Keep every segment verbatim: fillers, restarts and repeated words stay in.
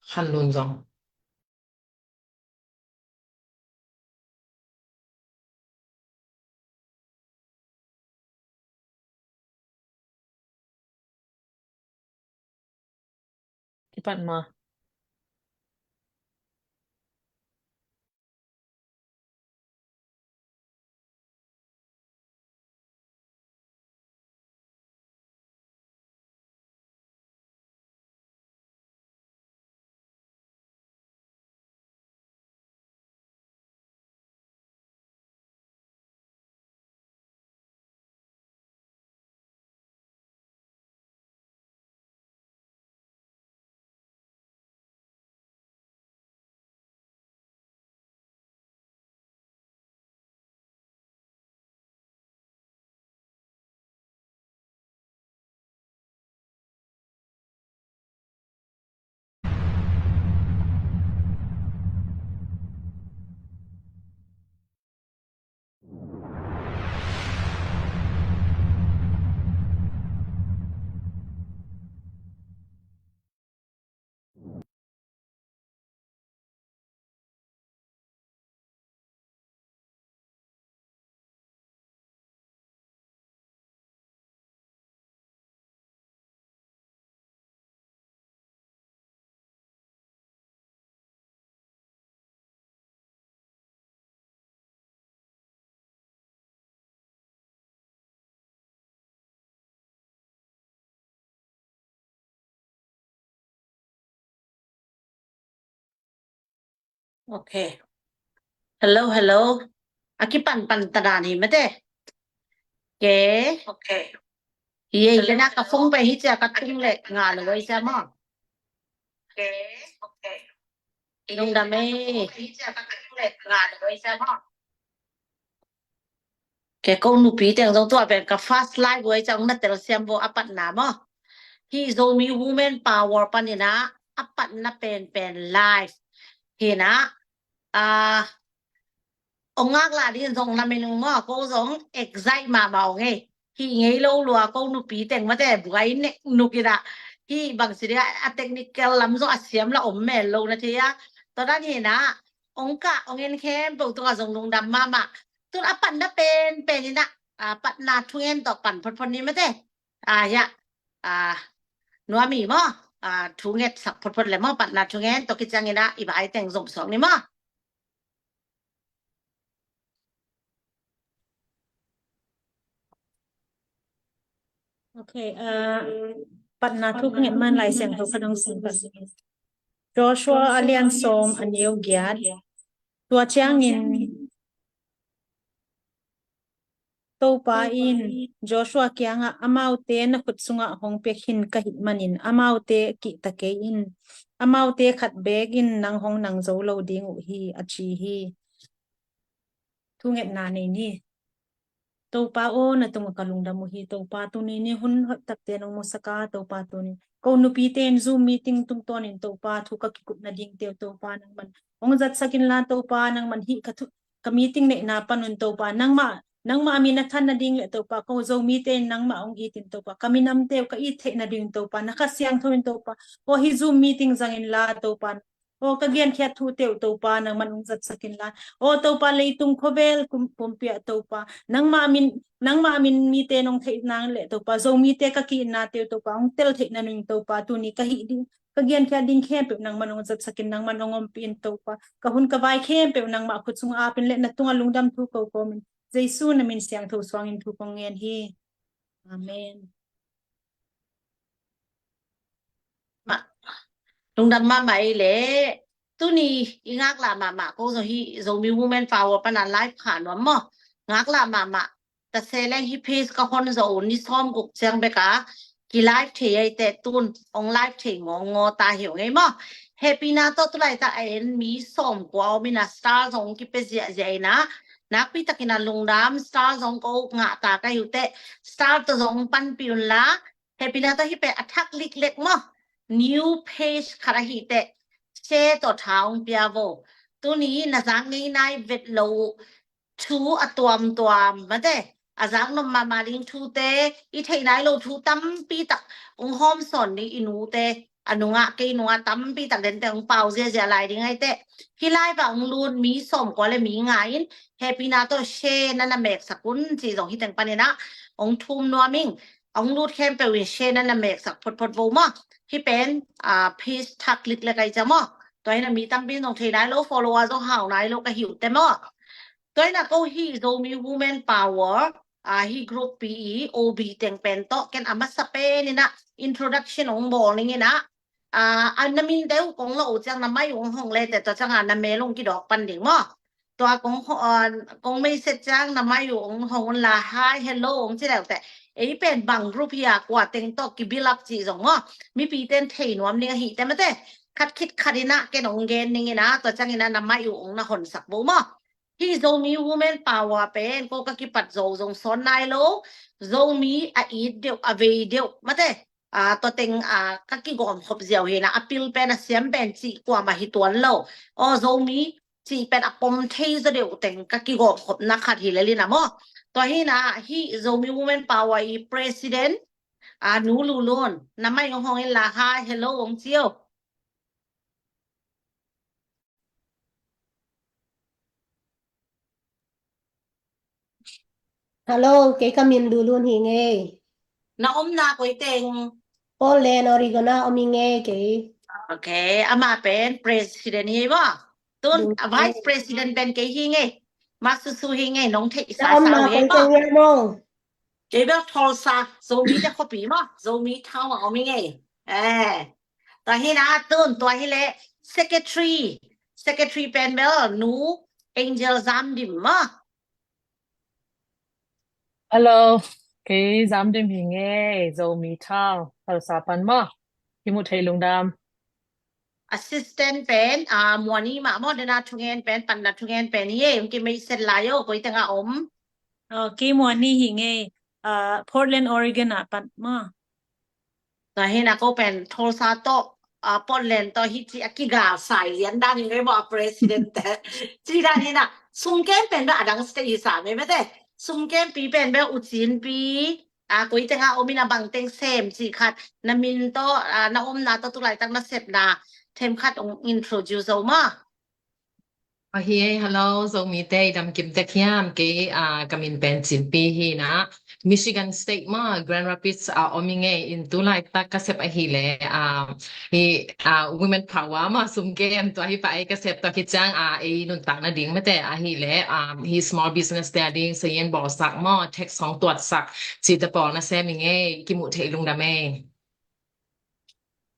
Khan Lun zong. Kipat ma. Okay. Hello, hello. A kipan pan ta dan hi mate. Okay. Okay. Ye, ye na ka phone pe hi cia ka tung le nga lo wai cia mo. Okay. Okay. Lungdam e. Ke ko nupi teng zong tua pen ka first live buai ciang na telsiam bo a patna maw. Hih Zomi Women Power panin ah a patna penpen live hi na, ah, ong ngaklah ding zong lamen ung maw, ko zong excite mahmah ong ei. Hih ngei lo lua ko nupi teng mate buai nek nuk in ah. Hih bangci ding a technical lam zong a siam la om men lo na thei a. Tua dan hi na, ong kah ong en khempeuh tungah zong lungdam mahmah. Tun a patna penpen in ah, a patna thungen tawh pan photphot ni mate. A, ya. A, nuami maw. A, thunget sak photphot le maw, patna thungen tawh kiciangin ah i vai teng zom suak ni maw. Okay, uh, patna thu ka nget man Lai Siangtho ka dong sung ka. Joshua a lian sawm a neu giat. Tua ciangin Topa in Joshua kiangah, amaute na khut sungah hong pia khin ka hih manin amaute kihta kei in, amaute khat beek in nang hong nang zo lo ding uh hi, a ci hi. Thungetna nei ni. Topa aw, na tungah ka lungdam uh hi. Topa tuni ni hun hoih takte nong musak a, Topa tuni ko nupite in Zoom meeting tungtawnin Topa thu ka kikup nadingte uh Topa nangman hong zatsak inla Topa nangman hih ka thu ka meeting neihna panun Topa nangmah, nangmah a min a than nading le Topa ko Zomite in nangmah hong itin Topa ka minamte uh ka it theih nading Topa na Kha Siangtho in Topa aw hih Zoom meeting zang inla Topa aw ka genkhiat thute uh Topa nangman hong zatsak inla. Aw Topa leitung khawvel kum, pumpi ah Topa nangmah min, nangmah min mite nong theih nang le Topa Zomite ka ki-itnate uh Topa hong tel theih nading Topa tuni ka hih ding, ka genkhiat ding khempeuh nangman hong zatsak in nangman hong ompih in Topa. Ka hun ka vai khempeuh nangmah khut sung apin le na tungah lungdam thu ko kawmin Jesu na min siangtho suangin thu kong ngen hi. Amen. Mah, lungdam mahmah ei le. Tuni i ngaklah mahmah ko zo hi Zomi Women Power pana live kha nuam maw. Ngaklah mahmah. Tase leng hi page ka hon zo un ni sawm guk ciang beka ki live thei ei te tun ong live thei ngawngawta hi ong ei maw. Hehpihna tawh tulaitak a en mi sawm kua om ina star zong kipia ziahziah ina. Nakpi takin a lungdam star zong ko ngahta ka hi uh teh star tawh zong panpih unla. Hehpihna tawh hih pen a thak liklek maw. New page khat ahih teh share tawh tha hong pia vo. Tuni na zak ngei nai vet lo uh thu a tuamtuam mate a zak nop mahmah ding thute i theih nai lo thu tampi tak hong hawmsawn ding i nute a nungah, kei nungah tampi tak den teng hong pau ziazia lai ding ahi teh. Hih live ah hong lut mi sawmkua le mi nga in hehpihna tawh share na na meksak un cih zong hih teng panin ah hong thum nuam ing. Hong lut khempeuh in share na na meksak photphot vo maw. Hih pen, ah, page thak lik le kai cia maw. Tua hi na mi tampi in zong thei nai lo, follower zong hau nai lo ka hi uh teh maw. Tua hi na ko hih Zomi Women Power, ah, hih group pi i O B teng pen tawh ken a masa pen in ah introduction hong bawl ning in ah, ah, a na min deuh kong lo uh ciang na mai uh hong hong le teh tua ciang a na mel hong kidawk pan ding maw. Tua kong ho-, ah, kong message ciang na mai uh hong hong un la hi, hello hong ci leu teh. Ei pen bang group hi a kua teng tawh ki build up cih zong maw. Mipi ten thei nuam ding ahi teh mate. Khat khit khat in ah ken hong gen ning in ah tua ciang in ah na mai uh hong na honsak bo maw. Hih Zomi Women Power pen ko ka kipat zo zong sawn nai lo. Zomi a it deuh, a vei deuh mate. Ah, tua teng, ah, ka kigawm khop ziau hi na, a pil pen a siam pen cih kuamah hi tuan lo. Aw, Zomi cih pen a pom thei zaw deuh teng ka kigawm khopna khat hi lel in ah maw. Tua hi na, hih Zomi Women Power i president, ah, Nu Lulun, na mai hong hong in la hi, hello hong ci o. Hello, kei ka min Lulun hi ngei. Na omna koi teng? Portland, Oregon ah om hi ngei kei. Ok, amah pen president hi maw. Tun, mm, vice president pen kei hi ngei. Masusu hi ngei, nong theih sa sa uh hi maw. Kei bel Tulsa, Zomi te khuapi maw, Zomi town ah om hi ngei. Eh. Tua hi na tun, tua hi leh secretary. Secretary pen bel Nu Angel Zamdim maw. Hello, kei Zamdim hi ngei, Zomi town, Tulsa pan maw. Kimuh theih lungdam. Assistant pen, ah, Muani mah maw, dena thungen pen, panna thungen pen hi e, hong kimeisat lai o, koi tengah om. Oh, kei Muani hi ngei, ah, Portland, Oregon ah pan maw. Tua hi na ko pen Tulsa tawh, ah, Portland tawh hi ci a kigal sai lian dan hi ngei maw a president te. Ci dan hi na, sumkem pen bel a dang state hi sa mei mate. Sumkempi pen bel U Cin pi, ah, koi tengah om in a bang teng sem cih khat, na min tawh, ah, na omna tawh tu laitak na sepna them khat hong introduce zo maw. Ahi e, hello, Zomite i dam kim tek hiam, kei, ah, ka min pen Cin Pi hi na, Michigan State maw, Grand Rapids, ah, om hi ngei in tu laitak ka sep ahi leh, ah, hi, ah, Women Power maw, sumkem tua hi pah ei ka sep tua khit ciang, ah, ei nuntakna ding mate ahi leh, ah, hi small business te a ding sayin bawlsak maw, tax hong tuatsak, cite pawl na sem hi ngei, kimuh theih lungdam e.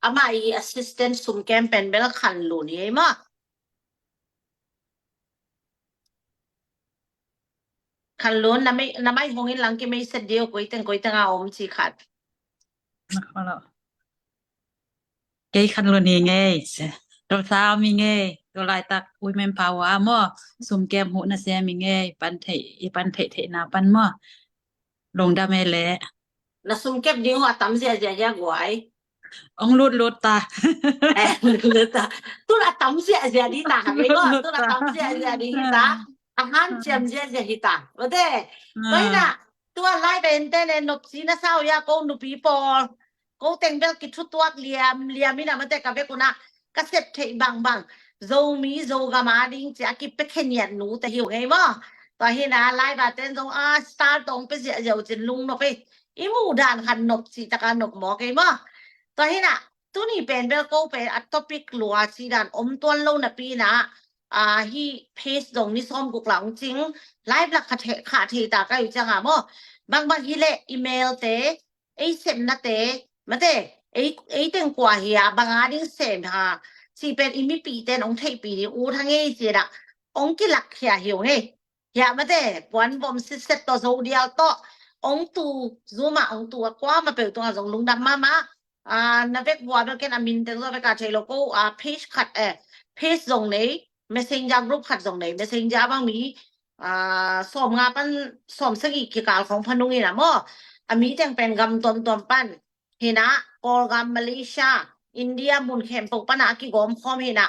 Amah i assistant sumkem pen bel Khan Lun hi ei maw. Khan Lun, na mai, na mai hong in lang kimeisat dih o, koi teng, koi tengah om ci khat. Kei Khan Lun hi ngei, Tulsa om hi ngei, tu laitak Women Power maw, sumkem huh na sem hi ngei, pan theih, i pan theih theihna pan maw. Lungdam e leh. Na sumkep ding uh a tam ziahziah hia guai. Ong lutlut ta. Eh, lut ta. Tun a tam ziahziah ding ta, ha, mei ko. Tun a tam ziahziah ding hi ta. A hanciam ziahziah hi ta. Mate. Tua hi na, tua lai pen te ne nopci na sa uh hia ko nupi pawl. Ko teng bel kithutuak liamliam in a mate ka vek un a ka sep theih bangbang Zomi Zogam a ding ci a kipia kheniat nute hi uh ngei maw. Tua hi na live a ten zong a star tawh hong pia ziahziah uh cin lungnop ei. I muh dan khat nop cih taka nop mawk ei maw. Tua hi na tuni pen bel ko pen a topic lua cih dan om tuan lo napi in a, ah, hih page zong ni sawmguk la hong cing live lak kha thei, kha thei ta ka hi uh ciang a maw. Bangbang hi leh email te, ei sepnate mate, ei, ei teng kua hi a, bang a ding sem ha, cih pen i mipihte in hong theihpih ding ut hang ei ci a, hong kilakkhia hi ung ei. Hiah mate, puan vom sitset tawh, Zodial tawh, hong tu, Zoom ah hong tu a kuamah peuh tungah zong lungdam mahmah. Ah, na vek vua bel ken a min teng zaw vek a thei lo ko, ah, page khat, eh, page zong nei, Messenger group khat zong nei, Messenger bang mi, ah, sawmnga pan sawmsagih kikal khong pha nung in a maw. A mi teng pen gam tuamtuam pan hi na, Kawlgam, Malaysia, India mun khempeuh pan a kigawm khawm hi na.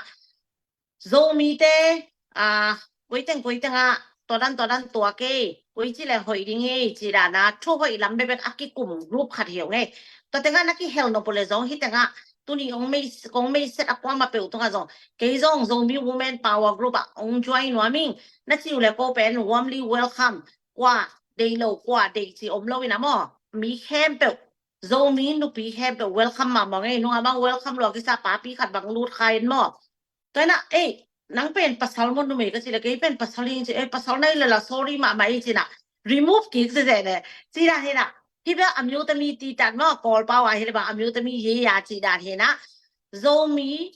Zomite, ah, koi teng koi tengah tua dan tua dan tuak ei, koi ci leh hoih ding ei, ci dan a thu hoih lam bekbek a kikum group khat hi ung ei. Tua tengah na kihel nop uh leh zong hih tengah tuni hong mei, hong mei set a kuamah peuh tungah zong, kei zong Zomi Women Power Group ah hong join nuam ing. Na ci uh leh ko pen warmly welcome. Kua deih lo, kua deih cih om lo in ah maw, mi khempeuh, Zomi nupi khempeuh welcome mahmah ing ei. Nungah bang welcome lo a kisa papi khat bang lut kha in maw. Tua in ah, ei, nang pen pasal maw numei ka cih leh, kei pen pasal hi ing ci, ei, pasal na hi leh la sorry mahmah hi ci in ah, remove kik ziahziah leh, ci dan hi in ah. Hih bel a miutami cih dan maw, Kawlpau ah hi leh bang a miutami hi a cih dan hi in ah. Zomi,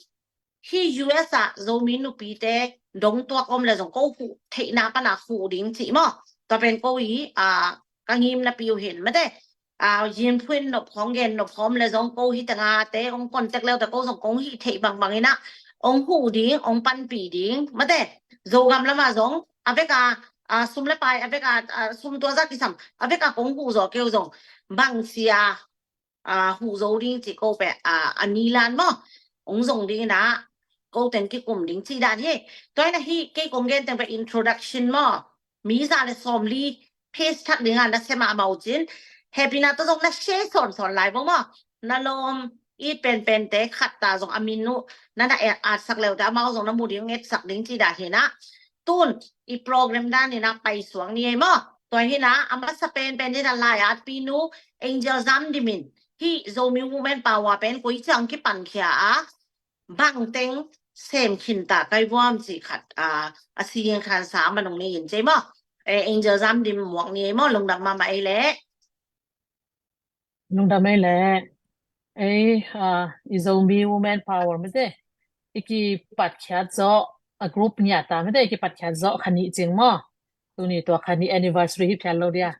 hih U S ah Zomi nupite dong tuak om leh zong ko huh theihna pan a huh ding cih maw. Tua pen ko i, a, ka ngimna pi uh hi in, mate. A, Yinphuin nop khawng gen nop khawng leh zong ko hih tengah te hong contact leu te ko zong kong hih theih bangbang in ah hong huh ding, hong panpih ding, mate. Zogam lamah zong a vek a, a, sum le pai, a vek a, a, sum tua zah kisam, a vek a kong huh zawh kei uh zong bang sia, a, huh zo ding cih ko pen, a, a ni lan maw, hong zong ding in ah ko teng kikum ding cih dan hi. Tua in ah hih kei kong gen teng pen introduction maw, mi za le sawmli page thak ding a na sem a, amau cin hehpihna tawh zong na share sawnsawn lai bo maw. Na lawm it penpente khat ta zong a min uh na na at, atsak leu te amau zong na mu ding, etsak ding cih dan hi in ah. Tun i program dan in ah paisuak ni ei maw. Tua hi in ah a masa penpen in ah lai-atpinu Angel Zamdim in hih Zomi Women Power pen koi ciang kipankhia a, bang teng sem khin ta ka hi vuam cih khat, a, a sing khan sa man hong nei in ci ei maw. Eh, Angel Zamdim muak ni ei maw, lungdam mahmah ei leh. Lungdam ei leh. Ei, a, i Zomi Women Power mate, i kipatkhiat zawh, a group ngiat a mate, i kipatkhiat zawh kha nih cing maw. Tuni tua kha nih anniversary hi phial lo dia,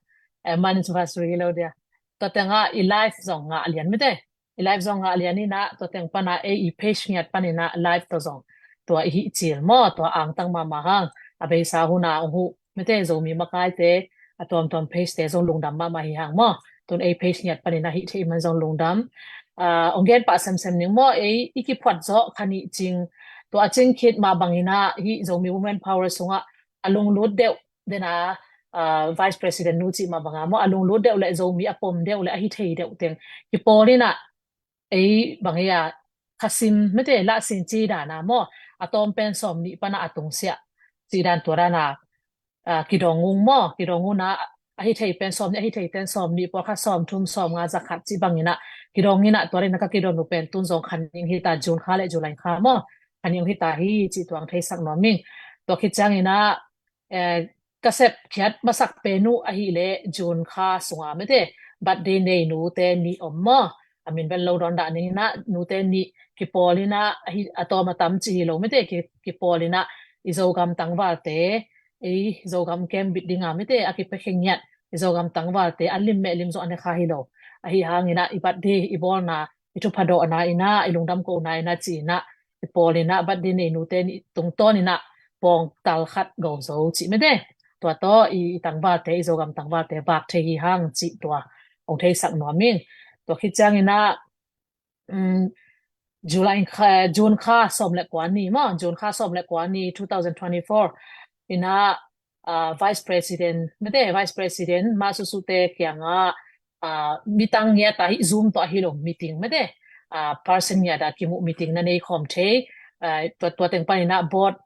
eh, month anniversary hi lo dia. Tua tengah i live zong ngah lian mate. I live zong ngah lian in ah, tua teng pan a ei i page ngiat pan in ah live tawh zong tua i hih cil maw, tua angtang mahmah hang. A beisa hun a hong huh mate, Zomi makaite, a tuamtuam page te zong lungdam mahmah hi hang maw. Tun ei page ngiat pan in ah hih theih man zong lungdam. A, hong gen pah semsem ning maw, ei i kiphuat zawh kha nih cing. Tua a cing khit mah bang in ah hih Zomi Women Power sungah a lunglut deuh, den a, a, Vice President nu cih mah bang a maw, a lunglut deuh leh Zomi a pom deuh leh a hi thei deuh teng kipawl in ah, ei bang hi a, khasim mate, lahsin cih dan a maw, a tawm pen sawmnih pan a a tungsiah cih dan, tua dan a, a, kidong ung maw, kidong un ah, a hi thei pen sawmnih, a hi thei pen sawmnih, pawlkhat sawmthum, sawmnga, za khat cih bang in ah kidong in ah, tua dan in ah ka kidon uh pen tun zong kha ning hi ta, June kha le July kha maw, kha ning hi ta hi cih tua hong theisak nuam ing. Tua khit ciang in ah, eh, ka sepkhiat masak pen uh ahih leh June kha sungah mate, birthday nei nute nih om maw. A min bel lo dawn dah ning in ah, nute nih kipawl in ah, a hi, a tawm a tam cih hi lo mate, ki, kipawl in ah i Zogam tangvalte, ei Zogam kem bit ding a mate, a kipiakhia ngiat i Zogam tangvalte a lim meh lim zong a ne kha hi lo. Ahi hang in ah i birthday i bawlna, i thupha dawhna in ah, i lungdam kohna in ah ci in ah, i pawl in ah birthday nei nute nih tungtawn in ah pawngtal khat go zo cih mate. Tua tawh i, i tangvalte, i Zogam tangvalte vak thei hi hang cih tua hong theisak nuam ing. Tua khit ciang in ah, um, July kha, June kha sawm le kua ni maw, June kha sawm le kua ni two thousand twenty-four in ah, ah, Vice President mate, Vice President Ma Su Su te kiangah, ah, midang ngiat a hi, Zoom tawh ahi lo meeting mate, ah, person ngiat a kimuh meeting na nei khawm thei, ah, tua, tua teng pan in ah board,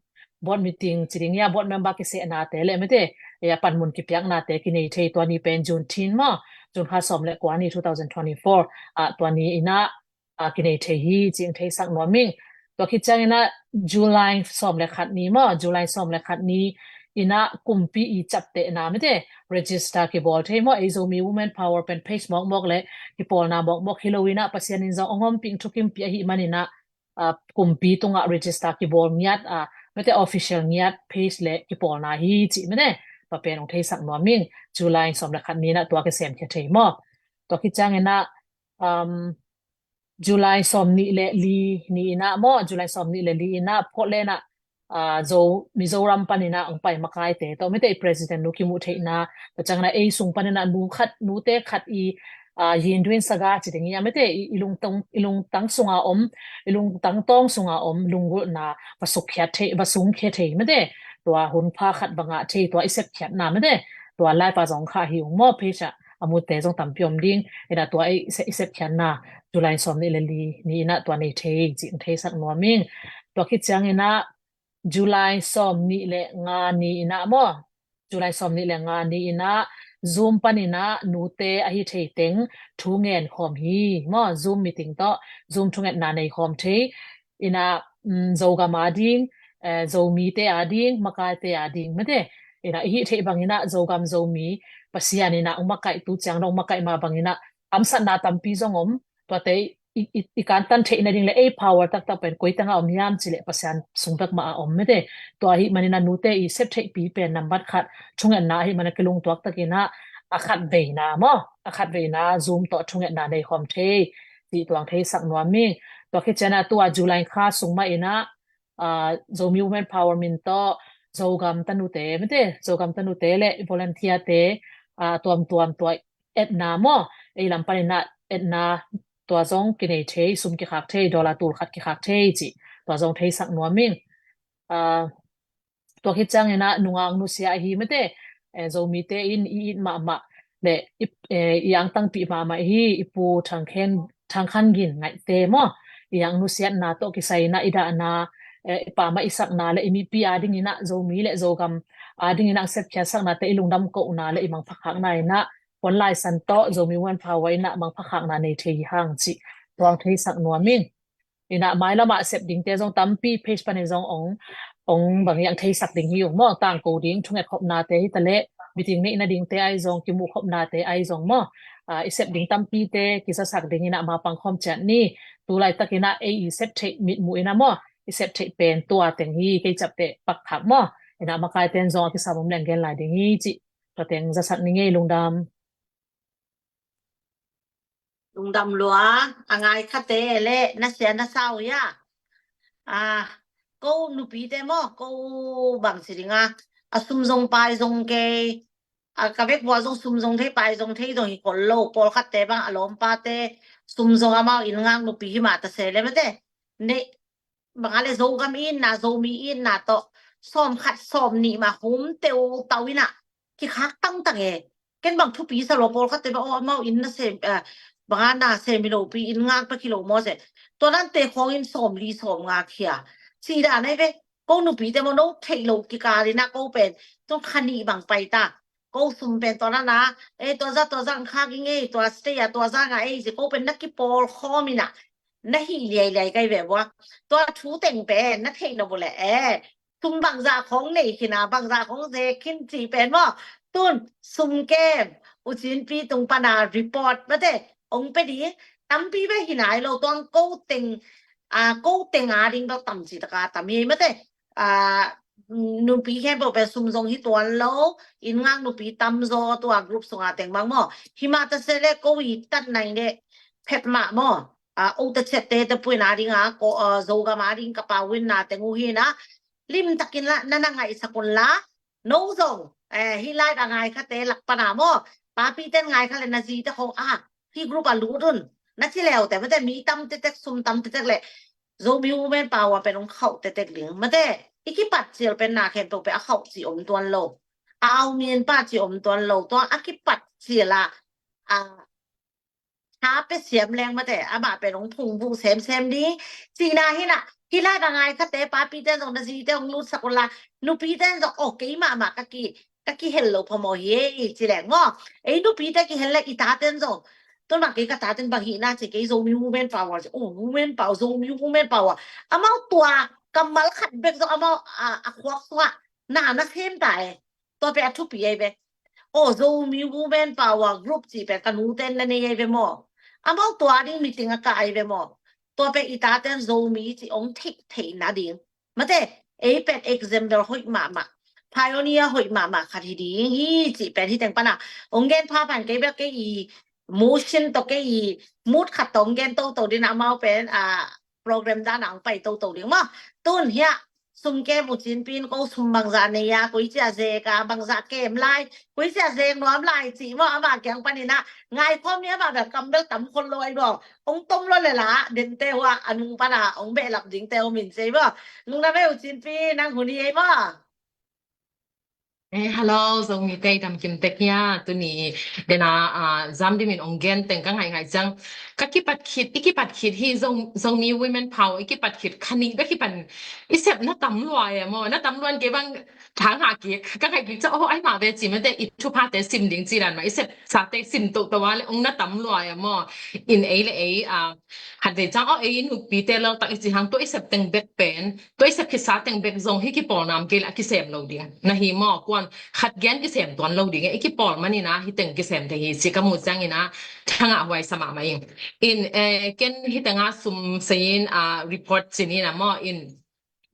board meeting ci ding ia, board member kisehna te le mate, ia panmun kipiakna te kinei thei, tua ni pen June thirteen maw, June kha sawm le kua ni two thousand twenty-four, ah, tua ni in ah, ah, kinei thei hi cih hong theisak nuam ing. Tua khit ciang in ah July sawm le khat ni maw, July sawm le khat ni in ah kumpi i ciaptehna mate, register kibawl thei maw, ei Zomi Women Power pen page mawkmawk le kipawlna mawkmawk hi lo in ah, Pasian in zong hong ompih, hong thukimpih ahih man in ah, ah, kumpi tungah register kibawl ngiat, ah, mate, official ngiat page le kipawlna hi cih mate, tua pen hong theisak nuam ing. July sawm le khat ni in ah tua kisem khia thei maw. Tua khit ciang in ah, um, July sawmnih le li ni in ah maw, July sawmnih le li in ah Portland ah, ah, Zo, Mizoram pan in ah hong pai makaite tawh mate, i president nu kimuh theihna, tua ciang in ah ei sung pan in ah nu khat, nute khat i, ah, Yin Dwin Saga ci ding ia mate, i, i lungtang, i lungtang sunga om, i lungtang tawng sunga om lunggulhna va sukkhia thei, va sungkhia thei mate, tua hun pha khat va ngah thei, tua i sepkhiatna mate, tua live a zong kha hi ung maw, page ah a mute zong tampi om ding. Inah tua i se-, i sepkhiatna July sawm nih le li ni inah tua nei thei cih theisak nuam ing. Tua khit ciang inah July sawm nih le nga ni inah maw, July sawm nih le nga ni inah Zoom pan inah nute ahi thei teng thu ngen khawm hi maw, Zoom meeting tawh, Zoom thungetna nei khawm thei inah, um, Zogam a ding, eh, Zomite a ding, makaite a ding mate. Inah i hih theih bang inah Zogam Zomi Pasian inah ong makaih tu ciang dong makaih mah bang inah kamsatna tampi zong om, tuate i, i, i kantan theih nading le ei power taktak pen koi tengah om hiam cileh Pasian sung bek mah a om mate. Tua ahih manin a nute i sep theihpi pen nambat khat thungetna ahih manin a kilungtuak takin ah a khat veina maw, a khat veina Zoom tawh thungetna nei khawm thei cih tuang theisak nuam ing. Tua khit ciang ah tua July kha sung mah inah, ah, Zomi Women Power min tawh Zogam tanute mate, Zogam tanute le volunteer te, ah, tuamtuam tua etna maw, ei lam pan inah etna tua zong kinei thei, sum kikhak thei, dollar tul khat kikhak thei cih tua zong theisak nuam ing. Ah, tua khit ciang inah nungak nusia ahi mate, eh, Zomite in i it mahmah le i, eh, i angtangpih mahmah hi, i pu Thang Khen, Thang Khan Gin Ngaihte maw, i ang nusiatna tawh kisai inah i dahna, eh, i pamah i sakna le i mipi a ding inah Zomi le Zogam a ding inah sepkhiat saknate i lungdam kohna le i mangphakhakna inah Puan Lai San tawh Zomi Women Power inah mangphakhakna nei thei hi hang cih tuang theisak nuam ing. Inah mailamah sep dingte zong tampi page panin zong ong, ong bang hiang theisak ding hi ung maw, tangko ding thunget khopnate hi taleh, meeting neih nadingte ai zong, kimuh khopnate ai zong maw, ah, i sep ding tampite kizasak ding inah ma pangkhawm ciat ni. Tulaitak inah ei i sep theih mitmuh inah maw, i sep theih pen tua teng hi, kei capteh pakkhak maw. Inah makaite in zong a kisam om leng gen lai ding hi cih tua teng zasak ni ngei. Lungdam. Lungdam lua, a ngai khate le na sia na sau ya. Ah, ko nupite maw, ko bang ci ding a, a sum zong pai zong kei, a ka vek vua zong sum zong thei pai zong thei zong hi kol lo, pawlkhatte bang a lawmpate sum zong amau inn ngak nupi hi mah ta se le mate. Nei, bang a le Zogam itna, Zomi itna tawh sawm khat sawm nih mah hum teu tau inah kikhak tangtang e. Ken bang thupi sa lo, pawlkhatte bang aw amau inn na sem, ah, bang a na sem hi lopi inn ngak bek hi lo maw se. Tua nante khawng in sawm li sawm nga khia. Ci dan ai ve, ko nupite maw no theih lo kikal inah ko pen tung kha nih bang pai ta. Ko sum pen tua nana, eh, tua za, tua za ang khak ing ei, tua stay a, tua za nga ei, ci ko pen na kipawl khawm inah na hih liailiai kai ve vua. Tua thu teng pen na theih lo bu le, eh, sum bangzah khawng nei khin a, bangzah khawng ze khin ci pen maw. Tun sum kem, U Cin Pi tung pana report mate ong pe ding, tampi ve hi nai lo, tuang ko teng, ah, ko teng a ding bel tam ci taka tam hi mate. Ah, nupi khempeuh pen sum zong hi tuan lo, inn ngak nupi tamzaw tua group sunga teng bang maw. Hi mah ta se le ko i tat nai le phet mah maw. Ah, o ta chet te te puina ding a, ko, ah, Zogam a ding ka pau inna teng uh hi na. Limtakin la, na na ngaihsak un la. No zong, eh, hih live a ngai khate lak pana maw, papi ten ngai kha le na zi te khong, ah, hih group a lut un. Na ci leu te mate, mi tam tetek, sum tam tetek le Zomi Women Power pen ong khauh tetek ding mate. I kipat cil pen na khempeuh pen a khauh ci om tuan lo. A au min pa ci om tuan lo. Tua a kipat cil a, a, tha pe siam leng mate, amah pen ong phungvuh semsem ding. Cihna hi na, hih live a ngai khate, papi ten zong na zi te ong lutsak un la, nupi ten zong, oh, kei mahmah ka ki, ka kihel lo phamawh hi ei, ci leng maw. Ei nupite kihel leng i taten zong. Tun bang kei ka taten bang hihna ci, kei Zomi Women Power ci, oh, Women Power, Zomi Women Power. Amau tua kammal khat bek zong amau a, a khuak sungah na na sem ta e. Tua pen a thupi ei ve. Oh, Zomi Women Power Group ci pen ka nuten na nei ei ve maw. Amau tua ding meeting a kah ei ve maw. Tua pen i taten Zomi ci ong theih theih nading. Mate, ei pen example hoih mahmah, pioneer hoih mahmah khat hi ding hi cih pen hi teng pana ong gen phaphan kei bek kei i motion tawh kei i mood khat tawh ong gen toto ding, amau pen, ah, program dan a ong pai toto ding maw. Tun hiah sum kem U Cin Pi in ko sum bangzah nei a, koi cia zek a, bangzah kem lai, koi cia zek nuam lai cih maw, amah kiang panin ah ngai khawm ni, amah bel kam bel tam khol lo ai maw. Ong tom lo le la, dente hua a nung pana ong behlap dingte om in cei maw. Nung na ve U Cin Pi, nang hun hi ei maw. Eh, hello, Zomi te i dam kim tek hia, tuni dena, ah, Zamdim in ong gen teng ka ngaingai ciang. Ka kipat khit, i kipat khit hi Zo-, Zomi Women Power, i kipat khit kha nih bek hi pan, i sep na tam lua e maw, na tam luan kei bang thang ha kik, ka ngaih kik ciang, oh, ai mah ve ci mate, i thuphate sim ding ci dan mah, i sep sate sim tohtoh a le ong na tam lua e maw, in ei le ei, ah, khat vei ciang, oh, ei nupite laltak i ci hang tua i sep teng bek pen, tua i sep khitsa teng bek zong hi kipawlna om kei le a kisem lo ding. Na hi maw, kuan khat gen kisem tuan lo ding. I kipawl manin a hi teng kisem thei hi ci ka mu ciangin a thangah huai sa mahmah ing. In, eh, ken hi tengah sum sayin a report cinin a maw in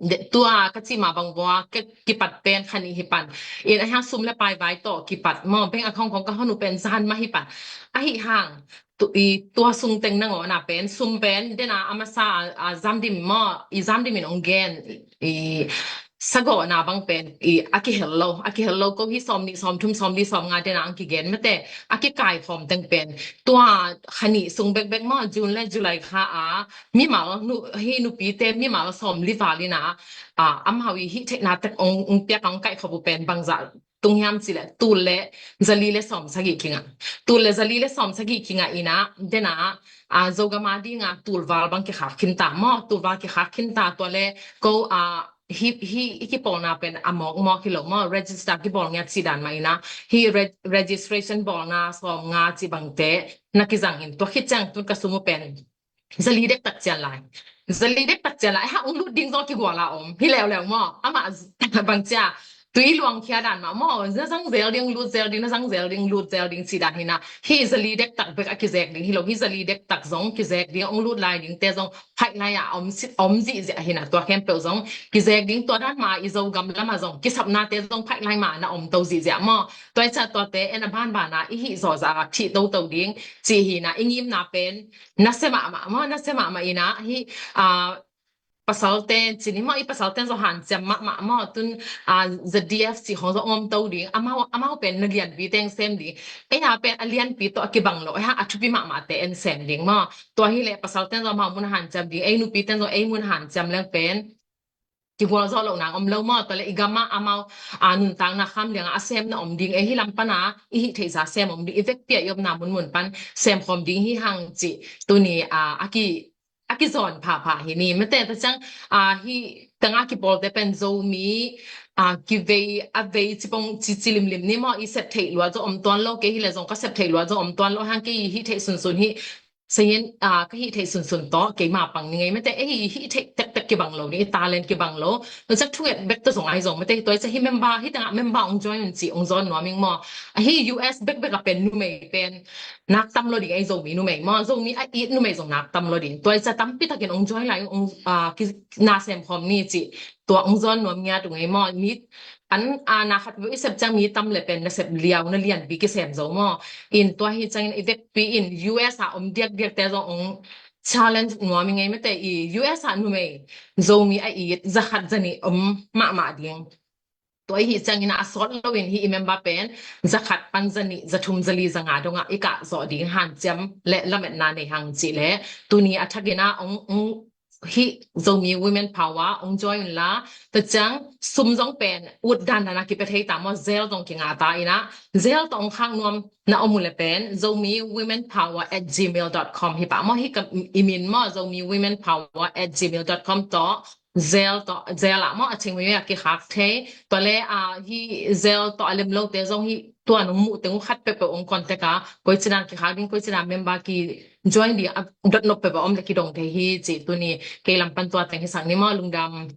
de, tua ka cih mah bang vua ka kipat pen kha nih hi pan. In a hiang sum le pai vai tawh kipat maw, bank account khong ka hon uh pen zan mah hi pan. Ahi hang, tu, i tua sung teng nangawn a pen, sum pen, dena a masa a, a Zamdim maw, i Zamdim in ong gen, i sagawhna bang pen, i a kihel lo, a kihel lo ko hi sawm nih, sawm thum, sawm li, sawm nga dena ang kigen mate, a kikai khawm teng pen, tua kha nih sung bekbek maw, June le July kha a, mimal, nu, hi nupite, mimal sawm li val in a, a, amau i hih theihna tek ong, ong piak a ong kaih khop uh pen, bangzah tung hiam cih leh tul le zali le sawm sagih kingah. Tul le zali le sawm sagih kingah in a, dena, a, Zogam a ding a tul val bang kikhak khin ta maw, tul val kikhak khin ta tua le ko, a, hi, hi, i kipawlna pen a mawkmawk hi lo maw, register kibawl ngiat cih dan mah in a, hi re-, registration bawlna sawm nga cih bangte na kizang in tua khit ciang tun ka sum uh pen zali dektak cian lai. Zali dektak cian lai. Ha, ong lut ding zong kigual a om. Hi leuleu maw. Amah z-, bang cia. Tui luang khia dan mah maw. Na zang zel ding, lut zel ding, na zang zel ding, lut zel ding, ci dan hi na. Hi zali dektak bek a kizek ding. Hi lo hi zali dektak zong kizek ding. Ong lut lai ding te zong phaih lai a om si-, om zihziah hi na. Tua khempeuh zong kizek ding tua dan mah i Zogam lam a zong. Kisapna te zong phaih lai mah na om to zihziah maw. Tua i ca tua te en a banban a i hih zawh zah a thih toto ding. Ci hi na. I ngimna pen nasia mahmah maw, nasia mahmah in a, hi, a, pasalte, cini maw, i pasalte zong hanciam mahmah maw, tun, a, Z D F cih khong zong om to ding, amau, amau pen na lianpi teng sem ding, ei a pen a lianpi tawh a kibang lo, ei a thupi mahmahte en sem ding maw, tua hi leh pasalte zong amau mun hanciam ding, ei nupite zong ei mun hanciam leng pen, kigualzawh loh nang om lo maw, tua le i gam ah amau, a, nuntakna kham liang a sem na om ding, ei hi lam pan a, i hih theihsa sem om ding, i vekpi a i omna munmun pan sem khawm ding hi hang cih, tuni, a, a ki, a kizawn phapha hi ni. Mate ta ciang, a, hi tanga kipawlte pen Zomi, a, kivei, a vei cipong ci, ci limlim ni maw, i sep theih luat zong om tuan lo, kei hi le zong ka sep theih luat zong om tuan lo, hang kei i hih theih sunsun hi, Sayin, a, ka hih theih sunsun tawh, keima pang ni ngei mate, ei, hih theih tektek kibang lo ni, i talent kibang lo. Nunsak thunget bek tawh zong ai zong mate, hi tua i sa hi member, hi tengah member ong join un ci, ong zawn nuam ing maw. A hi U S bekbek a pen numei pen, nak tam lo ding ei Zomi numei maw, Zomi a it numei zong nak tam lo ding. Tua i sa tampi takin ong join lai, ong, a, ki, na sem khawm ni ci. Tua ong zawn nuam ngiat ung ei maw, mi an, a, na khat veu i sep ciang mi tam le pen na sep liau na lianpi kisem zo maw. In tua hi ciangin i vekpi in U S a om diakdiakte zong ong challenge nuam i ngei mate i U S a numei Zomi a it za khat za nih om mahmah ding. Tua i hi ciangin a sawt loin hi i member pen za khat pan za nih, za thum, za li, za nga dongah i kah zawh ding hanciam le lametna nei hang cih le tuni a thakin a ong, ong hih Zomi Women Power ong join unla, tua ciang sum zong pen ut dandan a kipia thei ta maw, Zelle zong kinga ta in a, Zelle tawh ong khak nuam na om uh le pen Zomi Women Power at gmail dot com hi pah maw, hi ka i min maw, Zomi Women Power at gmail dot com tawh Zelle tawh, Zelle ah maw a ching mi a kikhak thei, tua le, a, hi Zelle tawh a lem lote zong hi tua nong muh teng uh khat peuhpeuh ong contact a, koi cina kikhak ding, koi cina member ki join ding a dot nop peuhpeuh om le kidong thei hi ci tuni kei lam pan tua teng hi sak ni maw, lungdam.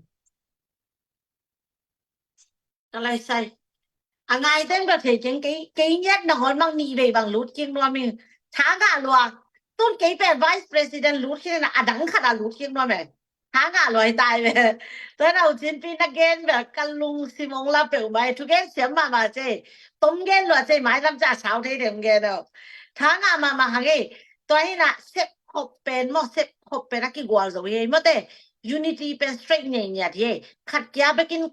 Ka lai sai. A ngai teng bel thei keng kei, kei ngiat na hol mang nih vei bang lut kik nuam ing. Tha ngah lua. Tun kei pen vice president lut kik na a dang khat a lut kik nuam e. Tha ngah lua hi tai ve. Tua na u cin pi na gen bel ka lungsim ong la peuh mai. Thu gen siam mahmah cei. Tom gen lua cei mai lam ca sau thei dem gen o. Tha ngah mahmah hang ei. Tua hi na sep khop pen maw, sep khop pen a kigual zo hi ei maw te. Unity pen strength ngei ngiat hi ei. Khat kia bekin,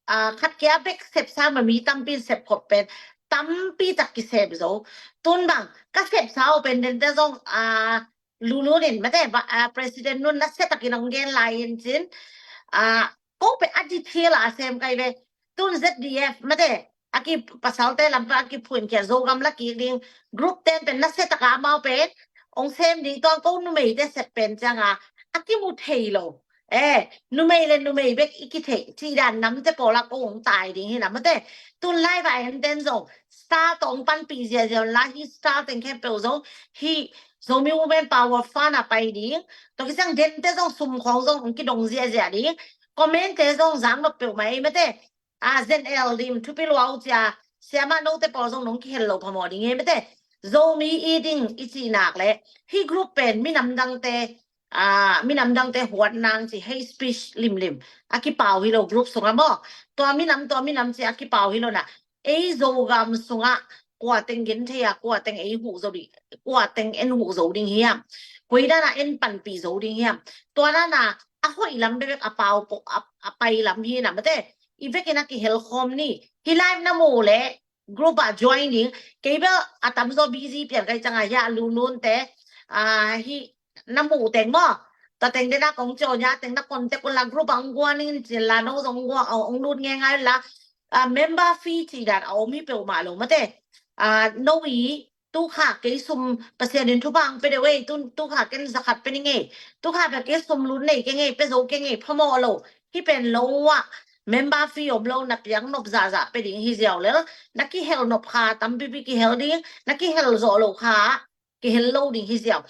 a, khat kia bek sepsa ma mi tampi in sep khop pen tampi tak kisep zo. Tun bang ka sepsa o pen dente zong, a, Lulun in mate, a, president nun nasia takin ong gen lai in cin, a, ko pen a detail a sem kai ve. Tun Z D F mate, a ki pasalte lampa a kiphuin kia Zogam la kik ding group ten pen nasia taka amau pen ong sem ding tuang ko numeite sep pen cianga a kimu thei lo. Eh, numei le numei bek i kithei ci dan namte pawla ko ong tai ding hi na mate. Tun lai va en ten zong star tawng panpih ziazia la hi star teng khempeuh zong hi Zomi Women Power Fund a pai ding. Tua kisang dente zong sum khawng zong ong kidong ziazia ding. Comment te zong zang nop peuh mai mate. A, Zen El Dim, Thupi Luau cia, siama note pawl zong nong kihel lo phamawh ding hi mate. Zomi i ding i cih nak le hi group pen minam dangte, a, minam dangte huat nang ci hei speech limlim a kipau hi lo group sunga maw. Tua minam tua minam ci a kipau hi lo na. Ei Zogam sungah kua teng gen thei a kua teng ei huh zo ding, kua teng en huh zo ding hiam? Koi dana en panpih zo ding hiam? Tua dana a hoih lam bebek a pau po a, a pai lam hi na mate. I vekin a kihel khawm ni. Hi live na mu le group a join ding. Kei bel a tamzaw busy pian kai canga hia lunlun te, a, hi na mu teng maw. Tua teng dena kong cio nia teng na contact un la group a ong guan in cin la no zong guan ong lut nge ngai la. A, member fee ci dan a om hi peuhmah lo mate. A, no i tukha kei sum Pasian in thupha ang pe deuh ei, tukha ken zakhat pe ning ei. Tukha pe kei sum lut nei keng ei, pe zo keng ei, phamawh lo. Hi pen lo ah member fee om lo na piang nop zahzah pe ding hi ziau lel. Na kihel nop kha tampipi kihel ding, na kihel zawh lo kha kihel lo ding hi ziau.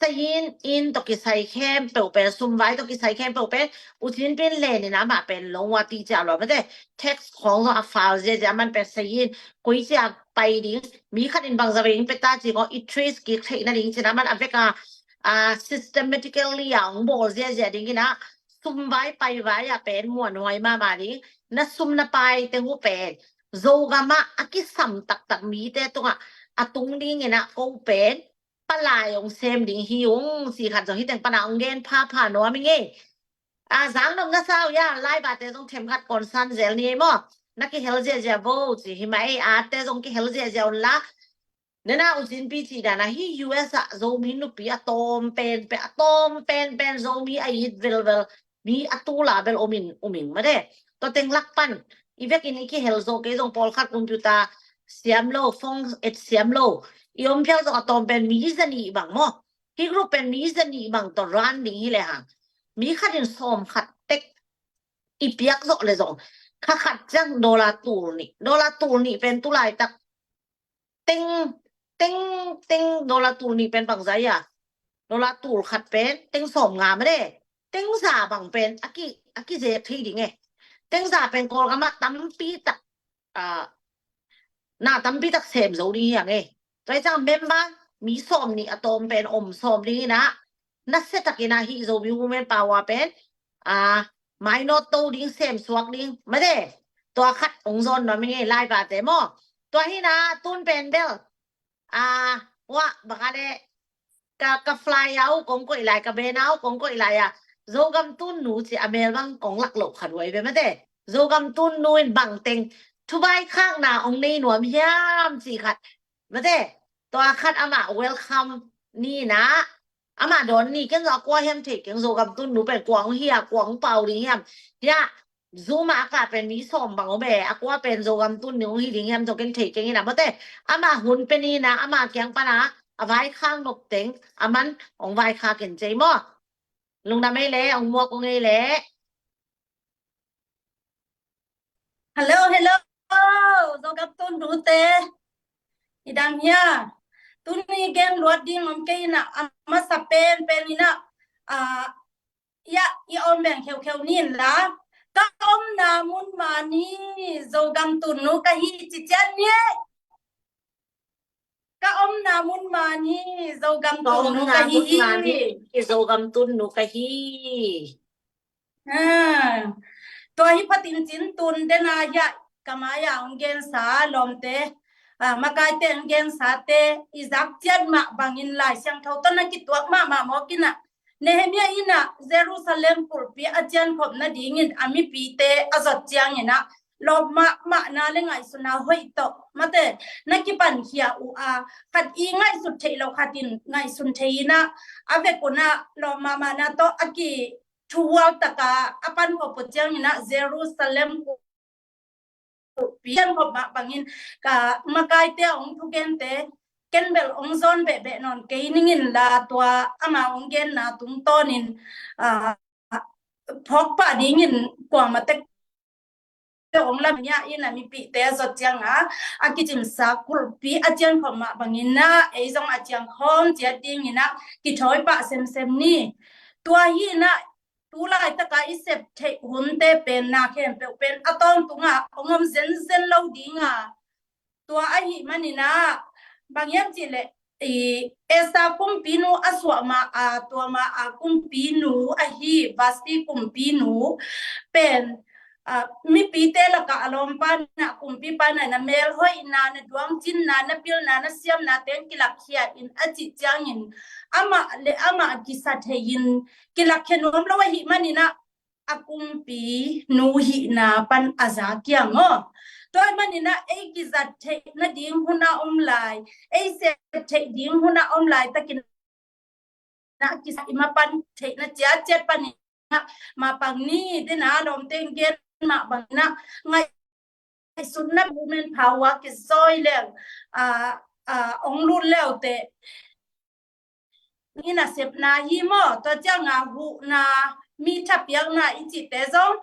Sayin in tawh kisai khempeuh pen, sumvai tawh kisai khempeuh pen, U Cin Pin lenin amah pen lo a ti cia lo mate. Tax khawng zong a fal ziazia man pen sayin koi cia pai ding. Mi khat in bangza vei in peta ci khawng i trace kik theih nading cina man a veka, a, systematically a ong bawl ziazia ding ina sumvai paivai a pen muanhuai mama ding. Na sum na pai te hu pen Zogama a kisam taktak mite tunga a tung ding ina ko pen palai ong sem ding hi ung ci khat zong hi teng pana ong gen phapha nuam i ngei. A, zang nop na sau ya lai bate zong them khat konsan zel ni ei maw. Na kihel ziazia vo ci hi ma ei a te zong kihel ziazia un la. Nena U Cin Pi ci dana hi U S a Zomi nupi a tawm pen pen a tawm pen pen Zomi a it velvel mi a tula bel omin uming mate. Tua teng lak pan i vekin i kihel zo kei zong pawlkhat computer siam lo, phone et siam lo. I om phial zong a tawm pen mi zanih bang maw. Hi group pen mi zanih bang tawh ran ding hi le hang. Mi khat in sawm khat tek i piak zawh le zong kha khat ciang dollar tul nih. Dollar tul nih pen tulaitak teng, teng, teng dollar tul nih pen bangzai a. Dollar tul khat pen teng sawm nga made. Teng za bang pen a ki, a kizek thei ding e. Teng za pen Kawlgam ah tampi tak, a, na tampi tak sem zo ding hi ang e. Tua i cang member mi sawm nih a tawm pen om sawm ding ina na se tak ina hi Zomi Women Power pen, a, mainawt to ding sem suak ding made. Tua khat ong zawn nuam i ngei lai bate maw. Tua hina tun pen bel, a, wa baka le ka, ka fly au kong koih lai, ka ben au kong koih lai a Zogam tun nu ci a mel bang kong lak loh khat uai ve mate. Zogam tun nu in bang teng thuvai khakna ong nei nuam hiam ci khat mate. Tua khat amah welcome ni na amah dawn ni keng a kua hiam thei keng Zogam tun nu pen kua ong hi a kua ong pau ding hiam. Hia Zoom a ka pen mi sawm bang om e a kua pen Zogam tun nu hi ding hiam zong ken thei keng ina mate. Amah hun pen ina amah kiang pana a vaikhak nop teng aman ong vaikhak in cei maw. Lungdam ei le ong muak ong ei le. Hello, hello. Zogam tun nu te. I dang hia. Tuni gen luat ding om kei ina a masa pen pen ina a ya i om beng kheukheu nin la ka omna mun mani Zogam tun nu ka hi ci cian ni. Ka omna mun mani Zogam tun nu ka hi hi. Zogam tun nu ka hi. Tua hi phatin cin tun dena hia ka mai a ong gensa lawmte, a, makaite ong gensa te i zak ciat mah bangin Lai Siangtho tawh na kituak mahmah mawk ina Nehemiah ina Jerusalem kulpi a ciankhop nadingin a mipite a zot ciangina lawp mahmahna le ngaihsuna hoih tawh mate na kipankhia uh a khat i ngaihsut theih lo khatin ngaihsun thei ina a vekuna lawp mahmahna tawh a ki thuhual taka a pankhop uh ciangina Jerusalem Pian khop mah bangin ka makaite hong thugente ken bel hong zawn behbeh nawn kei ning inla, tua ama hong genna tungtawnin phawk pah dingin kuamah tek hong lam nia in a mipihte zot cianga a kicimsa kulhpi a cian khop mah bangin ah ei zong a ciang khawm ciat dingin ah kithawi pah semsem ni. Tua hi in ah tu laitaka i sep theih hunte pen na khempeuh pen a tawntungah hong om zenzen lo dinga, tua ahih manin ah bang hiam cih leh Esther kumpinu a suah ma a, tua ma a kumpinu ahi Vasti kumpinu pen mipite lakah a lawmpa na, kumpipa na, na melhoihna, na duangcinna, na pilna, na siamna teng kilakkhia in a cih ciangin amah le amah kisa thei in kilakkhia nuam lo ahih manin ah a kumpinu hihna pan a za kia maw? Tua ahih manin ah ei kizat theih nading hun a om lai, ei sep theih ding hun a om laitakin ah kisa i mapan theihna ciatciat panin ah mapang ni dena lawmte in gen mah bangin ah ngaihsutna women power kizawi leng a, a, ong lut leute i nasepna hi maw? Tua cianga huhna, mi thapiakna i cihte zong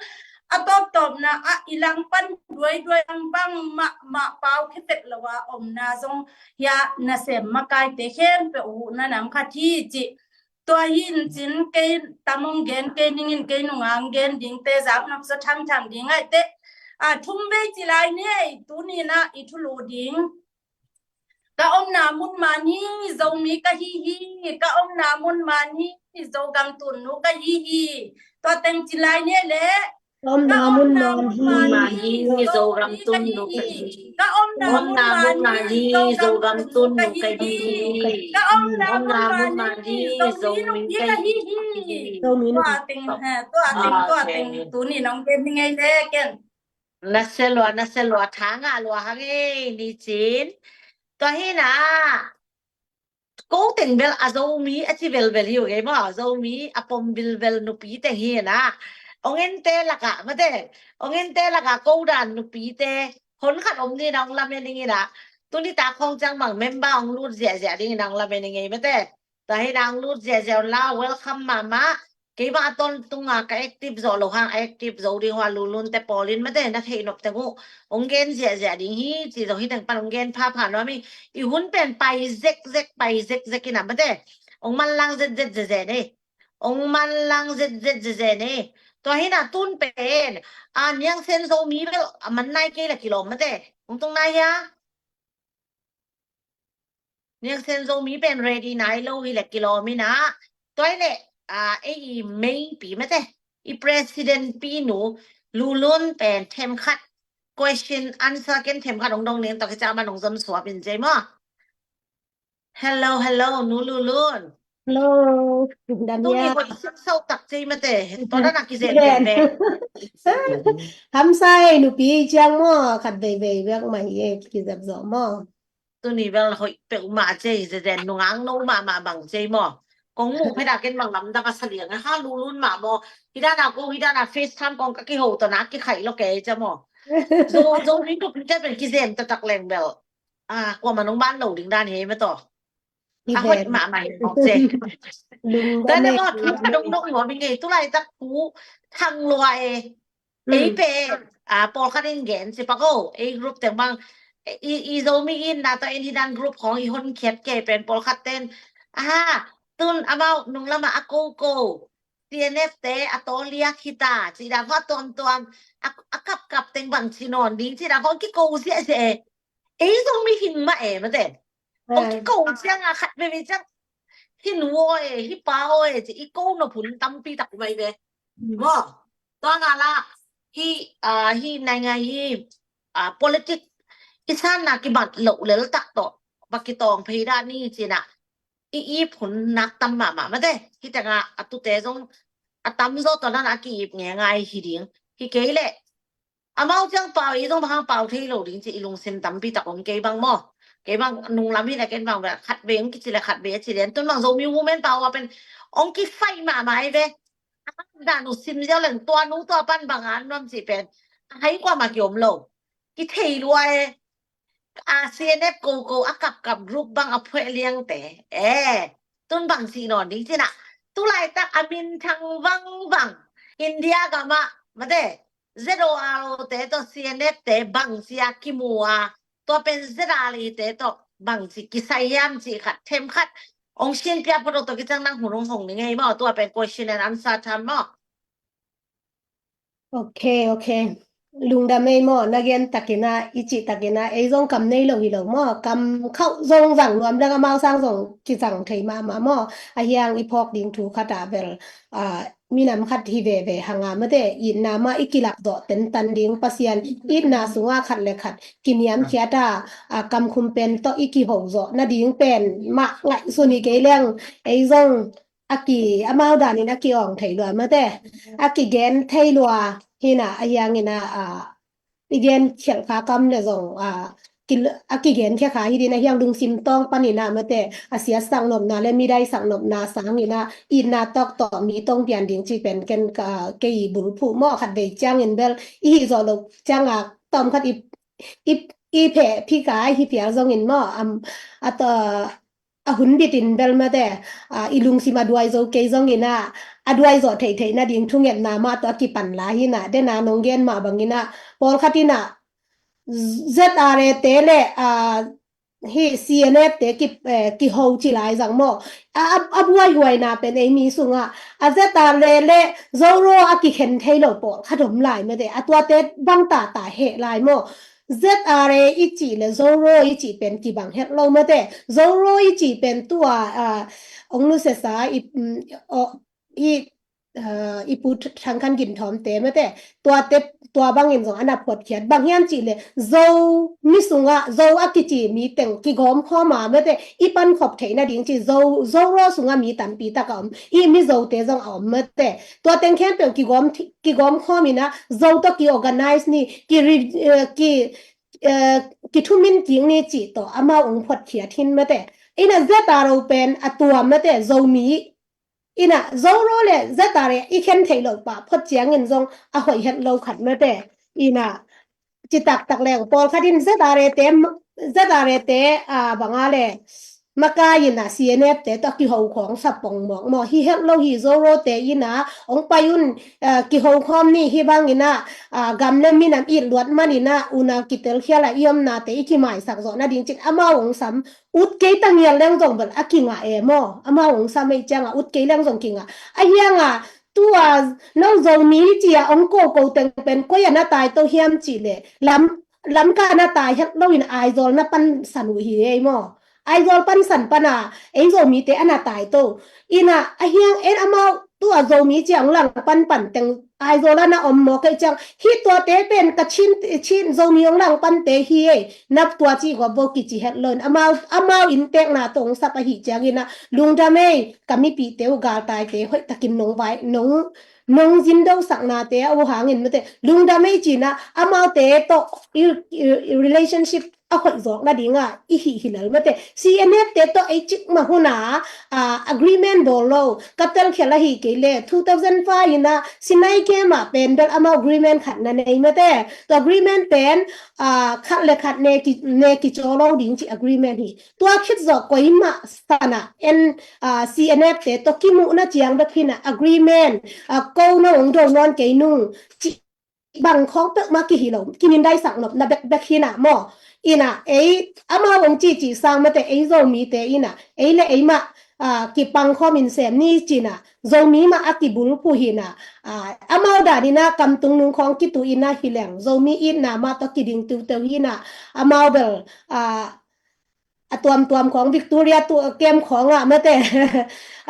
a tawptawpna ah i langpan duaiduai bang mahmah pau khepek lo a omna zong hia nasem makaite khempeuh huhna nam khat hi cih. Tua hi in cin kei tam hong gen kei ningin kei nunga hong gen dingte zak nopsa thangthang ding aihte a thum vei ci lai ni ei. Tuninah i thulu ding ka omna mun man hi Zomi ka hi hi. Ka omna mun man hi Zogam tunnu ka hi hi. Tua teng ci lai ni ei le. Ka omna mun man hi Zogam tunnu ka hi hi. Ka omna mun man hi Zogam tunnu ka hi hi. Ka omna mun man hi Zomi nupi ka hi hi. Tua teng, tua teng, tua teng tuni nong gen hi ngei le ken. Na sia lua, na sia lua, tha ngah lua hang ei ni cin. Tua hi na ko teng bel a Zomi a ci velvel hi uh kei maw? Zomi a pom vilvel nupi teng hi na. Ong ente lakah mate, ong ente lakah ko dan nupite hon khat om ni na ong lamen ing ina. Tuni tak khong ciang bang member ong lut ziahziah ding ina ong lamen ing ei mate. Tua hi na ong lut ziahziah un la, welcome mahmah. Keimah a tawntunga ka active zawh loh hang a active zo ding hua Lulun te pawlin mate na theih nop teng uh ong gen ziahziah ding hi ci zo hi teng pan ong gen phapha nuam hi. I hun pen pai zekzek, pai zekzek ina mate ong manlang zetzet zezen ei. Ong manlang zetzet zezen ei. Tua hi na tun pen a Niangsen Zomi bel a man nai kei la kilawm mate. Ong tung nai hia? Niangsen Zomi pen ready nai lo hi le kilawm ina. Tua hi le a, ei i main pi mate, i president pi nu Lulun pen themkhat question answer ken themkhat ong dong ning tua kica man ong zom suap in cei maw? Hello, hello, nu Lulun. Hello, Dania. Tuni hoih siamsau tak cei mate. Tua dan a kizem pen hamsa ei nupi ciang maw, khat veivei vek mah hi ei kizep zawh maw? Tuni bel hoih peuhmah cei, zezen nungang no mahmah bang cei maw? Kong muh phedak in bang lamdang a saliang a ha Lulun mah maw? Hidana ko hidana FaceTime kong ka kiho tawna kikhaih lo kei cia maw? Zo, Zomi nupite pen kizem taktak leng bel a, kuamah nong ban lo ding dan hi ei mataw. A hoih mahmah hi mawk cei. Dana maw thu ka dongdong maw mi ngei tulaitak thu thang lua e. Ei pe a, pawlkhat in gen ci pak o, ei group teng bang i, i Zomi in na tawh in hidan group khawng i honkhiat kei pen pawlkhat ten aha, tun amau nunglamah a koko TNF te a tawliak hita cih dan khawng a tuamtuam a, a kapkap teng bang ci nawn ding cih dan khawng kiko ziahziah e. Ei Zomi hing mah e mate. Hong kiko cianga khat veve ciang hi nu aw e, hi pa aw e ci i ko nop hun tampi tak mai ve. Maw? Tua ngala hi, a, hi nainga hi, a, politic i sanna kibat loh lel tak tawh ba kitawng phei dan ni cina i ip hun nak tam mahmah mate. Hi tenga a tute zong a tamzaw tua dana a ki-ip ngengai hi ding. Hi kei leh amau ciang pau i zong bang hang pau thei lo ding ci i lungsim tampi tak om kei bang maw? Kei bang nunglam hi leh ken bang bel khat vei ong kici leh khat vei a ci lian tun bang Zomi women pau a pen ong kifaih mahmah ei ve. A dan uh sim ziau leng tua nu tua pan bang an nuam ci pen a hai kuamah kiom lo. kithei lua e. A, CNF koko a kapkap group bang a phueh liangte e, tun bang cih nawn ding ci na, tu laitak a minthang vangvang India gamah mate ZORO te tawh CNF te bang ci a kimu a, tua pen ZRA te tawh bang ci kisai hiam cih khat them khat ong sinpia phot tok tawh kiciang nang hun ong hong ni ngei maw? Tua pen question and answer tham maw? Ok, ok. Lungdam ei maw, na gen takin ah, i cih takin ah, ei zong kam nei lo hi lo maw, kam khauh zong zang nuam leng amau sang zong kizang thei mahmah maw. A hiang i phawk ding thu khat ah bel, a, minam khat hi veve hang a mate, itna mah i kilak zawh tentan ding, Pasian itna sungah khat le khat kiniamkhiat a, a, kamkhum pen tawh i kiho zawh nading pen mah ngaihsun hi kei leng, ei zong a ki, amau danin a ki-awng thei lua mate, a kigen thei lua hi na, a hiangin ah, a, i gen khialh kha kam le zong, a, ki, a kigen khia kha hi din a hiang lungsim tawng panin ah mate, a siatsak nopna le midaisak nopna sangin ah itna tawk tawh mi tong pian ding ci pen ken ka, kei bulphuh maw, khat vei ciangin bel i hih zawh lo ciang a tawm khat i, i, i pheh phika i hi phial zongin maw, am, a taw, a hun bitin bel mate, a, i lungsim a duai zo kei zongin ah, a duai zawh theihtheih nading thungetna mah tawh a kipan lai hi na, den a nong gen mah bangin ah, pawlkhat in ah, ZRA te le, a, hi CNF te ki, eh, kiho ci lai zang maw. A, a, a buaihuaina pen ei mi sungah, a ZRA le ZORO a kikhen thei lo pawlkhat om lai mate, a tuate bang tata heh lai maw. ZRA i cih le ZORO i cih pen kibang het lo mate. ZORO i cih pen tua, a, ong nusesa i, mm, o, i, a, i pu Thangkhan Ginthawmte mate. Tuate, tua bangin zong a na phuatkhiat. Bang hiam cih le Zo mi sungah, Zo a kici mi teng kigawm khawm a mate. I pankhop theih nading ci Zo, ZORO sungah mi tampi tak a om. I Mizote zong a om mate. Tua teng khempeuh kigawm thi-, kigawm khawm in ah, Zo tawh ki-organize ni, ki re-, eh, ki, eh, kithumin kik ni cih tawh amau ong phuatkhiat hin mate. In ah ZRO pen a tuam mate, Zomi. In ah ZORO le ZRA i khen theih loh pah phot ciangin zong a hoih het lo khat mate. In ah citak tak leng pawlkhat in ZRA te, ZRA te, a, banga le makai in ah CNF te tawh kiho khawng sa pong mawk maw. Hi het lo hi, ZORO te in ah ong pai un, a, kiho khawm ni hi bangin ah, a, gam le minam it luat manin ah unau kitelkhial a i omnate i kimaisak zawh nading cin amau ong sam. Ut kei ta ngial leng zong bel a kingah e maw. Amau ong sam ei ciang a ut kei leng zong kingah. A hiang a tua no Zomi ci a ong koko teng pen koi a na tai to hiam cih le Lam, Lamka na tai het lo in Aizawl na pansan uh hi ei maw. Aizawl pansan pan a ei Zomite a na tai to. In ah a hiang en amau tua Zomi ci a ong langpan pan teng Aizawl a na om maw kei ciang. Hi tuate pen Kachin, Chin Zomi ong langpante hi ei. Na tua ci gawp bo kici het lo in amau, amau inntekna tawh ong sap ahih ciangin ah lungdam ei, ka mipihte uh galtaite hoih takin nong vai, nong, nong zindosaknate a uh hangin mate lungdam ei cin ah amaute tawh i, i, i relationship a hoih zawk nading a i hih hi lel mate. CNF te tawh ei cikmah hun a, a, agreement bawl lo, ka telkhial ahih kei le two thousand five in ah Sinai camp ah pen bel amau agreement khat na nei mate. Tua agreement pen, a, khat le khat ne ki, ne kicaw lo ding ci agreement hi. Tua khit zawh koi mah san ah en, a, CNF te tawh kimuhna ciang bek hi na agreement, a, ko na ong do nawn kei nung ci bang khawng peuhmah kihi lo, kimindaisak nopna bekbek hi na maw. In ah ei amau ong cici sang mate ei Zomite in ah ei le ei mah, a, kipang khawm in sem ni cin ah Zomi mah a kibulphuh hi na, a, amau dan in ah kamtung nung khawng kituh in ah hi leng Zomi itna mah tawh kiding tiuteu hi na amau bel, a, a tuamtuam khawng Victoria tu, a, camp khawng ah mate.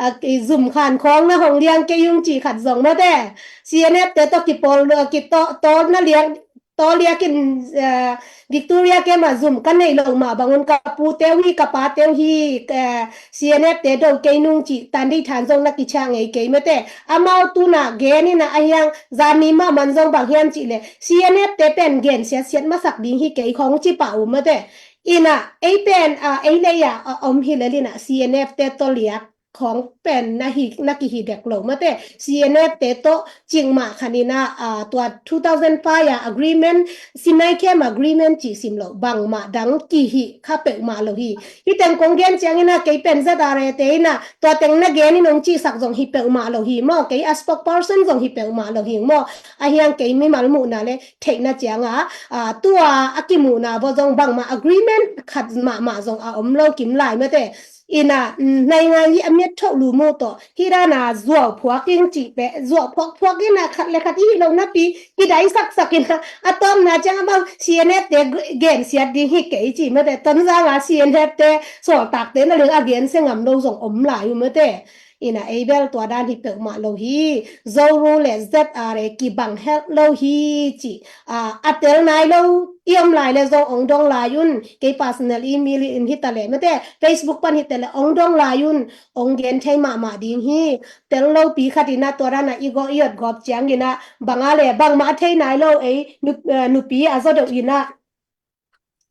A, i zum khan khawng na hong liang kei ung ci khat zong mate. CNF te tawh kipawl, a, kitaw, tawl na liang, tawl liak in, a, Victoria camp ah zum ka nei lo mah bangun ka pute uh hi, ka pate uh hi, a, CNF te do kei nung ci tan dei than zong na kichia ngei kei mate. Amau tuna gen in ah a hiang zani mah man zong bang hiam cih le CNF te pen gen siatsiat masak ding hi kei khawng ci pah uh mate. In ah ei pen, a, ei lei ah, a, om hi lel in ah CNF te tawh liak khawng pen na hi, na kihi dek lo mate. C N F te tawh cik mah khat in ah, ah, tua two thousand five a agreement, Sinai Camp agreement cih sim lo, bangmah dang kihi kha peuhmah lo hi. Hih teng kong gen ciangin ah kei pen Z R A te in ah tua teng na gen in hong cihsak zong hi peuhmah lo hi maw, kei a spokesperson zong hi peuhmah lo hi maw. Ahi hang kei mimal muhna le theihna ciang ah, ah, tua a kimuhna vawh zong bangmah agreement khat mahmah zong a om lo kim lai mate. In ah, mm, naingan hi a miat thoh lu mu tawh, hih dan a zuau phuak ing cih pen, zuau phuak phuak in ah khat le khat i hih lo napi, i dai saksak in ah, a tawpna ciang amau C N F te gensiat ding hi kei ci mate, Tonzang a C N F te sawltakte na ling a gensia ngam lo zong om lai uh mate. In ah ei bel tua dan hi peuhmah lo hi, Zoru le Z R A kibang helh lo hi ci, ah, a tel nai lo i om lai le zong ong dong lai un, kei personal email in hi ta le mate, Facebook pan hi ta le ong dong lai un, ong gen thei mahmah ding hi. Tel lopi khat in ah tua dan a i gawh i ot gawp ciangin ah bang a le bangmah a thei nai lo ei nup-, eh, nupi a zaw deuh in ah,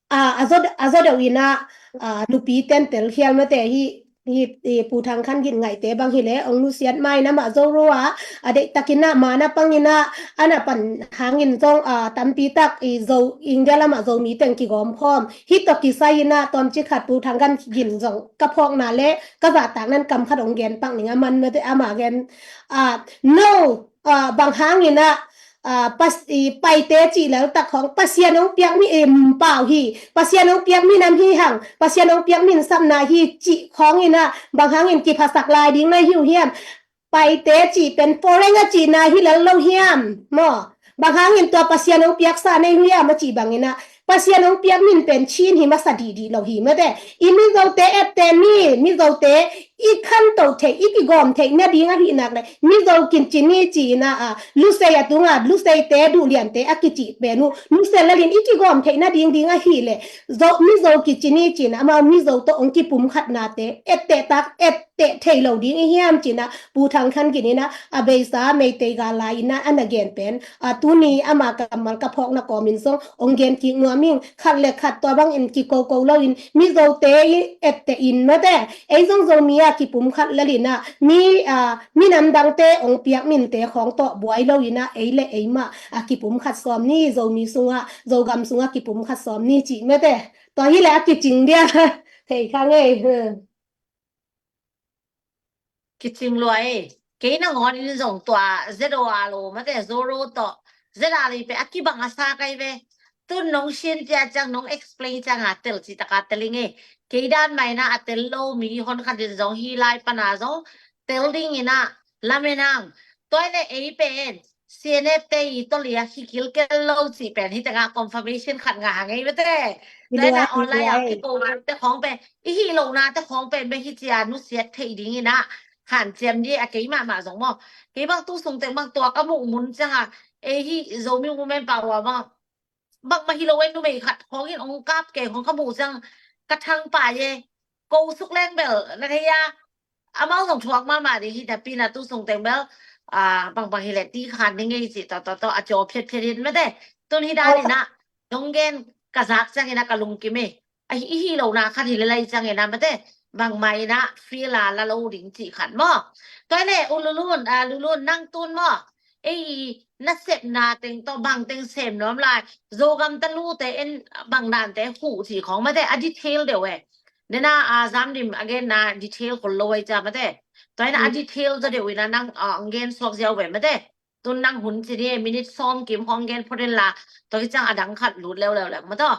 ah, a zaw, a zaw deuh in ah, ah, nupi ten tel khial mate hi, hi, hi Pu Thang Khan Gin ngaihte bang hi le ong nusiat ma in amah Zoru a, a deihtak in ah mana pang in ah, ana pan hangin zong, ah, tampi tak i Zo, India lam ah Zomi teng kigawm khawm. Hih tawh kisai in ah tawmcik khat Pu Thang Khan Gin zong ka phawkna le ka zahtak nan kam khat ong gen pak ning a man mate, ama gen, ah, no, ah, bang hangin ah, ah, pas-, i, Paite cih leltak khawng Pasian hong piak mi, em, pau hi, Pasian hong piak mi nam hi hang, Pasian hong piak mi sapna hi cih khawng in ah bang hangin kiphasak lai ding na hi uh hiam? Paite cih pen foreign a cihna hi lel lo hiam maw? Bang hangin tua Pasian hong piaksa nei uh hiam a cih bang in ah, Pasian hong piak min pen Chin hi masa dihdih lo hi mate. I Mizote etteh ni, Mizote i khantoh theih, i kigawm theih nading ahih nak le, Mizo kici ni ci in ah, ah, Lusei a tung a, Luseite duhliante a kici pen uh, Lusei lel in i kigawm theih nading ding ahih le, Zo, Mizo kici ni ci in ah, amau Mizo tawh ong kipumkhatnate etteh tak, etteh thei lo ding i hiam ci in ah, Pu Thang Khan Gin in ah, a beisa Meitei gal lai in ah, ana gen pen, ah, tuni ama kammal ka phawkna kawmin zong ong gen kik nuam ing, khat le khat tua bangin kikoko lo in, Mizote i etteh in mate, ei zong Zomi a kipumkhat lel in ah, mi, ah, minam dangte ong piak minte khawng tawh buai lo in ah, ei le ei mah, ah, kipumkhat sawm ni, Zomi sungah, Zogam sungah kipumkhat sawm ni cih mate. Tua hi le a kicing dia, thei kha ngei. Kicing lua e. Kei nangawn in zong tua Z O R lo mate, Zoru tawh Z R A pen a kibang a sa kai ve. Tun nong sin cia ciang, nong explain ciang a tel cih taka tel ing e. Kei dan mah in ah a tel lo mi hon khat in zong hih lai pan a zong tel ding in ah lamen ang. Tua hi le ei pen C N F te i tawh liak hi kilkel lo cih pen hi tengah confirmation khat ngah hang ei mate. Tua hi le online a kiko te khawng pen, i hih lohna te khawng pen bek hi cia nusiat theih ding in ah hanciam dih a, kei mahmah zong maw. Kei bang tu sung teng bang tua ka muh mun ciang a, ei hih Zomi Women Power bang, bangmah hi lo e, numei khat khawng in ong kap kei khawng ka muh ciang ka thang pai e. Ko suk leng bel na thei a, amau zong thuak mahmah ding hi napi in ah tu sung teng bel, ah, bangbang hi le ti khan ding ngei cih tawh, tawh, tawh a caw phiatphiat in mate. Tun hi dan in ah nong gen ka zak ciangin ah ka lungkim e. A hi, i hih lohna khat hi le lai ciangin ah mate, bangmah in ah feel a la lo ding cih khat maw. Tua hi le U Lulun, ah, Lulun nang tun maw, ei nasepna teng tawh bang teng sem nuam lai, Zogam talute en bang dante huh cih khawng mate, a detail deuh e. Dena, ah, Zamdim again na detail khol lo ai cia mate. Tua hi in ah a detail zaw deuh in ah nang, ah, ong gen suak ziau ve mate. Tun nang hun ci ni, minute sawm kim hong gen phot in la, tua hi ciang a dang khat lut leuleu leng mate.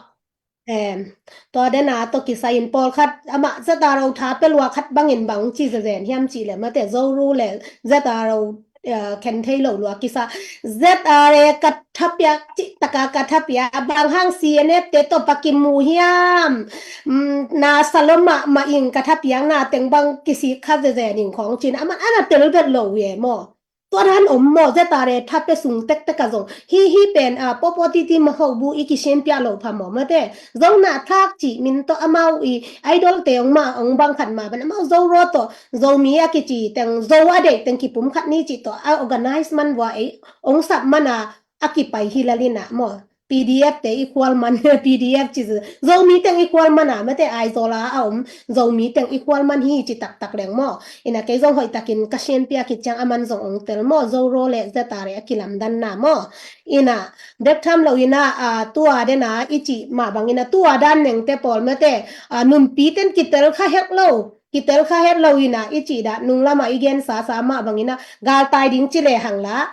Em, tua dena tawh kisai in pawlkhat amah Z R O tha pia lua khat bangin bang ci zezen hiam cih le mate, Zoru le Z R O, eh, khen thei lo lua kisa. Z R A ka thapiak cih taka ka thapiak, bang hang C N F te tawh pa kimu hiam? Mm, na sa lo mahmah ing, ka thapiakna teng bang kisik kha zezen ing khawng ci in ah, amah ana tel vet lo uh e maw. Tua dan om maw, Z R A tha pia sung tektek ah zong. Hih, hih pen, ah, pawpaw titi ma hoh bu i kisiam piak loh pha maw mate. Zong na thak cih min tawh amau i idol te ong mah, ong bang khat mah ban amau Zoru tawh, Zomi a kici teng, Zo a deih teng kipumkhat ni cih tawh, a organize man vua ei, ong sap man a, a kipai hi lel in ah maw. PDF te i khual man, PDF ci, Zomi teng i khual man a, mate Aizawl a a om Zomi teng i khual man hi ci taktak leng maw. Ina kei zong hoih takin ka sian piak khit ciang aman zong ong tel maw, Zoro le Zeta le a kilamdanna maw. Ina bek tham lo ina, a, tua dena i cih mah bang ina tua dan nengte pawl mate, a, numpi ten kitel kha het lo, kitel kha het lo ina i cih dah nung lama i gen sasa mah bang ina galtai ding ci le hang la,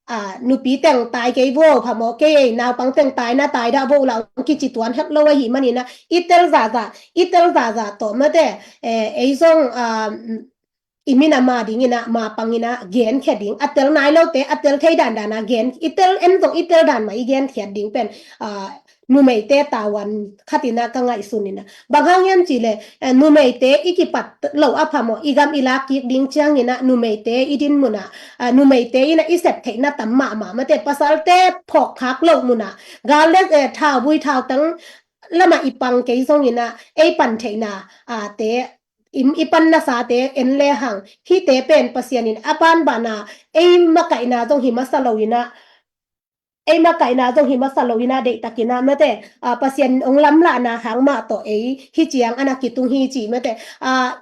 a, nupi teng tai kei vo, phamawh kei ei, naupang teng tai na tai dah vo la ong kici tuan het lo ahi man ina i tel zahzah, i tel zahzah tawh mate, eh, ei zong, a, i minam a ding ina ma pang ina gen khia ding, a tel nai lote a tel thei dandan a gen, i tel en zong i tel dan mah i gen khiat ding pen, a, numeite tavuan khat ina ka ngaihsun ina. Bang hang hiam ci le, eh, numeite i kipat lo a phamawh, i gam i lak kik ding ciang ina numeite i din mun a, a, numeite ina i sep theihna tam mahmah mate, pasalte phawk khak lo mun a, gal le, eh, thau bui thau tang lama i pang kei zong ina ei pan theihna, a, te i, i pan nasate en le hang, hihte pen Pasian in a banbana ei makaihna zong hi masa lo ina, ei makaihna zong hi masa lo ina deihtak ina mate, a, Pasian in ong lamlahna hang mah tawh ei hi ciang ana kitung hi ci mate, a,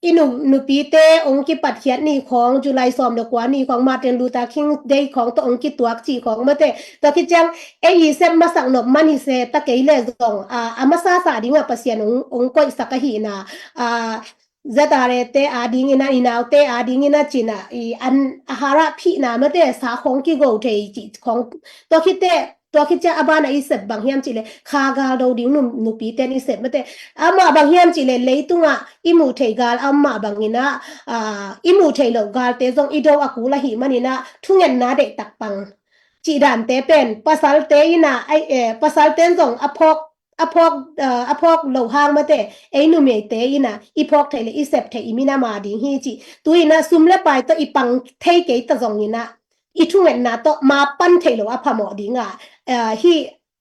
i nu, nupite ong kipatkhiat ni khawng, July sawm le kua ni khawng, Martin Luther King Day khawng tawh ong kituak ci khawng mate. Tua khit ciang ei i sep masak nop man hi se ta kei le zong, a, a masasa dinga Pasian ong, ong koihsak ahihna, a, Zeta le te a ding ina, i naute a ding ina cina, i an a harah phihna mate, sa khawng kigo thei ci khawng. Tua khit te, tua khit ciang a bana i sep bang hiam ci le, kha gal do ding nu, nupi ten i sep mate. Amah bang hiam ci le, leitunga i muh thei gal amah bang ina, a, i muh thei lo galte zong i do a kul ahi man ina, thungetna deihtak pang. Cih dante pen, pasalte ina, ai, eh, pasalten zong a phawk, a phawk, eh, a phawk lo hang mate, ei numeite ina, i phawk thei le i sep thei i minam a ding hi ci. Tu ina sum le pai tawh i pang thei kei ta zong ina, i thungetna tawh ma pan thei lo a phamawh dinga, eh, hi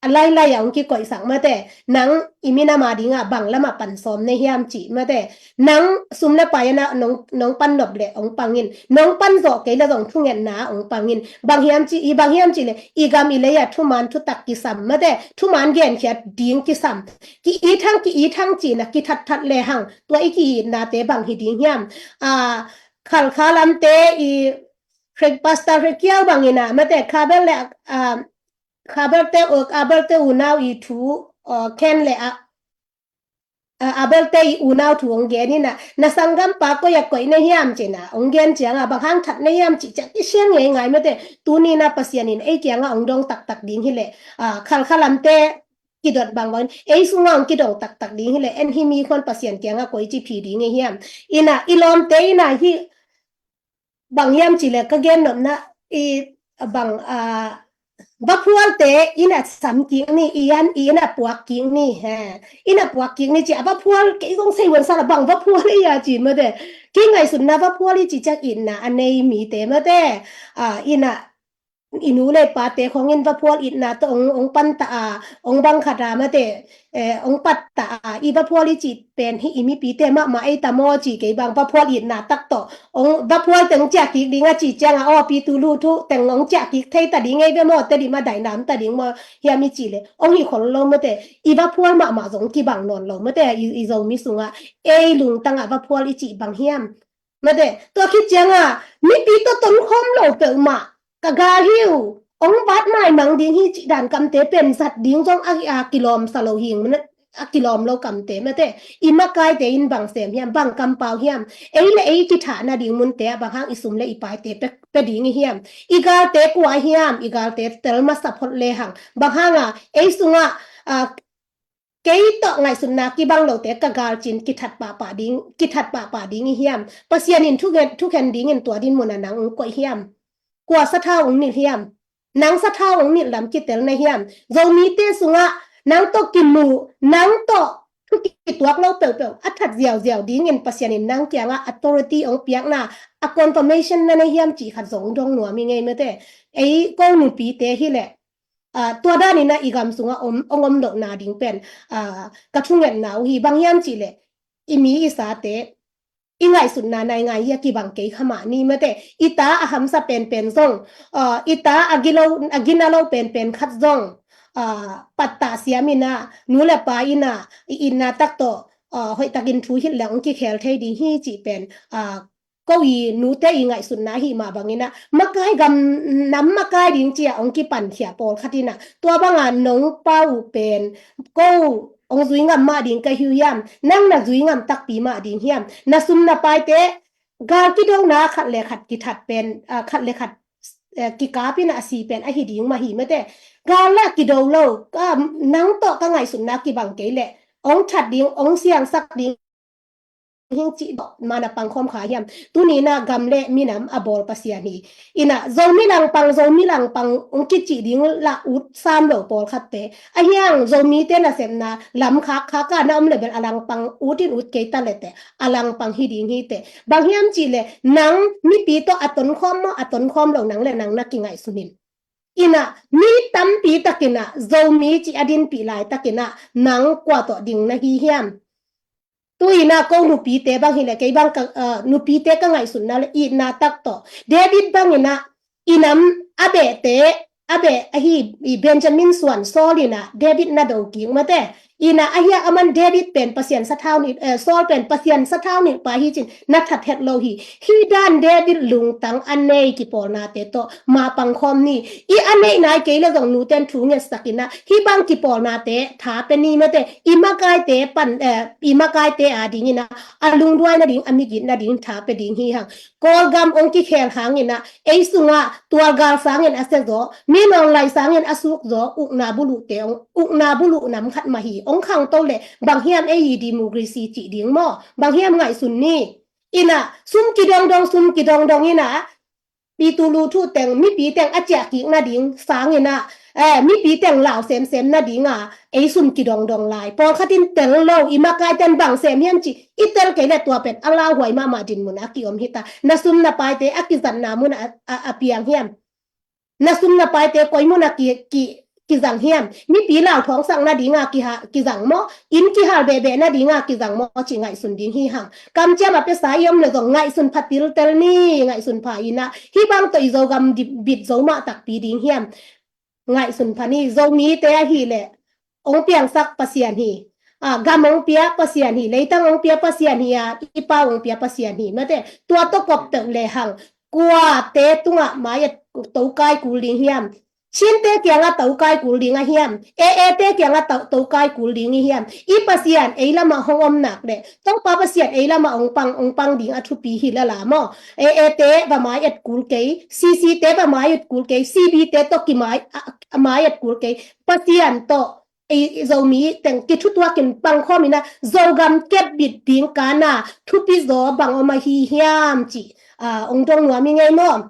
a lailai a ong kikoihsak mate, nang i minam a dinga bang lama pan sawm ne hiam ci mate, nang sum le pai ina nong, nong pan nop le ong pangin, nong pan zawh kei le zong thungetna ong pangin, bang hiam ci, i bang hiam ci le, i gam i lei a thuman thutak kisam mate, thuman genkhiat ding kisam, ki-it hang, ki-it hang cina kithatthat le hang, tua i ki-itnate bang hi ding hiam? A, Khalkha lamte i Pastor Hrekiau bang ina mate, Khabel le, a, Khabel te, Abel te unau i thu, a, Ken le, a, a, Abel te i unau thu ong gen ina, na sanggampa koi a koih na hiam cina ong gen cianga bang hang that na hiam ci ciang i siang ngei ngai mate. Tuni na Pasian in ei kianga ong dong taktak ding hi le, a, Khalkha lamte kidot bang bang ei sunga ong kidong taktak ding hi le, en hi mi khon Pasian kianga koi ci phi ding hi hiam? Ina i lawmte ina hi bang hiam ci le ka gen nopna i bang, a, vaphualte ina sam kik ni, i an i ina puak kik ni, he, ina puak kik ni ci a vaphual kei zong sei wan sala bang vaphual i a ci mate. Kei ngaihsutna vaphual i ci ciang itna a nei mite mate, a, ina i nu le pate khawng in vaphual itna tawh ong, ong pan ta a, ong bang khat a mate, eh, ong pat ta a, i vaphual i ci pen hi i mipite mahmah ei ta maw ci kei bang vaphual itna tak tawh ong vaphual teng ciah kik ding a ci cianga aw pi tu lu thu teng ong ciah kik thei ta ding ei ve maw, te di ma dainam ta ding maw hiam i ci le ong hi khol lo mate, i vaphual mahmah zong kibang nawn lo mate, i, i Zomi sunga ei lungtanga vaphual i ci bang hiam? Mate, tua khit cianga mipi tawh tonkhawm lo peuhmah ka gal hi uh, ong vat maimang ding hi cih dan kamte pen zat ding zong a, a kilawm sa lo hing, a kilawm lo kamte mate. I makaite in bang sem hiam, bang kampau hiam? Ei le ei kithahna ding munte ah bang hang i sum le i paite pe, pe ding i hiam? I galte kua hiam? I galte tel masa phot le hang. Bang hanga ei sunga, a, kei tawh ngaihsutna kibang lote ka galcin kithat pahpah ding, kithat pahpah ding i hiam? Pasian in thukhen, thukhen dingin tua din muna nang ong koih hiam? Kua sathau ong nilh hiam? Nang sathau ong nilh lam kitel na hiam? Zomite sungah nang tawh kimu, nang tawh thu kituak lo peuhpeuh a that ziauziau dingin Pasian in nang kiangah authority ong piakna a confirmation na nei hiam cih khat zong dong nuam i ngei mate. Ei ko nupite hileh, ah, tua danin ah i gam sungah om, ong om lohna ding pen, ah, ka thungetna uh hi. Bang hiam cihleh i mi i sate i ngaihsutna nai ngai hi a kibang kei kha mah ni mate. I ta a hamsa penpen zong, ah, i ta a gilo, a gina lo penpen khat zong, ah, pattah siam in ah, nu le pa in ah, i itna tak tawh, ah, hoih takin thu hilh leng hong kikhel thei ding hi cih pen, ah, ko i nute i ngaihsutna ahih mah bangin ah, makai gam nam makai ding ci-a hong kipankhia pawlkhat in ah, tua banga nong pa uh pen, ko hong zui ngam mah ding ka hi uh hiam, nang na zui ngam takpi mah ding hiam, na sum na paite, gal kidona khat le khat kithat pen, ah, khat le khat, eh, kikap in ah a si pen ahi ding mah hi mate. Gal lah kido lo, ka, nang tawh ka ngaihsutna kibang kei leh, hong that ding, hong siangsak ding, hing cih tawh man a pangkhawm kha hiam. Tuni in ah gam le minam a bawl Pasian hi. In ah Zomi langpang, Zomi langpang hong kicih ding lah ut sam lo pawlkhatte. Ahi hang Zomite nasepna lam khakkhak a na om le bel a langpang ut in ut kei ta le teh, a langpang hi ding hi teh. Bang hiam cih leh nang mipi tawh a tonkhawm maw, a tonkhawm lo nang le nang na kingaihsun in. In ah mi tampi tak in ah Zomi cih a dinpih laitak in ah nang kua tawh ding na hi hiam. Tu in ah ko nupite bang hi leh, kei bang ka, ah, nupite ka ngaihsutna le itna tak tawh, David bang in ah i nam a behte, a beh ahi, i Benjamin suan Saul in ah David na do kik mate. In ah ahi a, aman David pen Pasian sathau nih, eh, Saul pen Pasian sathau nih pa hi cin na that het lo hi. Hih dan David lungtang a nei kipawlnate tawh ma pangkhawm ni. I a neih nai kei le zong nuten thu ngetsak in ah hih bang kipawlnate tha pe ni mate. I makaite pan, eh, i makaite a ding in ah a lungduai nading, a migit nading tha pe ding hi hang. Kawlgam hong kikhel hang in ah ei sungah tualgal sangin a sia zaw, mi nawnlai sangin a suk zaw, ukna buluhte hong, ukna buluh nam khat mah hi. Hong khangto le bang hiam ei i democracy cih ding maw, bang hiam ngaihsun ni. In ah sum kidongdong, sum kidongdong in ah, pi tu lu thu teng, mipi teng a ciah kik nading sang in ah, eh, mipi teng lau semsem nading a ei sum kidongdong lai. Pawlkhat in tel lo, i makaiten bang sem hiam cih i tel kei le tua pen a lauhuai mahmah dinmun a kiom hi ta. Na sum na paite a kizatna mun a, a, a piang hiam. Na sum na paite koi mun a ki, ki, kizang hiam. Mipi lau thawngsak nading a kiha, kizang maw, inn kihal behbeh nading a kizang maw cih ngaihsun ding hi hang. Kamciam a pesa i om le zong ngaihsun pha tiltel ni, ngaihsun pha in ah hih bang tawh i Zogam di, bit zo mah takpi ding hiam. Ngaihsun pha ni. Zomite ahih leh hong piangsak Pasian hi. Ah, gam hong pia Pasian hi, leitang hong pia Pasian hi a, i pau hong pia Pasian hi mate. Tua tawh kop teuh le hang, kuate tungah mai-et tokai kul ding hiam. Chinte kiangah tokai kul ding a hiam. Ee te kiangah to, tokai kul ding i hiam. I Pasian ei lamah hong om nak le, Topa Pasian ei lamah hong pang, hong pang ding a thupi hi lala maw. Ee te va mai-et kul kei, C C te va mai-et kul kei, C B te tawh kimai, a, a mai-et kul kei. Pasian tawh ei, ei Zomi teng kithutuakin pangkhawm in ah Zogam kepbit ding kana thupi zaw bang om ahi hiam cih, ah, hong dong nuam i ngei maw.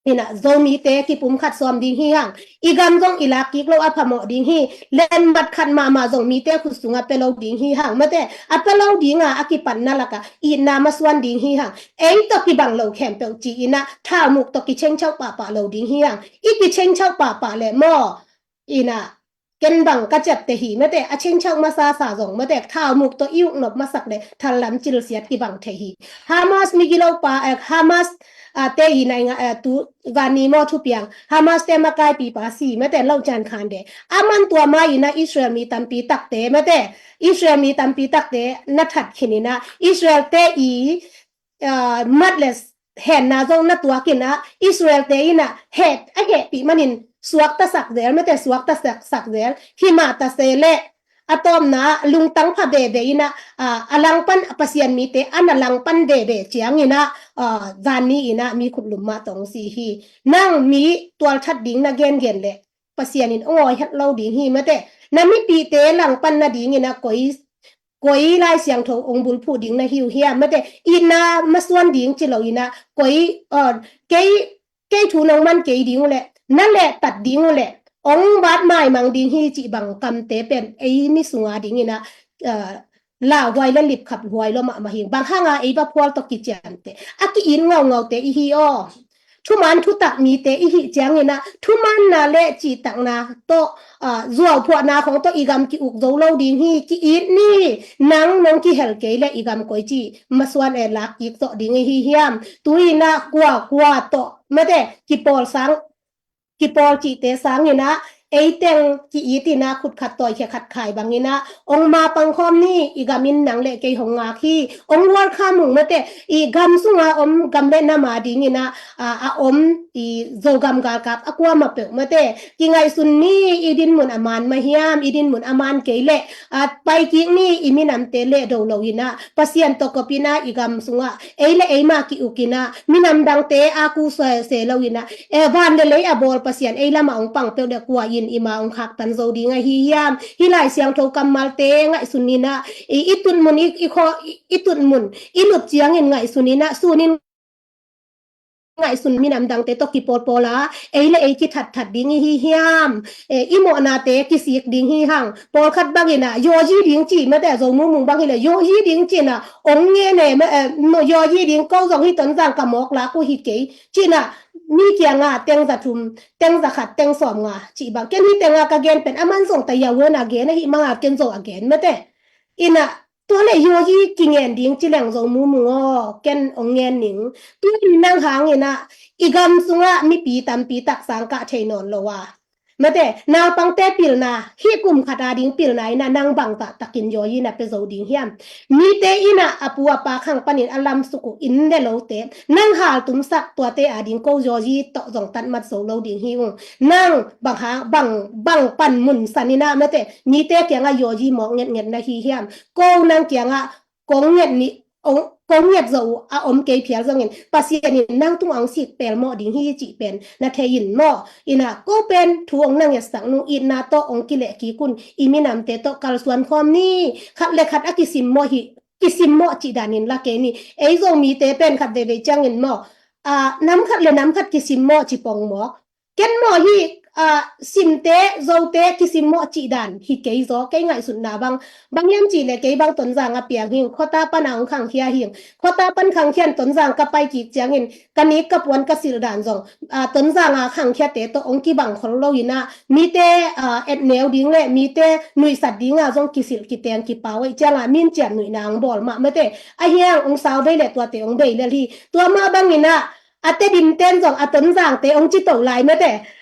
In ah Zomite kipumkhat sawm ding hi hang. I gam zong i lak kik lo a phamawh ding hi. Lenmat khat mahmah zong mite khut sungah pia lo ding hi hang mate. A pia lo ding a, a kipatna lakah itna masuan ding hi hang. Ei tawh kibang lo khempeuh ci in ah thaumuk tawh kichengchauh pahpah lo ding hi hang. I kichengchauh pahpah le maw, in ah ken bang ka ciapte hi mate, a chengchauh masasa zong mate, thaumuk tawh i uknop masak le thallam cilsiat kibang thei hi. Hamas migilo pa, eh, Hamas, ah, te i nai nga, eh, tu vanni maw thupiang, Hamas te makaipi pa si mate, lo can khan de. Aman tua ma in ah Israel mi tampi takte mate, Israel mi tampi takte na that khin in ah Israel te i, ah, mat le henna zong na tuak in ah, Israel te in ah het, a hehpih manin suaktasak zel mate, suaktasak, sak zel. Himah ta se le, a tawpna lungtang pha veve in ah, ah, a langpan, Pasian mite an a langpan veve ciangin ah, ah, vanni in ah mi khutlum mah tawh hong si hi. Nang mi tualthat ding na gengen le Pasian in hong awi het lo ding hi mate. Na mipite langpan nading in ah koi, koi Lai Siangtho hong bulphuh ding na hi uh hiam mate. Itna masuan ding ci lo in ah koi, ah, kei, kei thu nong man kei ding uh le, na lehtat ding uh le, hong vat maimang ding hi cih bang kamte pen ei mi sunga ding in ah, ah, lauhuai le lipkhap huai lua mahmah hi. Bang hanga ei va phual tawh kiciamte, a ki-it ngaungaute i hi aw. Thuman thutak mite i hih ciangin ah, thumanna le cihtakna tawh, ah, zuauphuahna khong tawh i gam ki-uk zo lo ding hi, ki-it ni. Nang nong kihel kei le i gam koi ci masuan e lak kik tawh ding i hi hiam. Tu in ah kua kua tawh mate, kipawl sang, kipawl cihte sangin ah, Ei teng ki-it in ah khut khat tawi khia khat khai bangin ah ong ma pang khawm ni, i gam in nang le kei hong ngak hi. Ong welcome ung mate, i gam sunga om gam le nam a dingin ah a, a om i Zogam galkap a kuamah peuh mate, kingaihsun ni. I dinmun a man mah hiam, i dinmun a man kei leh a pai kik ni, i minamte leh do lo in ah Pasian tawh kop in ah i gam sungah ei le ei mah ki-uk in ah minam dangte a ku sese lo in ah, e, van le lei a bawl Pasian ei lamah ong pang peuh le kua in i ma ong khaktan zo ding ahi hiam? Hih Lai Siangtho kammalte ngaihsun in ah i, i tutmun i, i khaw, i, i tutmun i lut ciangin ngaihsun in ah sun in ngaihsun minam dangte tawh kipawlpawl a ei le ei kithatthat ding i hi hiam? E, i mawhnate kisik ding hi hang. Pawlkhat bangin ah yawyi ding ci mate, Zo Mu Mung bang hi leh yawyi ding ci in ah ong ngen e, ma, e, yawyi ding, ko zong hih Tonzang ka mawk lak uh hi kei ci in ah mi kiangah teng za thum, teng za khat, teng sawm nga cih bang. Ken hih tengah ka gen pen a man zong ta yawyi na gen ahih manga ken zong a gen mate. In ah tua le yawyi kingen ding ci leng Zo Mu Mung aw, ken ong ngen ning. Tu in nang hangin ah i gam sungah mipi tampi tak sang kah thei nawn lo a mate, naupangte pilna, hih kum khat a ding pilna in ah nang bang zah takin yawyi na pia zo ding hiam? Mite in ah a pu a pa khang panin a lamsuk uh inn le lote nang haltumsak, tuate a ding ko yawyi tawh zong tatmat zo lo ding hi ung. Nang bang hang, bang, bang panmun san in ah mate, mite kiangah yawyi mawk ngetnget na hi hiam? Ko nang kiangah kong nget ni, ong, kong nget zo uh a om kei phial zongin Pasian in nang tungah ong sik pelmawh ding hi cih pen na thei in maw? In ah ko pen thu ong na ngetsak nung itna tawh ong kileh kik un, i minamte tawh kalsuan khawm ni. Khat le khat a kisimmawh hi, kisimmawh cih danin la kei ni. Ei Zomite pen khat veivei ciangin maw, a, nam khat le nam khat kisimmawh ci pong maw? Ken maw hih, a, simte, Zote kisimmawh cih dan hi kei zaw, kei ngaihsutna bang. Bang hiam cih leh kei bang Tonzang a piang hing, khuata pan a ong khangkhia hing. Khuata pan khangkhia in Tonzang ka pai kik ciangin ka nik ka puan ka silh dan zong, a, Tonzang a khangkhiate tawh ong kibang khol lo in ah mite, a, etneu ding le mite nuihsat ding a zong kisilh kiteng kipau ei ciangah minciam nuihna ong bawl mah mate. Ahi hang ong sau bei le tuate ong bei lel hi. Tua mah bangin ah a Tedim ten zong a Tonzangte ong ci to lai mate.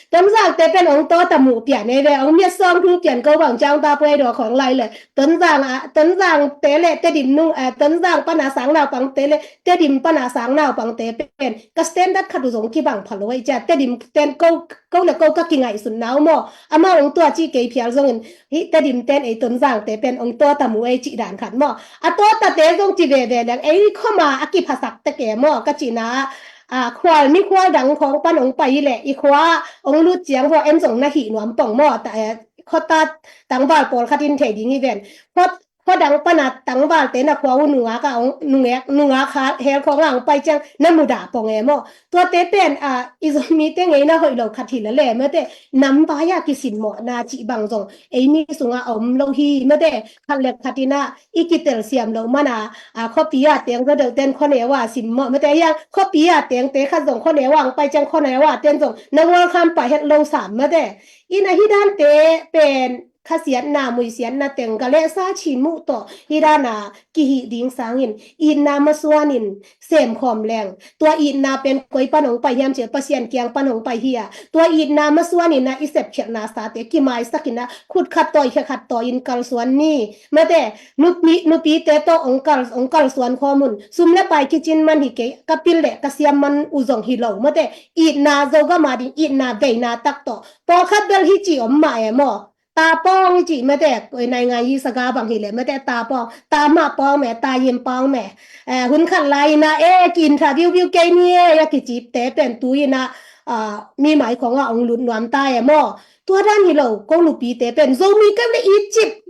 Tonzangte pen ong tawt a muh pian ei ve, ong miat sawng thu pian ko bang ciang ta puai daw khawng lai le. Tonzang a, Tonzangte le Tedim nung, a, Tonzang pan a sang naupangte le Tedim pan a sang naupangte pen ka standard khat uh zong kibang pha lo ei cia. Tedim ten ko, ko le ko ka kingaihsutna uh maw? Amau ong tua ci kei phial zongin hih Tedim ten ei Tonzangte pen ong tawt a mu ei cih dan khat maw? A tawtate zong ci veve leng ei khoma a kiphasak tek e maw? Ka cihna ah, a, khual, mi khual dang khawng pan ong pai hi leh i khua ong lut ciang vua en zong na hih nuam pong maw? Ta, e, khuata tangval pawlkhat in thei ding hi ven. Khua, khua dang pan a tangvalte na khua uh nungak a ong, nungek, nungak hel khawng a ong pai ciang na mudah pong e maw? Tuate pen, a, i Zomite ngeina hoih lo khat hi lele mate, nam vai a kisimmawhna cih bang zong ei mi sungah a om lo hi mate. Khat le khat in ah i kitelsiam loh man a, a, khuapi a teng zaw deuh ten khuaneu a simmawh mate, a hiang khuapi a tengte khat zong khuaneu a ang pai ciang khuaneu a ten zong na welcome pah het lo sam mate. In ah hih dante pen khasiatna, muisiatna teng ga le sa chin muh tawh hih dan a kihih ding sangin itna masuanin semkhawm leng. Tua itna pen koi pan ong pai hiam cih leh Pasian kiang pan ong pai hi a. Tua itna masuanin ah i sepkhialhna sate kimaisak in ah khut khat tawi khia khat tawi in kalsuan ni. Mate, nupi, nupite tawh ong kal, ong kalsuan khawm un. Sum le pai kicin man hi kei, ka pil le ka siam man uh zong hi lo. Mate, itna Zogam a ding itna veina tak tawh. Pawlkhat bel hi ci om mah e maw? Ta pawng i cih mate, koi naingan yi saga bang hi le mate, ta pawng, ta mah pawng me, ta yim pawng me. Eh, hun khat lai in ah, eh, ki interview view kei ni e, a kicipte pen tu in ah, ah, mi mai khawng ah ong lut nuam ta e maw? Tua dan hi lo, ko nupite pen Zomi kei le Egypt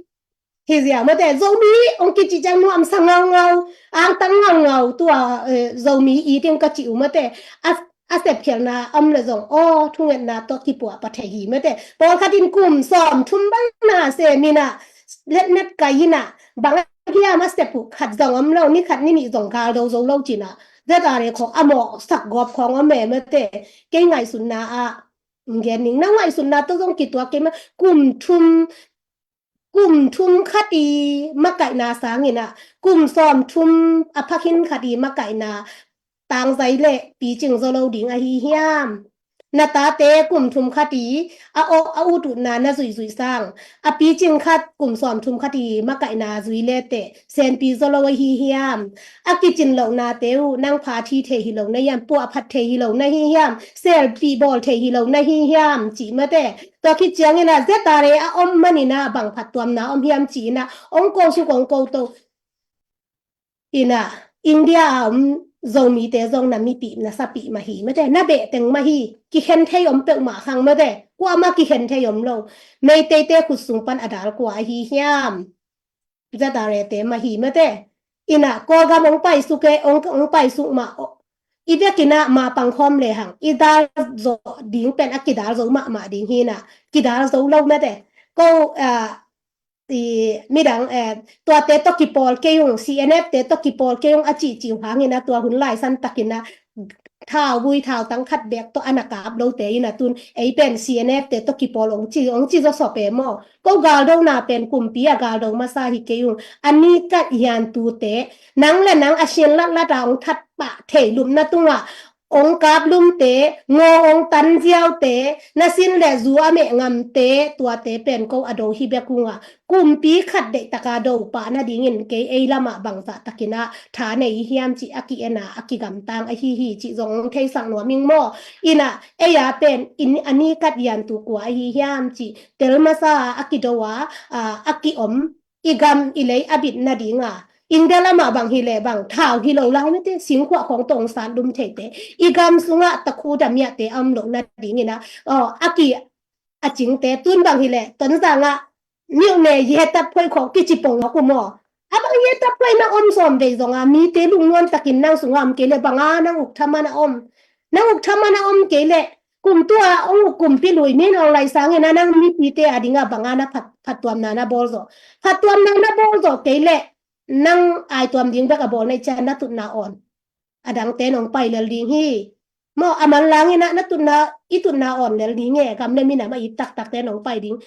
hi zia mate, Zomi ong kici ciang nuamsa ngaungau, angtang ngaungau, tua, eh, Zomi i ting ka ci uh mate. A, a sepkhialhna om le zong aw thungetna tawh kipuah pah thei hi mate. Pawlkhat in kum sawm thum bang na sem in ah letnet kai in ah bang a hiam a sep uh khat zong om lo, ni khat ni nih zong gal do zo lo cin ah Z R A khawng a mawhsak gawp khawng om e mate. Kei ngaihsutna ah gen ning, na ngaihsutna tawh zong kituak kei mah, kum thum kum thum khat i makaihna sangin ah kum sawm thum a phakhin khat i makaihna tangzai le picing zaw lo ding ahi hiam? Na tate kum thum khat i a, a ututna na zuihzuih sang, a picing khat kum sawm thum khat i makaihna zui leteh senpi zaw lo ahi hiam? A kicin lohnate uh nang pha thi thei hi lo na hiam? Puah phat thei hi lo na hi hiam? Selpih bawl thei hi lo na hi hiam? Cih mate. Tua khit ciangin a ZRA a om manin a bang phattuamna om hiam ci-in a ong ko suk ong ko to. Ina India a om Zomite zong na mipih na sapih mah hi mate, na behteng mah hi. Kikhen thei om peuhmah khang mate, kuamah kikhen thei om lo. Meiteite khut sung pan a dal kua ahi hiam? ZRA te mah hi mate. Ina Kawlgam ong paisuk e, ong, ong paisuk mah i vekin a ma pangkhawm lehang i dal zo ding pen a kidal zo mahmah ding hi. Ina kidal zo lo mate. Ko midang, eh, tuate tawh kipawl kei ung, CNF te tawh kipawl kei ung a cihcih uh hangin a tua hun laisan takin a thauvui thautang khat bek tawh a na kap lote in a tun ei pen CNF te tawh kipawl ong ci, ong ci zawsop e maw? Ko galdona pen kumpi a galdo masa hi kei ung. A ni kat hiantute nang le nang a sin latlat a ong that pah thei lupna tungah ong kaplumte, ngaw ong tanziaute, na sin le zu a meh ngamte, tuate pen ko a do hi bek ung a, kumpi khat deihtaka do pah nadingin kei ei lamah bangzah takin a tha nei hiam cih a ki-en a, a kigamtang ahi hi cih zong ong theisak nuam ing maw? Ina ei a pen a ni kat hiantu kua ahi hiam cih tel masa a, a kido a, a, a kiom i gam i lei a bit nading a, India lamah bang hi leh bang thau hi lo lai mate, singkhuah khawng tawh ong sat lum theite, i gam sungah takhu damiahte a om loh nadingin a, aw, a ki a cingte tun bang hi leh Tonzang ah niuh ne ye tat phoi khawng kici pong a kum aw. A bang ye tat phoi na om sawm vei zong a mite lungnuam takin nang sungah om kei leh bang a nang uk thaman a om. Nang uk thaman a om kei leh kum tua ong uk kumpi lui min ong lai sangin a nang mipite a dingah bang a na phat, phattuamna na bawl zawh. Phattuamna na bawl zawh kei leh nang aituam ding bek a bawl na i cian na tutna awn a dangte nong pai lel ding hi. Maw a manlangin a na tutna, i tutna awn lel ding e, gam le minam a it taktakte nong pai ding.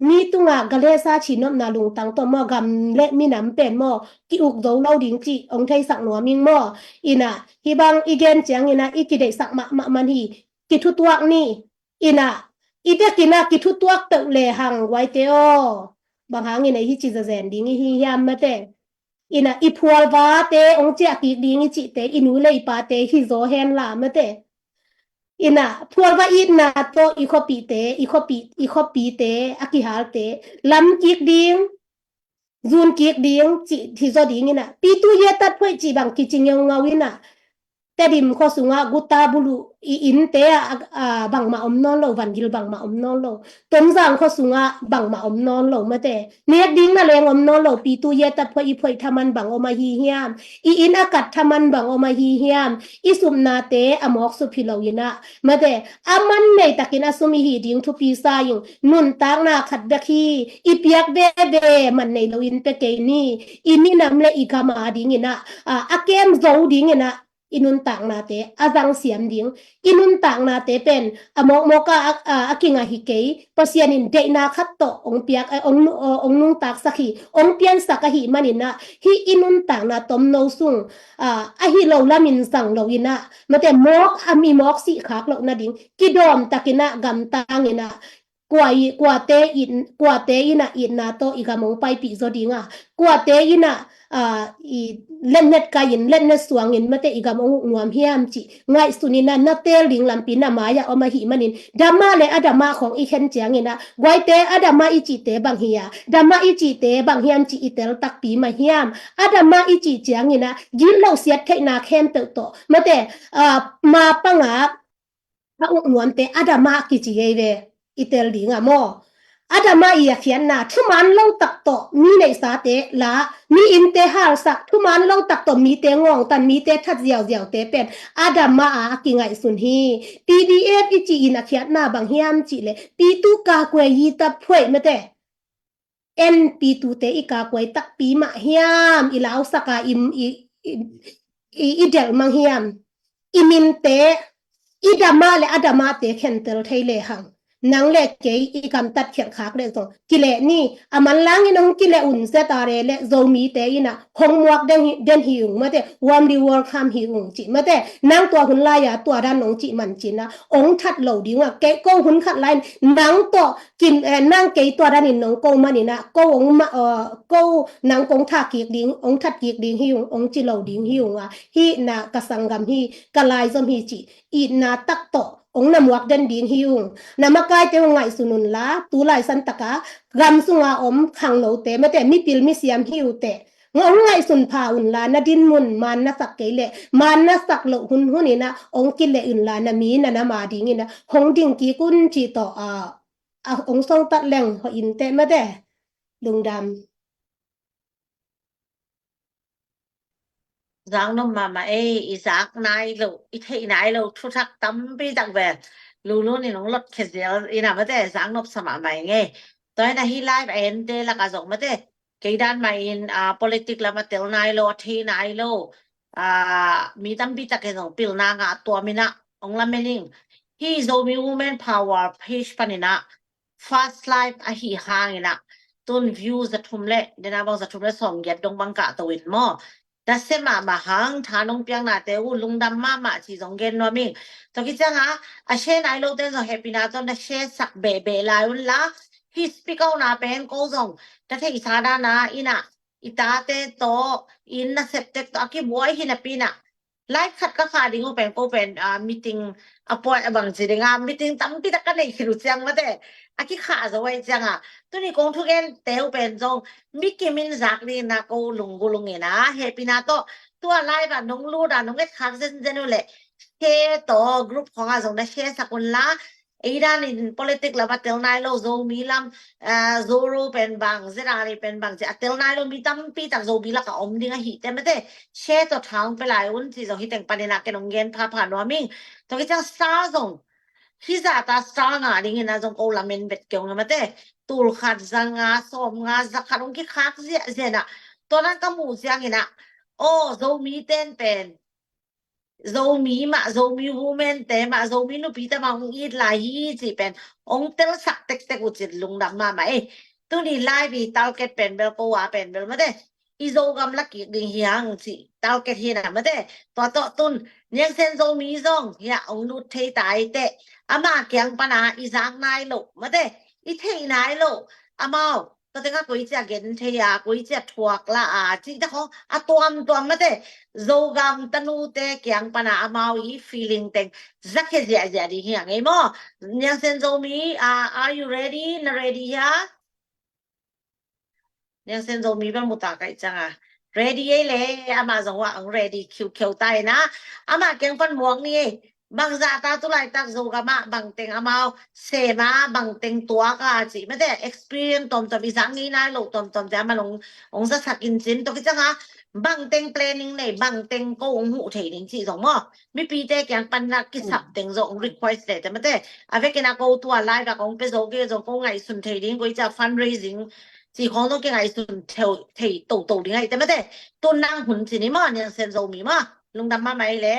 Mi tungah galesa chinopna lungtang tawh maw gam le minam pen maw ki uk zo lo ding cih ong theisak nuam ing maw? Ina hibang i gen ciangin a i kideihsak mahmah man hi. Kithutuak ni. Ina i vekin a kithutuak peuh lehang guaite aw. Bang hangin ei hi ci zazen ding i hi hiam mate? Ina i phualvate ong ciah kik ding i cihte i nu le i pate hi zaw hen la mate. Ina phualva itna tawh i khuapite, i khuapi, i khuapite a kihalte lam kik ding, zun kik ding cih hi zaw dingin a, pitu ye tat phoih cih bang kici ngeungau in a, Tedim khua sungah guta buluh i innte ah, ah, bangmah om nawn lo, vangil bangmah om nawn lo. Tonzang khua sungah bangmah om nawn lo mate. Nek ding na leng om nawn lo, pitu ye tat phoih i phoih thaman bang om ahi hiam? I inn a kat thaman bang om ahi hiam? I supnate a mawk sup hi lo in a mate, a man nei takin a sum i hi ding thupi sa ing. Nuntakna khat bek hi, i piak veve man nei lo in pe kei ni. I minam le i gam a dingin a, a, a kem zo dingin a, i nuntaknate a zang siam ding. I nuntaknate pen a mawkmawk a, a, a, a kinga hi kei. Pasian in deihna khat tawh ong piak, eh, ong nu-, ong nungtaksak hi, ong piansak ahih manin a, hih i nuntakna tomno sung, ah, ahi lo lamin zang lo in a, mate mawk a mi mawk sih khak loh nading kidawm takin a gamtang in a, kua i, kuate in, kuate in a itna tawh i gam ong paipih zaw ding a, kuate in a, ah, i letnet kai in, letnet suang in mate i gam ong uk nuam hiam cih ngaihsun in a, na teel ding lampi na mai-ah om ahih manin, Dhamma le Adhamma khawng i khen ciangin a, guaite Adhamma i cihte bang hi a, Dhamma i cihte bang hiam cih i tel takpi mah hiam? Adhamma i cih ciangin a, gitloh siat theihna khempeuh tawh mate, ah, ma panga a uk nuamte Adhamma kici ei ve, i tel ding a maw? Adhamma i a khiatna, thuman lo tak tawh mi neihsate la, mi innte halsak, thuman lo tak tawh mite ngawngtan, mite that ziauziaute pen Adhamma a, a kingaihsun hi. PDF i ci in a khiatna bang hiam cih leh, pitu kakuei yi tat phuai mate. En pitute i kakuei takpi mah hiam? I lausak a, i, i, i, i, i delh mang hiam? I minte, i Dhamma le Adhammate khentel thei lehang. nang le kei i gamtat khialh khak le zong kileh ni, a manlangin hong kileh un, Z R A le Zomite in ah hong muak den hi, den hi ung mate, warm reward kham hi ung ci mate, nang tua hun lai-a tua dan hong cih man cin ah hong that lo ding ua, kei ko hun khat lai-in nang tawh kim, eh, nang kei tua danin nong ko manin ah ko hong ma, eh, ko nang kong tha kik ding, hong that kik ding hi ung, hong ci lo ding hi ung a, hih na ka sanggam hi, ka laizom hi cih itna tak tawh hong na muak den ding hi ung. Na makaite hong ngaihsun unla, tu laisan taka gam sunga om khangnote mate, mipil misiam hi uh teh, nga hong ngaihsun pha unla, na dinmun man na sak kei leh man na sak loh hunhun in ah hong kileh unla, na mi na nam a dingin ah hong ding kik un ci tawh a, a hong songtat leng hawh in teh mate. Lungdam. Zaknop mahmah ei, i zak nai lo, i theih nai lo thuthak tampi tak vel Lulun in hong lot khia zel in ah mate, zaknop sa mahmah ing ei. Tua in ah hih live a ente lakah zong mate, kei dan mah in, ah, politic lam a tel nai lo, a thei nai lo, ah, mi tampi tak in zong pilna ngah tuam in ah hong lamen ing. Hih Zomi Women Power page panin ah first live ahih hangin ah tun view za thum le, dena bang za thum le sawmgiat dong bang kah to in maw. Nasia mahmah hang, tha nong piaknate uh lungdam mahmah ci zong gen nuam ing. Tua khit cianga a share nai lote zong hehpihna tawh na share sak behbeh lai unla, hih speak out na pen ko zong na theihsa dana in ah i tate tawh, i nasepte tawh a kibuai hi napi in ah live khat ka khah ding uh pen ko pen, ah, meeting a puai a bang ci ding a, meeting tampi tak ka neih khit uh ciang mate, a kikhah zo ahih cianga tuni kong thugente uh pen zong mi kimin zak dingin ah ko lunggulh ung in ah, hehpihna tawh tua live ah nong lut a nong etkhak zenzen uh leh share tawh group khawngah zong na share sak unla, ei danin politic lam a tel nai lo, Zomi lam, ah, Zoro pen bang, Z R A pen bang ci a tel nai lo mi tampi tak Zomi lakah om ding ahih teh mate, share tawh tha hong pia lai un ci zong hih teng panin ah ken hong gen phapha nuam ing. Tua khit ciang star zong hih zahta star ngah dingin ah zong ko lamen vet kei ung mate, tul khat, za nga, sawm nga, za khat hong kikhak ziahziah in ah, tua dan ka muh ciangin ah, aw, Zomi ten pen Zomi mah, Zomi women te mah, Zomi nupite mah hong it lai hi cih pen hong telsak tektek uh cin lungdam mahmah ei. Tuni live i target pen bel ko a pen bel mate, i Zogam la kik ding hi hang cih target hi na mate. Tua tawh tun Niang Sen Zomi zong hiah hong lut thei ta ei teh, ama kiang pana i zak nai loh mate, i theih nai loh, amau tua tengah koici a gen thei a, koici a thuak la a, cih te khong a tuamtuam mate, Zogam tanute kiang pana amau i feeling teng za khia ziahziah ding hi a ngei maw. Niang Sen Zomi, ah, are you ready? Na ready hia? Niang Sen Zomi bel mu ta kaih cianga ready ei le, amah zong uh ah hong ready khiukheu ta in ah, amah kiang pan muak ni ei. Bangzah ta tu laitak Zogam ah bangteng amau sem a, bangteng tuak a cih mate, experience tuamtuam, i zak ngei nai loh tuamtuam te amah hong, hong zasak in cin, tua khit cianga bangteng planning nei, bangteng ko hong huh thei ding cih zong maw, mipite kiang pan na kisap teng zong hong request le te mate. A vekin a ko tua live ah kong pia zo kei zong ko ngaihsun thei ding, koici a fundraising cih khong zong kingaihsun thei, thei toto ding ahih teh mate. Tun nang hun ci ni maw, Niang Sen Zomi maw. Lungdam mahmah ei le.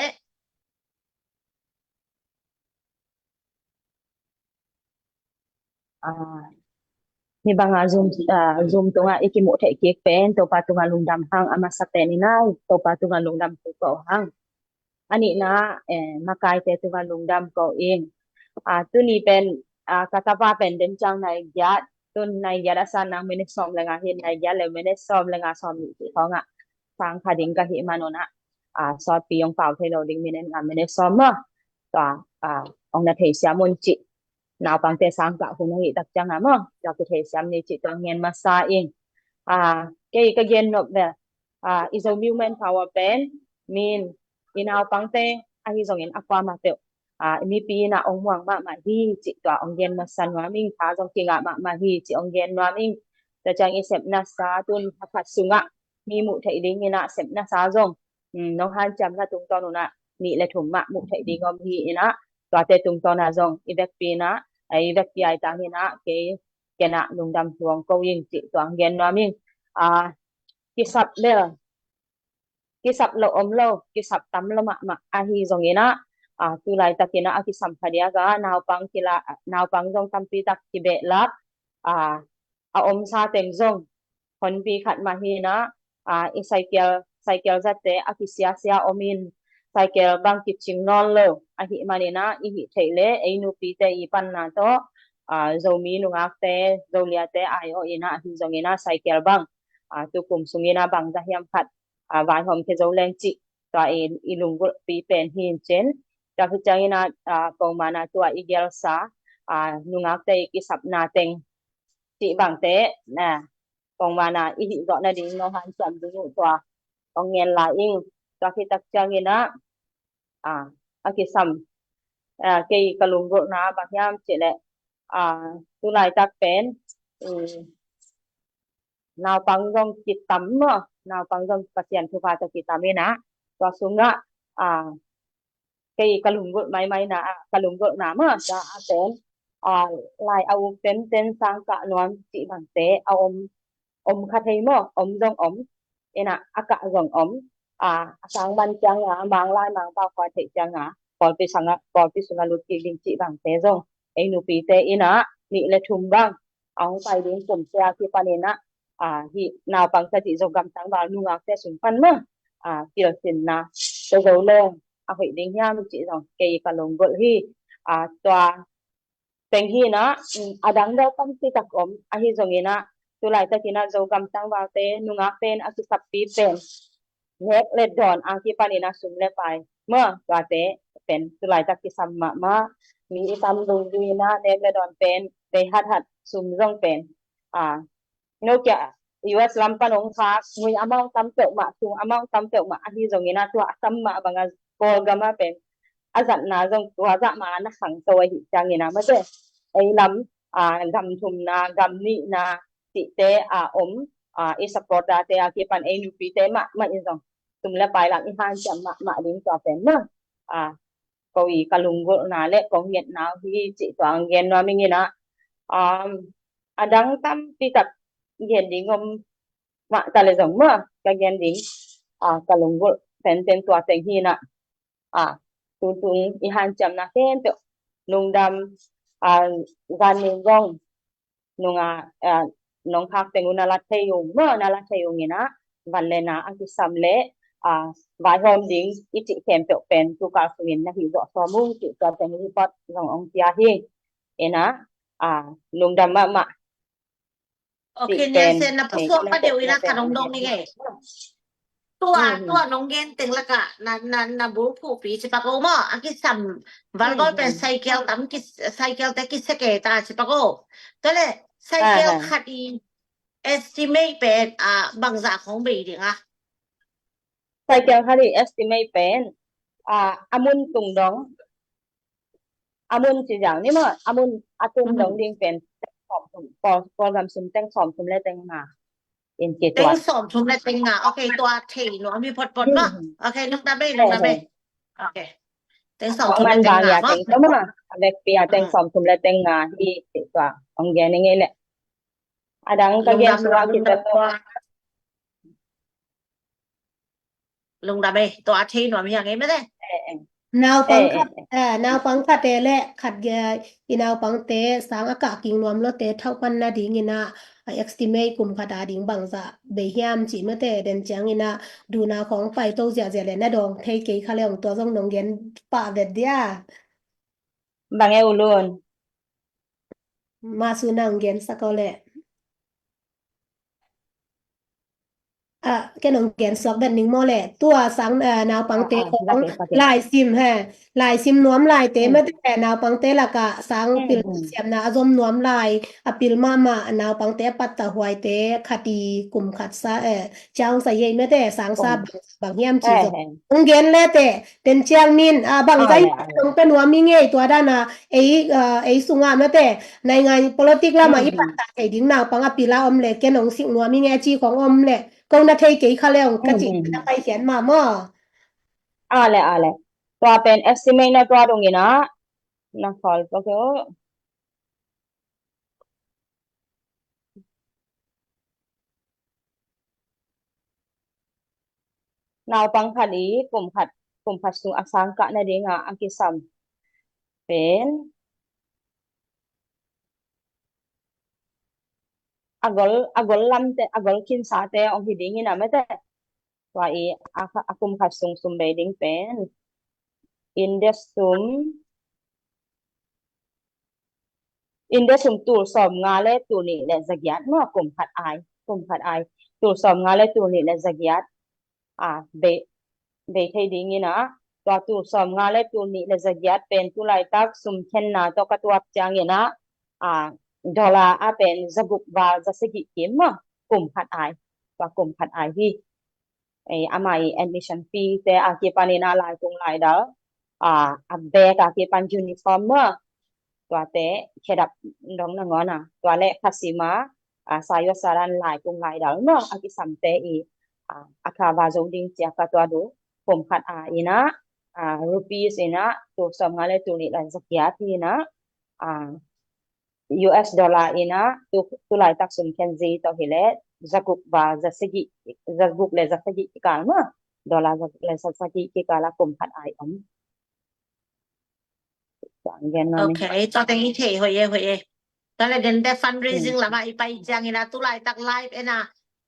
Ah, hih banga Zoom, ah, Zoom tungah i kimuh theih kik pen Topa tungah lungdam hang, a masa pen in ah Topa tungah lungdam ko hang. A nihna, eh, makaite tungah lungdam ko ing. Ah, tuni pen, ah, ka tapa pen den ciang nai giat, tun nai giat a san nang minute sawm le nga hi, nai giat le minute sawm le nga, sawm nih cih khawngah sang kha ding ka hih man un ah, ah, sawtpi hong pau thei lo ding minute nga, minute sawm maw. Tua, ah, hong na theisiam un cih. Naupangte sang kah hun hong hih tak ciangah maw, tua kitheisiam ni cih tua ngen masa ing. Ah, kei ka gen nop ve, ah, i Zomi Women Power pen min i naupangte ahi zongin a kuamah peuh, ah, i mipi in ah hong muang mahmah hi cih tua hong gen masa nuam ing, tha zong kingah mahmah hi cih hong gen nuam ing. Tua ciang i sepna sa tun a khat sungah mi muh theih dingin ah sepna sa zong, um, nong hanciamna tungtawn un ah nih le thum mah muh theih ding om hi in ah, tuate tungtawn ah zong i vekpi in ah, i vekpi ai tang in ah kei ken ah lungdam hong ko ing cih tua hong gen nuam ing. Ah, kisap bel, kisap lo om lo, kisap tam lo mahmah ahi zongin ah, a, tu laitakin ah a kisam phadiak ah naupang kila, naupang zong tampi tak kibehlap, a, a omsa teng zong honpi khat mah hi in ah, a, i cycle, cycle zatte a kisiasia om in, cycle bang kicing nawn lo ahih manin ah i hih theih leh ei nupite i panna tawh, a, Zomi nungakte, Zoliate aiawh in ah, ahi zongin ah cycle bang, a, tukum sungin ah bangzah hiam khat, a, vaihawm khia zo leng cih tua i, i lunggulhpi pen hi in cin. Tua khit ciangin ah, a, pongmana tua i gelsa, a, nungakte i kisapna teng cih bangte, na, pongmana i hih zawh nading nong hanciam ding uh tua hong ngen lai ing. Tua khit tak ciangin ah, a, a kisam, a, kei ka lunggulhna bang hiam cih leh, a, tu laitak pen, um, naupang zong kitam maw, naupang zong Pasian thupha tawh kitam in ah, tua sungah, a, kei ka lunggulh maimai na, a, ka lunggulhna maw, tua a pen, a, lai a uk tenten sang kah nuam cih bangte a om, om kha thei maw, om zong om in ah, a kah zong om, a, a sang man ciang a, Manglai Mangpau khua theih ciang a, pawlpi sungah, pawlpi sungah lut kik ding cih bangte zong ei nupite in ah nih le thum bang a hong pai ding kum sia kipan in ah, a, hih naupang ka cih zong gamtang val nungakte sung pan maw, a, pilsinna pia zo leng a hoih ding hiam cih zong kei ka lunggulh hi. A, tua teng hi in ah, um, a dang deuh tampi tak om, ahi zongin ah tu laitakin ah Zogam tangvalte nungakte in a kisappi pen nek le dawn a kipan in ah sum le pai maw, tuate pen tu laitak kisam mahmah. Mi i tam dungzui in ah nek le dawn pen bei hathat, sum zong pen, a, Nokia U S lam pan hong khak, nui amau tam peuhmah, sum amau tam peuhmah, ahi zongin ah tua a tam mah bang a Kawlgam ah pen a zatna zong tua zah mah a na khangto ahih ciangin ah mate, ei lam, a, gam thumna, gam nihna cihte a om, a, i supporter te a kipan ei nupite mahmah in zong sum le pai lam i hanciam mahmah ding tua pen maw, a, ko i ka lunggulhna le kong ngetna uh hi cih tua hong gen nuam ing in ah, um, a dang tampi tak gen ding om mah ta le zong maw, ka gen ding, a, ka lunggulh tenten tua teng hi in ah, a, tutung i hanciamna khempeuh lungdam, a, zan nin zong nunga, a, nong khak teng uh na la thei ung maw, na la thei ung in ah, van le na a kisam le, a, vaihawm ding i cih khempeuh pen tukal sungin na hih zawh sawm ung cih tua teng report zong hong pia hi. In ah, a, lungdam mahmah. Ok, cih pen, Nelson, na pusuak pa deuh in ah ka dong dong ni ngei. Tua, tua nong gen teng lakah na, na, na bulphuhpi ci pak o maw, a kisam valgol pen cycle tam ki, cycle te kisia kei ta ci pak o. Tua le cycle khat i estimate pen, a, bangzah khong bei ding a? Cycle khat i estimate pen, a, a mun tung dong, a mun ci ziau ni maw, a mun a tung dong ding pen teng sawm thum, Kawl, Kawlgam sum teng sawm thum le teng nga in ci tuan. Teng sawm thum le teng nga. Ok, tua thei nuam hi photphot maw. Ok, lungdam ei, lungdam ei. Ok. Teng sawm thum le teng nga maw. Teng sawm thum le teng nga hi ci tua hong gen i ngei leh. A dang ka gen suak hi ta. Lungdam ei, tua a thei nuam hi a ngei mate. Naupang khat, eh, naupang khat te le khat ge, i naupangte sang a kah kik nuam lote thauh pan nading in ah, a estimate kum khat a ding bangzah bei hiam ci mate, den ciangin ah duhna khong pai to ziahziah le na dawng thei kei kha le ong tua zong nong gen pah vet dia. Bang e U Lun? Masu nang gen sak o le. A, ken ong gen suak vet ning maw le. Tua sang, a, naupangte kong laisim he. Laisim nuam laite mate naupangte lakah sang pil siamna a zom nuam lai, a pil mahmah naupangte a pattah huaite khat i kum khat sa, e, ciang sa yei mate sang sa bang, bang hiam ci zong. Ong gen le te, den ciang min, a, bang zai ong pe nuam i ngei tua dana, ei, a, ei sunga mate, naingan politik lama i pattah thei ding naupang a pila om le, ken ong sik nuam i ngei a ci kong om le, ko na thei kei kha le ong ka ci, na pai khian ma maw. A le, a le. Tua pen estimate na tua dong ina, na khol po ko. Naupang khat i kum khat kum khat sung a sang kah nading a, a kisam pen a gol, a gol lamte, a gol khinsate hong hi ding in a mate. Tua i a, a kum khat sung sum bei ding pen India sum, India sum tul sawm nga le tul nih le zagiat maw, kum khat ai, kum khat ai tul sawm nga le tul nih le zagiat a, bei, bei thei ding in a, tua tul sawm nga le tul nih le zagiat pen tu laitak sum khenna tawh ka tuak ciangin a, a, dollar a pen zaguk val zasagih kim maw, kum khat ai, tua kum khat ai hi. Ei, ama i admission fee te a kipan in a, laikung laidal, a, a bag a kipan uniform maw, tuate khedap dong nangawn a, tua le khasima, a, sayo saran laikung laidal maw, a kisamte i, a, a khava zo ding ciak ka tua du, kum khat a in a, a, rupees in a tul sawm nga le tul nih le zagiat hi in a, a, U S dollar in a tu, tu laitak sum khen zi tawh hi le zaguk val zasagih, zaguk le zasagih kikal maw, dollar zaguk le zasagih kikal a kum khat ai om. Tuang gen na ni. Okay, tua teng i thei hoih e, hoih e. Tua le den te fundraising lama i pai ciangin a tu laitak live en a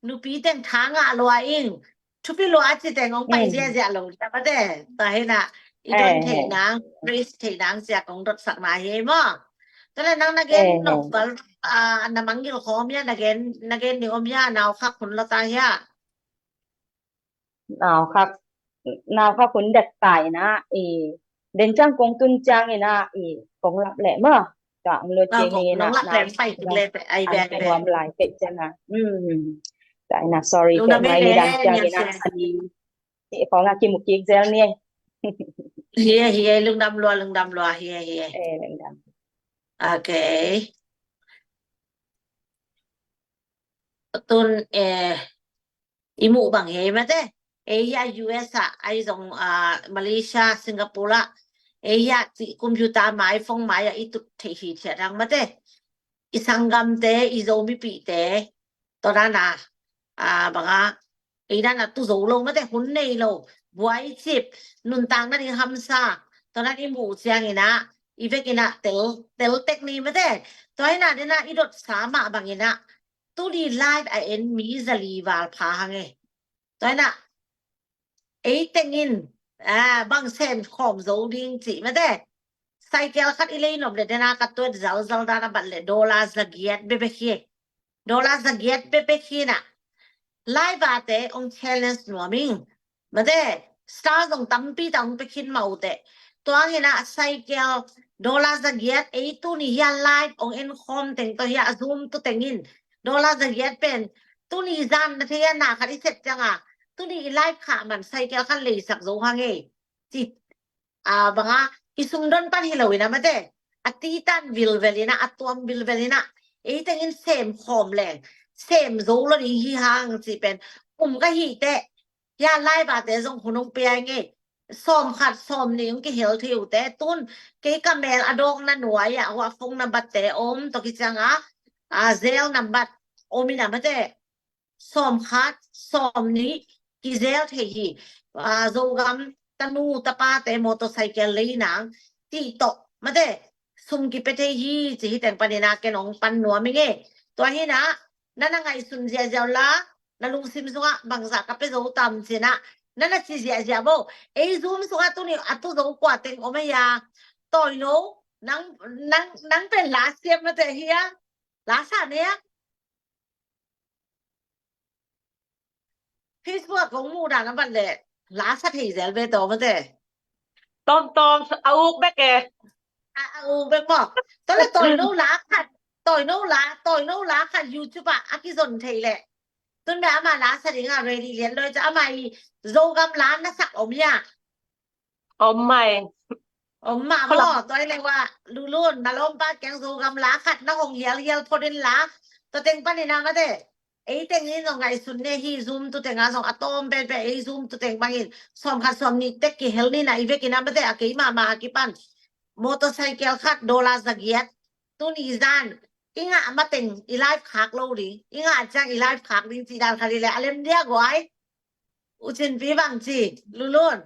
nupi teng tha ngah lua in, thupi lua a ci teng hong pai ziazia lo ta mate. Tua hi na i don thei nang, raise thei nang ciak hong dot sak na hi maw. Tua le nang na gen nop val, a, na mangngilh khawm ia, na gen, na gen ding om ia, nau khak hun lo ta hia. Nau khak, nau khak hun det ta in a, i, den ciang kong tun ciangin a, i, kong lap leh maw. Tua ang lo ciang in a, nau khak leh pai kik leh te, ai bek bek. Nuam lai kei ciang a. Hmm. Tua in a, sorry, kei mai ni dang ciang in a, sani. I, kong a kimukik zel ni. Hi e, hi e, lungdam lua, lungdam lua, hi e, hi e. Eh, lungdam. Okay. Tun, eh, i muh bang hi mate. Ei hia U S ah, ai zong, ah, Malaysia, Singapore ah. Ei hia ci computer mai, phone mai ah i tut thei hi thiat hang mate. I sanggamte, i Zomipihte, tua dan a, ah, bang a, ei dan a tu zo lo mate, hun nei lo, buai cip, nuntak nading hamsa, tua dan i muh ciangin a, i vekin a tel, tel tek ni mate. Tua hi na den a i dot sa mah bangin a, tuni live a en mi zali val pha hang e. Tua hi na, ei teng in, ah, bang sem khawm zo ding ci mate. Cycle khat i lei nop le den a ka tuat zal zal dan a bat le dollar zagiat bebek hi. Dollar zagiat bebek hi na. Live a te ong challenge nuam ing. Mate, star zong tampi ta ong pia khin mah uh teh. Tua hi na cycle dollar zagiat ei tuni hia live ong en khawm teng tawh hia Zoom tu teng in. Dollar zagiat pen tuni zan na thei a na khat i sep ciang a. Tuni i live khah man cycle khat leisak zo hang e. Ci, a, bang a, i sumdon pan hi lo in a mate. A titan vilvel in a, a tuam vilvel in a. Ei teng in sem khawm leng. Sem zo lo ding hi hang ci pen. Um ka hi teh. Hia live a te zong hun ong pia ing e. Sawm khat, sawm nih ong kihel thei uh teh. Tun, kei ka mel a dawk na nuai a, hua phone number te om, tua ki ciang a, a, Zelle number om in a mate. Sawm khat, sawm nih, kizel thei hi. A, Zogam, tanu, tapate, motorcycle lei nang, ti tawh, mate, sum kipia thei hi, ci hi teng panin a ken ong pan nuam ing e. Tua hi na, na na ngaihsun ziahziah uh la, na lungsim sungah bangzah ka pia zo tam ci na, na na ci ziahziah bo. Ei Zoom sungah tuni a tu zo kua teng om a hia. Toino, nang, nang, nang pen la siam mate hia. La sa ne a. Facebook ah kong muh dan a bat le la sa thei zel ve tawh mate. Tawmtawm a uk bek e. A, a uk bek maw. Tua le Toino la khat, Toino la, Toino la khat YouTube ah a kizon thei le. Tun bek ama la sa ding a ready lian loi ca ama i Zogam la na sak om hia. Om mai. Om mah maw, tua hi leh ua, Lulun, na lawmpa kiang Zogam la khat na hong hialhial phot in la, tua teng panin a mate. Ei teng in zong ngaihsun ne hi, Zoom tu teng a zong a tawm penpen, ei Zoom tu teng bangin, sawm khat sawm nih tek kihel ni na i vekin a mate, a kei mahmah a kipan. Motorcycle khat, dollar zagiat, tuni zan, i ngah mateng, i live khak lo ding, i ngah ciang i live khak ding, ci dan khat hi leh, a lem dia guai. U Cin Pi bang ci, Lulun.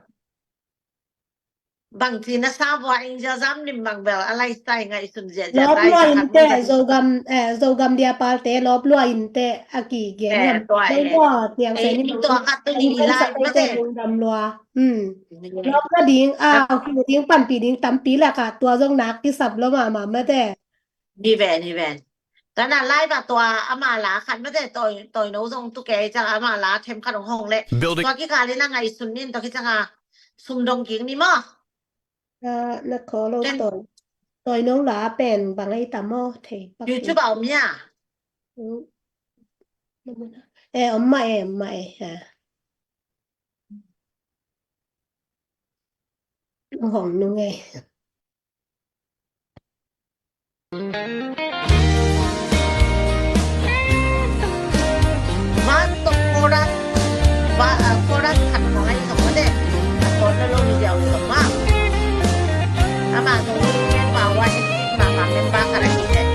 Bangci na sa vua, Angel Zam Lim bang bel a lifestyle ngaihsun ziahziah. Lawp lua in teh, Zogam, eh, Zogam dia palte lawp lua in teh a kigen. Eh, ham. Tua, eh. Lawp lua tiang, eh, se ni tua khat tu ni i lai mate. Lungdam lua. Hmm. Lawp na ding, ah, hu ding, panpih ding tampi lak ah, tua zong nak kisap lo mahmah mate. Ni ven, ni ven. Tana live ah tua ama la khat mate, toi, toi no zong tu kei ciang ama la them khat hong hong leh. Tua kikal in a ngaihsun nin, tua kiciang a sum dong kik ni maw. Ah, na kho lo. Toi, toi no la pen bang ai tam maw, thei pak. YouTube ah om hia? Hmm. Eh, om mah e, om mah e, ha. Hong nung e. Van tawh chorus, va-, ah, chorus khat mah ngai sawm mah teh. A chorus lo mi diau sawm mah. Amah zong member, member khat a hi teh.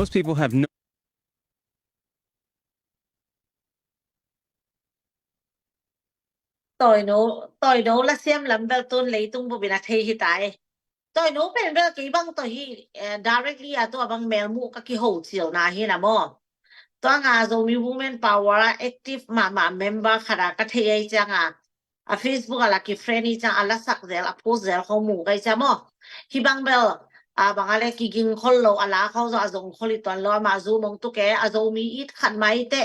Most people have no Toino, Toino la siam lam bel tun leitung bupin a thei hi tai. Toino pen bel kei bang to hi, eh, directly a tua bang melmuh ka kiho cilna hi na maw. Tua nga Zomi Women Power a active mahmah member khat a ka thei ai cianga a Facebook a la ki friend i ciang a la sak zel a post zel khong mu kai cia maw. Hi bang bel a bang a le kiging khol lo a la khong zo a zong khol i tuan lo ama zu mong tu ke a Zomi it khat mai te.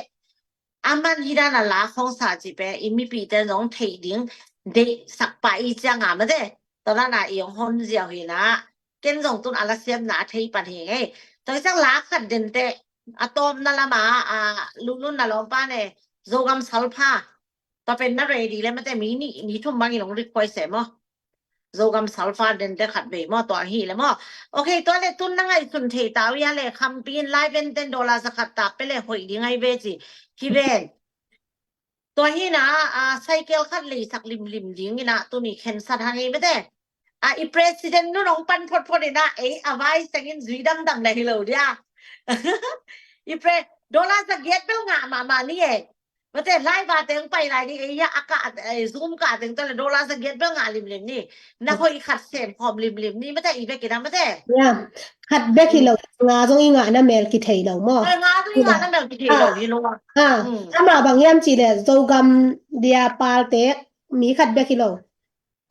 A man hi dan a la khong sa ci pe i mipi te zong thei ding de sak pa i cianga ma de. Tua dan a i ong hon ziau hi na. Ken zong tun a la siam na thei pan hi ngei. Tua i ciang la khat den te a tawm na lama a lunun na lawmpa ne Zogam Salpha. Tua pen na ready le mate mi ni, mi thum bangin ong request e maw. Zogam Salpha den te khat vei maw, tua hi le maw. Ok, tua le tun na ngaihsun thei tau ia le khampi in live en ten dollar sa khat ta pe le hoih ding ai ve ci. Hi ven. Tua hi na, a, cycle khat leisak limlim ding ina tuni khensat hang ei mate. A, i president nun ong pan photphot ina, ei, a vai sengin zui damdam le hi lo dia. I pre, dollar sa giat bel ngah mahmah ni e. Mate, live a teng pai lai ni, ei, a ka, eh, Zoom ka teng tale dollar sa giat bel ngah limlim ni. Na hoih khat sem khom limlim ni, mate, i bek ina, mate. Ya, khat bek hi lo, nga zong i ngah na mel ki thei lo maw. Ai, nga zong i ngah na mel ki thei lo hi lo. Ha, ama bang hiam ci le, Zogam dia pal tek, mi khat bek hi lo.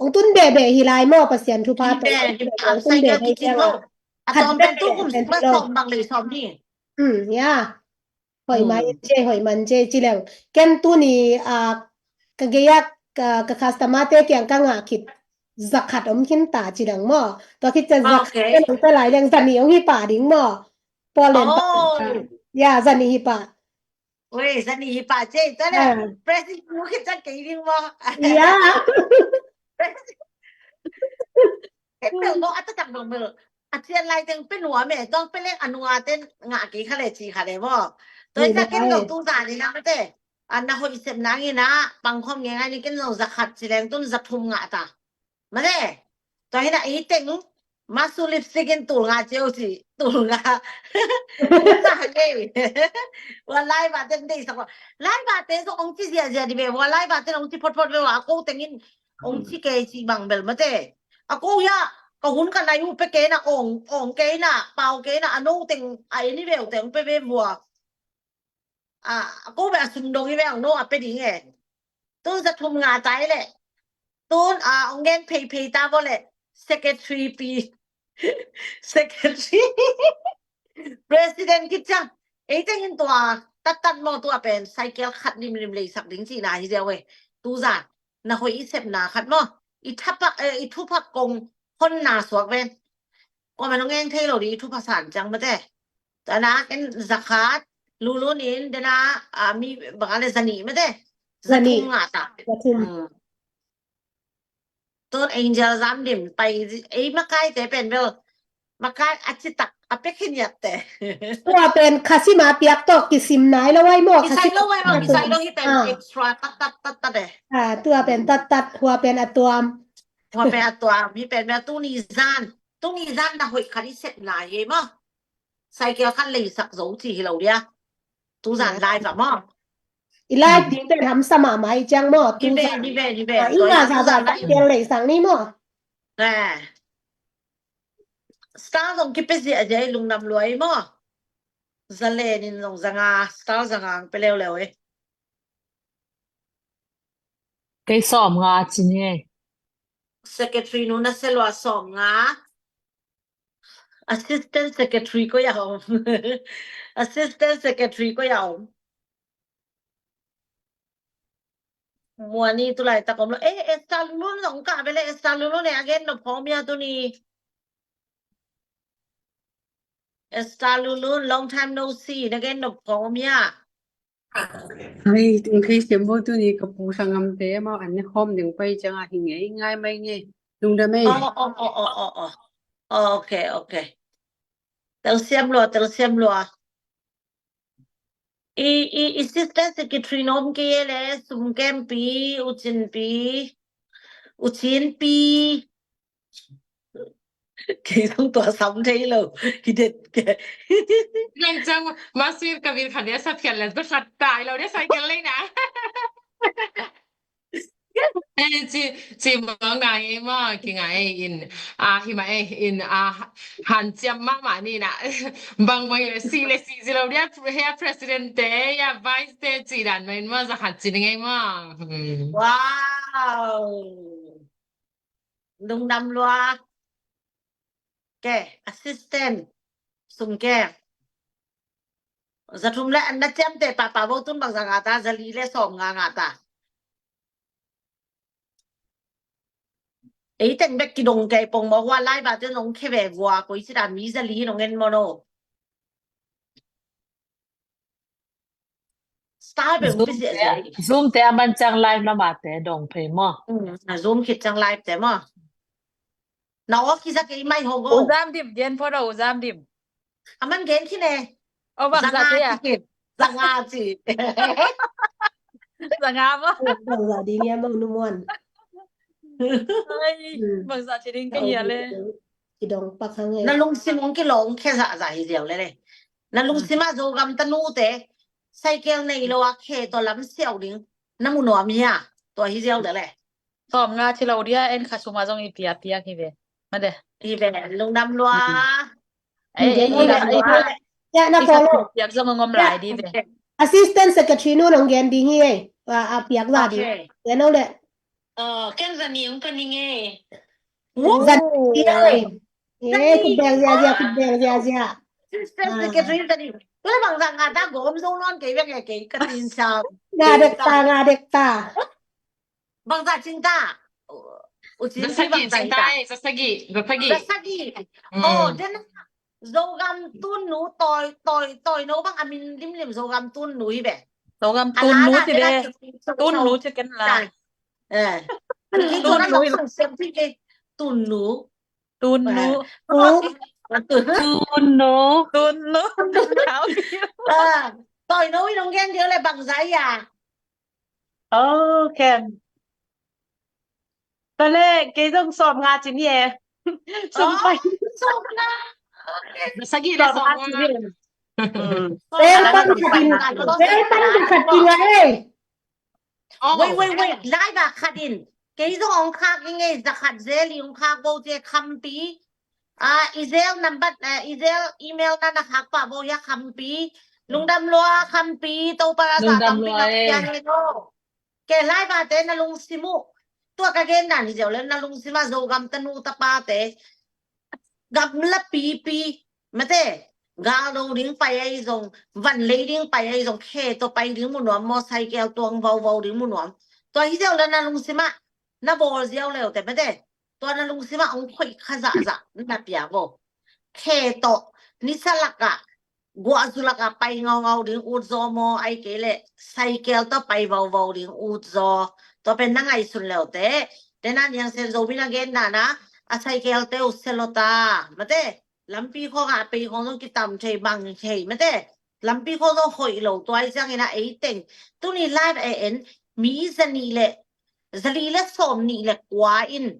Ong tun bebe hi lai maw, Pasian thupha to. Ong tun bebe hi lo. A tawm pen tu kum sik ma sawm bang lei sawm ni. Hmm, ya. Hoih man ce, hoih man ce, ci leng. Ken tuni, a, ka gei a, ka, ka customer te kiang ka ngah khit. Zakhat om khin ta ci leng maw. Tua khit ciang zakhat ken ong ta lai leng zani ong hi pa ding maw. Paul leng pa. Ya, zani hi pa. Oi, zani hi pa ce, ta le. President mu khit ciang kei ding maw. Ya. Ken bel maw, a tatak bang bel. A cian lai teng pe nuam e, tuang pe leng a nunga ten ngah kei kha le ci kha le maw. Tua i ta ken lo tu zan i na mate. A na hoih sep nang i na, pang khom nge ngai ni ken lo zakhat ci leng tun zathum ngah ta. Mate. Tua hi na i teng, masu lipstick in tul nga ciau ci, tul nga. Tul nga hang ei. Wa lai ba ten dei sak wa. Lai ba ten so ong ci zia zia di be, wa lai ba ten ong ci phot phot be wa, ko teng in ong ci kei ci bang bel mate. A ko ya, ka hun ka nai u pe kei na ong, ong kei na, pau kei na, a no teng, a ini be u teng pe be bua. A, a ko be a sum dong i be ong no a pe ding e. Tun zathum nga tai le. Tun a, ong gen phei phei ta bo le. Secretary pi. Secretary. President kit ciang. Ei teng in tua, tat tat maw tua pen, cycle khat lim lim lei sak ding ci na hi zia we. Tu zan. Na hoih i sepna khat maw. I thapak, eh, i thupak kong hon na suak ven. Ko man ong eng thei lo di i thupak san ciang mate. Tana ken zakhat, lulun in, dena, a, mi bang a le zani mate. Zani. Zathum nga ta. Zathum. Hmm. Tun Angel Zam Dim pai, ei makai te pen bel. Makai a citak, a pek hin yat te. Tua pen khasima piak tok kisim nai lo wai maw. Kisai lo wai maw, kisai lo hi pen extra tat tat tat tat e. Ah, tua pen tat tat, hua pen a tuam. Hua pen a tuam, hi pen bel tuni zan. Tuni zan na hoih khat i sep nai e maw. Cycle khat lei sak zo ci hi lo dia. Tu zan lai va maw. I lai ding pen hamsa mahmah i ciang maw. Ni ve, ni ve, ni ve. I nga za za lai pen lei sang ni maw. Star zong kipe zia zia i lungdam lua i maw. Zalen in zong zanga, star zanga ang pe leuleu e. Kei sawm nga ci ni e. Secretary nu na se lua sawm nga. Assistant Secretary ko ya om. Assistant Secretary ko ya om. Muani tu lai tak om lo. Eh, Esther Lulun zong ka bele Esther Lulun e a gen nop khong om ia tuni. Esther Lulun, long time no see. Na gen nop khong om ia. Ai, tung thei siam bo tuni ka pu sangam te mau an ne khom ding pai ciang a hi ngei ngai mai ngei. Lungdam ei. Oh, oh, oh, oh, oh, oh. Oh, okay, okay. Tel siam lua, tel siam lua. I, i, i sister secretary nom ke le, sum kem pi, u cin pi, u cin pi. Kei zong tua sam thei lo. Hi det ke. Nang cang masir ka bil khat dia sa phial le ba khat tai lo dia cycle lei na. Eh, ci, ci mawng na ngai maw, ki ngai in, a, hi mah eh, in, a, hanciam mahmah ni na. Bang bang le si le si zi lo dia, hea president te, hea vice te, ci dan maw in maw, za khat ci ni ngai maw. Hmm. Wow. Lungdam lua. Ke, assistant. Sum ke. Za thum le an na ciamteh pahpah vo tun bangzah ngah ta, za li le sawm nga ngah ta. Ei teng bek kidong kei pong maw, hua live ah te nong khe ve vua, koi ci dan mi za li nong en maw no. Star bek Zoom pi sia te, sia. Zoom te a man ciang live lamah te dong phei maw. Mm, a Zoom khit ciang live te maw. Na aw kizak ei mai hong o. U Zam Dim, gen pho do U Zam Dim. A man gen khin e. O, bang za Zanga te a. Ci khin. Zanga ci. Zanga maw. Bang za ding e, bang nu muan. Ai, hmm. Bang za ci ding ka hia le. Kidong pak hang e. Na lungsim hong kilawng khe zahzah hi ziau le le. Na lungsim ah Zogam tanu te cycle nei lo a khe tawh lam siau ding na mu nuam hia? Tua hi ziau le le. Sawm nga ci lo dia, en kha suma zong i pia piak hi ve. Ma de. Hi ve, lungdam lua. Ei, ei, ei, ei, ei, ya, na follow. Piak zong ngom lai di ve. Assistant Secretary nu nong gen ding hi ei. A, a piak za di. Gen lo le. Ken za ni ung ka ning ei. Za ni ei. Eh, khut beng ziazia, khut beng ziazia. Assistant Secretary ka ning. Tua le bang za nga ta gom zo non kei ve nge kei ka tin sa. Nga dek ta, nga dek ta. Bangzah cing ta? U Cin pi bangzah cing ta? Za sagih, za sagih. Za sagih. Oh, den Zogam tunnu, tawi, tawi, tawi no bang a min limlim Zogam tunnu hi be. Zogam tunnu ci be. Tunnu ci ken la. Eh. Tunnu hi lo. Tunnu. Tunnu. Tunnu. Tunnu. Tunnu. Tawi no hi nong gen dia le bangzah hi a. Oh, ken. Tua le, kei zong sawm nga ci ni e. Sawm pai. Sawm nga. Sagih le sawm nga. Sawm nga. Bel pan khat in, bel pan khat in nga e. Wait, wait, wait. Lai ba khat in. Kei zong ong khak ing e, za khat ze li ong khak bo te khampi. A, i zel number, a, i zel email na na khak pah bo ya khampi. Lungdam lua khampi, Topa na sa tampi na pia he lo. Ke lai ba te na lungsim uh. Tua ka gen dan hi zeu le na lungsim ah Zogam tanu tapa te. Gamla pipi. Mate. Gal do ding pai ai zong. Van lei ding pai ai zong. Khe to pai ding mu nuam mo. Cycle tuang vau vau ding mu nuam. Tua hi zeu le na lungsim ah. Na bol ziau leu te mate. Tua na lungsim ah ong khoih kha zahzah. Na pia bo. Khe to. Nisa lak ah. Guahzu lakah pai ngaungau ding utzaw maw, ahih kei leh cycle tawh pai vauvau ding utzaw. Tua pen na ngaihsun leute. Tena Niang Sen Zo mi na gen dana a cycle te uh sia lo ta. Mate, lampi khawngah a pei khawng zong kitam thei bang thei mate. Lampi khawng zong hoih lo tua ahi ciangin a ei teng tuni live a en mi zanih le zali le sawm nih le kua in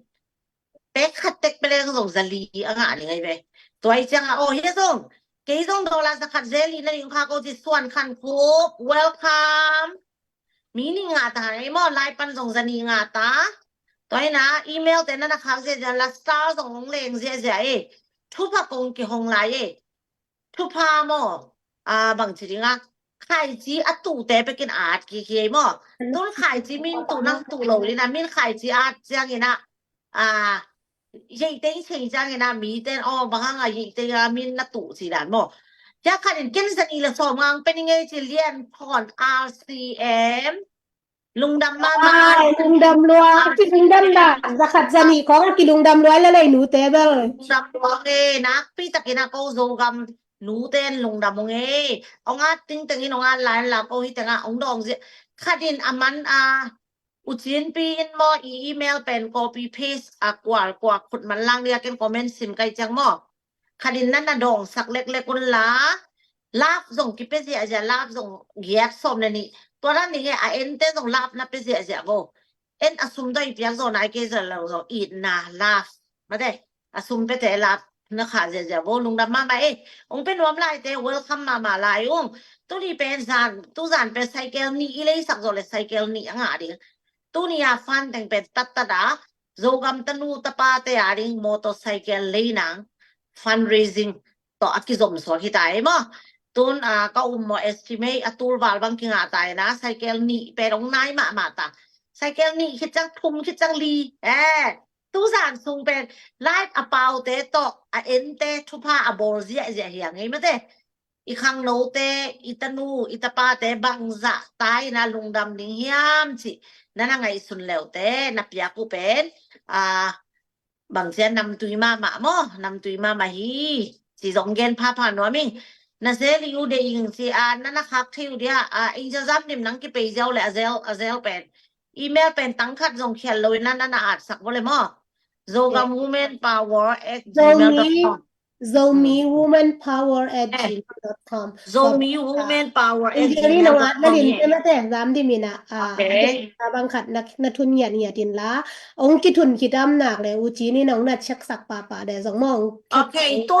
pek khat tek peleng zong zali a ngah ning ahi ve. Tua hi cianga aw hia zong kei zong dollar zakhat zeli na ning kha ko ci Suan Khan Khup, welcome. Mi nih ngah ta hai maw, lai pan zong zani ngah ta. Tua hi na email te na na khak ziazia la star zong hong leng ziazia e. Thupha kong kihong lai e. Thupha maw, a, bangci dinga khaici a tuhte pekin a at kiki ei maw. Tun khaici min tuh nang tuh lo lina min khaici at ciangina, a, yeite i cei ciangina miten aw bang hanga yeite a min na tuh ci dan maw. Cia khatin ken zani le sawm ngang pen i ngei ci Lian Phawn R C M. Lungdam mahmah. Ai, lungdam lua. Ki lungdam da. Zakhat zani khong ki lungdam lua le lei nu te bel. Lungdam lua nge, nakpi takin a ko Zogam nu ten lungdam nge. Ong at ting tengin ong at lai la ko hi tenga ong dong zi. Khatin aman a ucin pi in mo i email pen copy paste a kual kuak khut man lang dia ken comment sim kai ciang mo. Khatin nan na dawngsak leklek un la, love zong kipia ziahziah, love zong giat sawm le nih. Tua dan ning e a ente zong love na pia ziahziah go. En a sum doi piak zong nai kei zong lo zong itna love. Mate, A sum pete la na kha ziazia vo, lungdam mama e. Ong pe nuam lai te welcome mama lai ung. Tuni pen zan, tu zan pen cycle ni i lei sak zo le cycle ni anga ding. Tuni a fan teng pen tat tat a Zogam tanu tapa te a ding motorcycle lei nang fundraising to a kizom suak hi ta e maw. Tun a ka um maw estimate a tul val bang kinga ta e na cycle ni pen ong nai mama ta. Cycle ni khit cang thum khit cang li. Eh, tu zan sung pen live a paute tawh a ente thupha a bawl ziahziah hi a ngei mate. I khangnote, i tanu, i tapate bangzah ta ina lungdam ding hiam ci nana ngaihsun leute na piak uh pen a bangcia namtui mahmah maw, namtui mahmah hi ci zong gen phapha nuam ing. Na zel i uh de ing ci a nana khak thei uh dia a ingzia zam dim nang kipei ziau le a zel, a zel pen email pen tangkhat zong khial lo ina nana atsak vo le maw. Zogam Women Power at gmail dot com. Zomi Women Power at gmail dot com. Zomi Women Power at gmail dot com. Zam di mina a bang khat na thun ngiat ngiat in la ong kithun kidam nak le u ci ni nong na check sak papa de zong mong. Okay, tu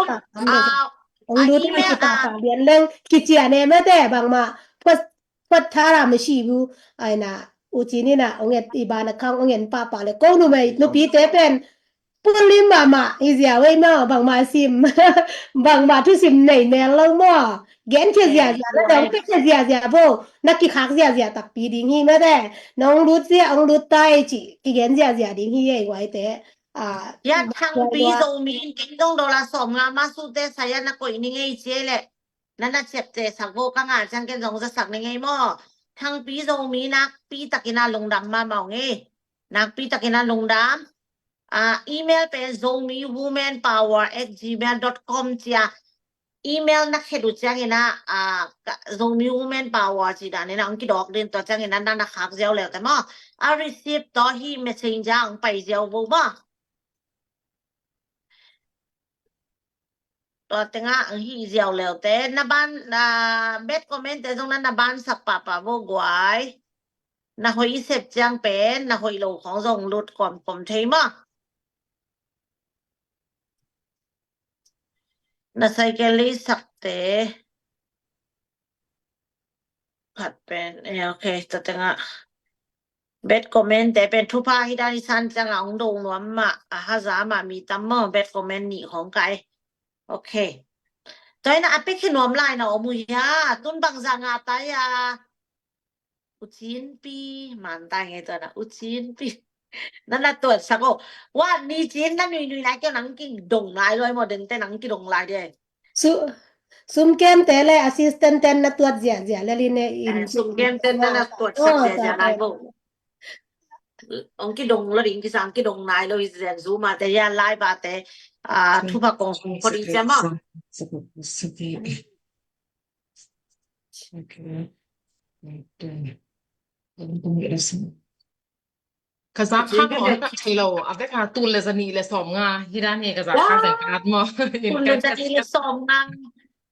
ong lut na kita pa lian leng kicia ne mate bangma. Phuat thara masi bu aina u ci ni na ong et i bana khang ong en papa le ko numei nupite pen pulim mama i zia wei maw bangma sim bangma thusim nei nel lo maw. Gen khia ziazia na dong pe khia ziazia bo na kikhak ziazia takpi ding hi mate. Nong lut zia ong lut tai ci kigen ziazia ding hi ei waite. Ya Thangpi Zomi in keng dong dola sawm nga masute saya na koih ni ngei ci le. Nana ciapteh sak vo ka ngah ciang ken zong zasak ni ngei maw. Thangpi Zomi nakpi takin a lungdam mahmah ung e. Nakpi takin a lungdam. A email pen zomi women power at gmail dot com cia email na khet uh ciangin a Zomi Women Power ci dan in a ong kidawk din tua ciangin a nana khak ziau leute maw. A receipt tawh hi messenger ong pai ziau vo maw. Tua tengah ang hih ziau leute na ban na bad comment te zong na na ban sak papa vo guai. Na hoih i sep ciang pen na hoih lo khong zong lut kawmkawm thei maw. Na cycle lei sakte khat pen eh okay tua tengah bad comment te pen thupha hi dan i san ciang a ong do nuam mah a haza mah mi tam maw bad comment nih khong kai. Okay. Tua ina a pek hi nuam lai na om uh hia tun bangza nga ta ia. U Cin Pi man ta ngei tua na U Cin Pi. Nana tuat sak o. Wa ni cin na nui nui lai keu nang kidong lai loi maw dente nang kidong lai de. Sumkem te le assistant ten na tuat ziazia le li ne in. Sumkem ten na na tuat sak ziazia lai bo. Ong kidong lo ding kisa ong kidong nai lo i zen zu ma te ya lai ba te. Thupha kong sung ko ding cia ma. Ka zak khak lo a tak thei lo a vek a tul le za nih le sawm nga hi dan hi ka zak khak zai ka at maw. Tul le za nih le sawm nga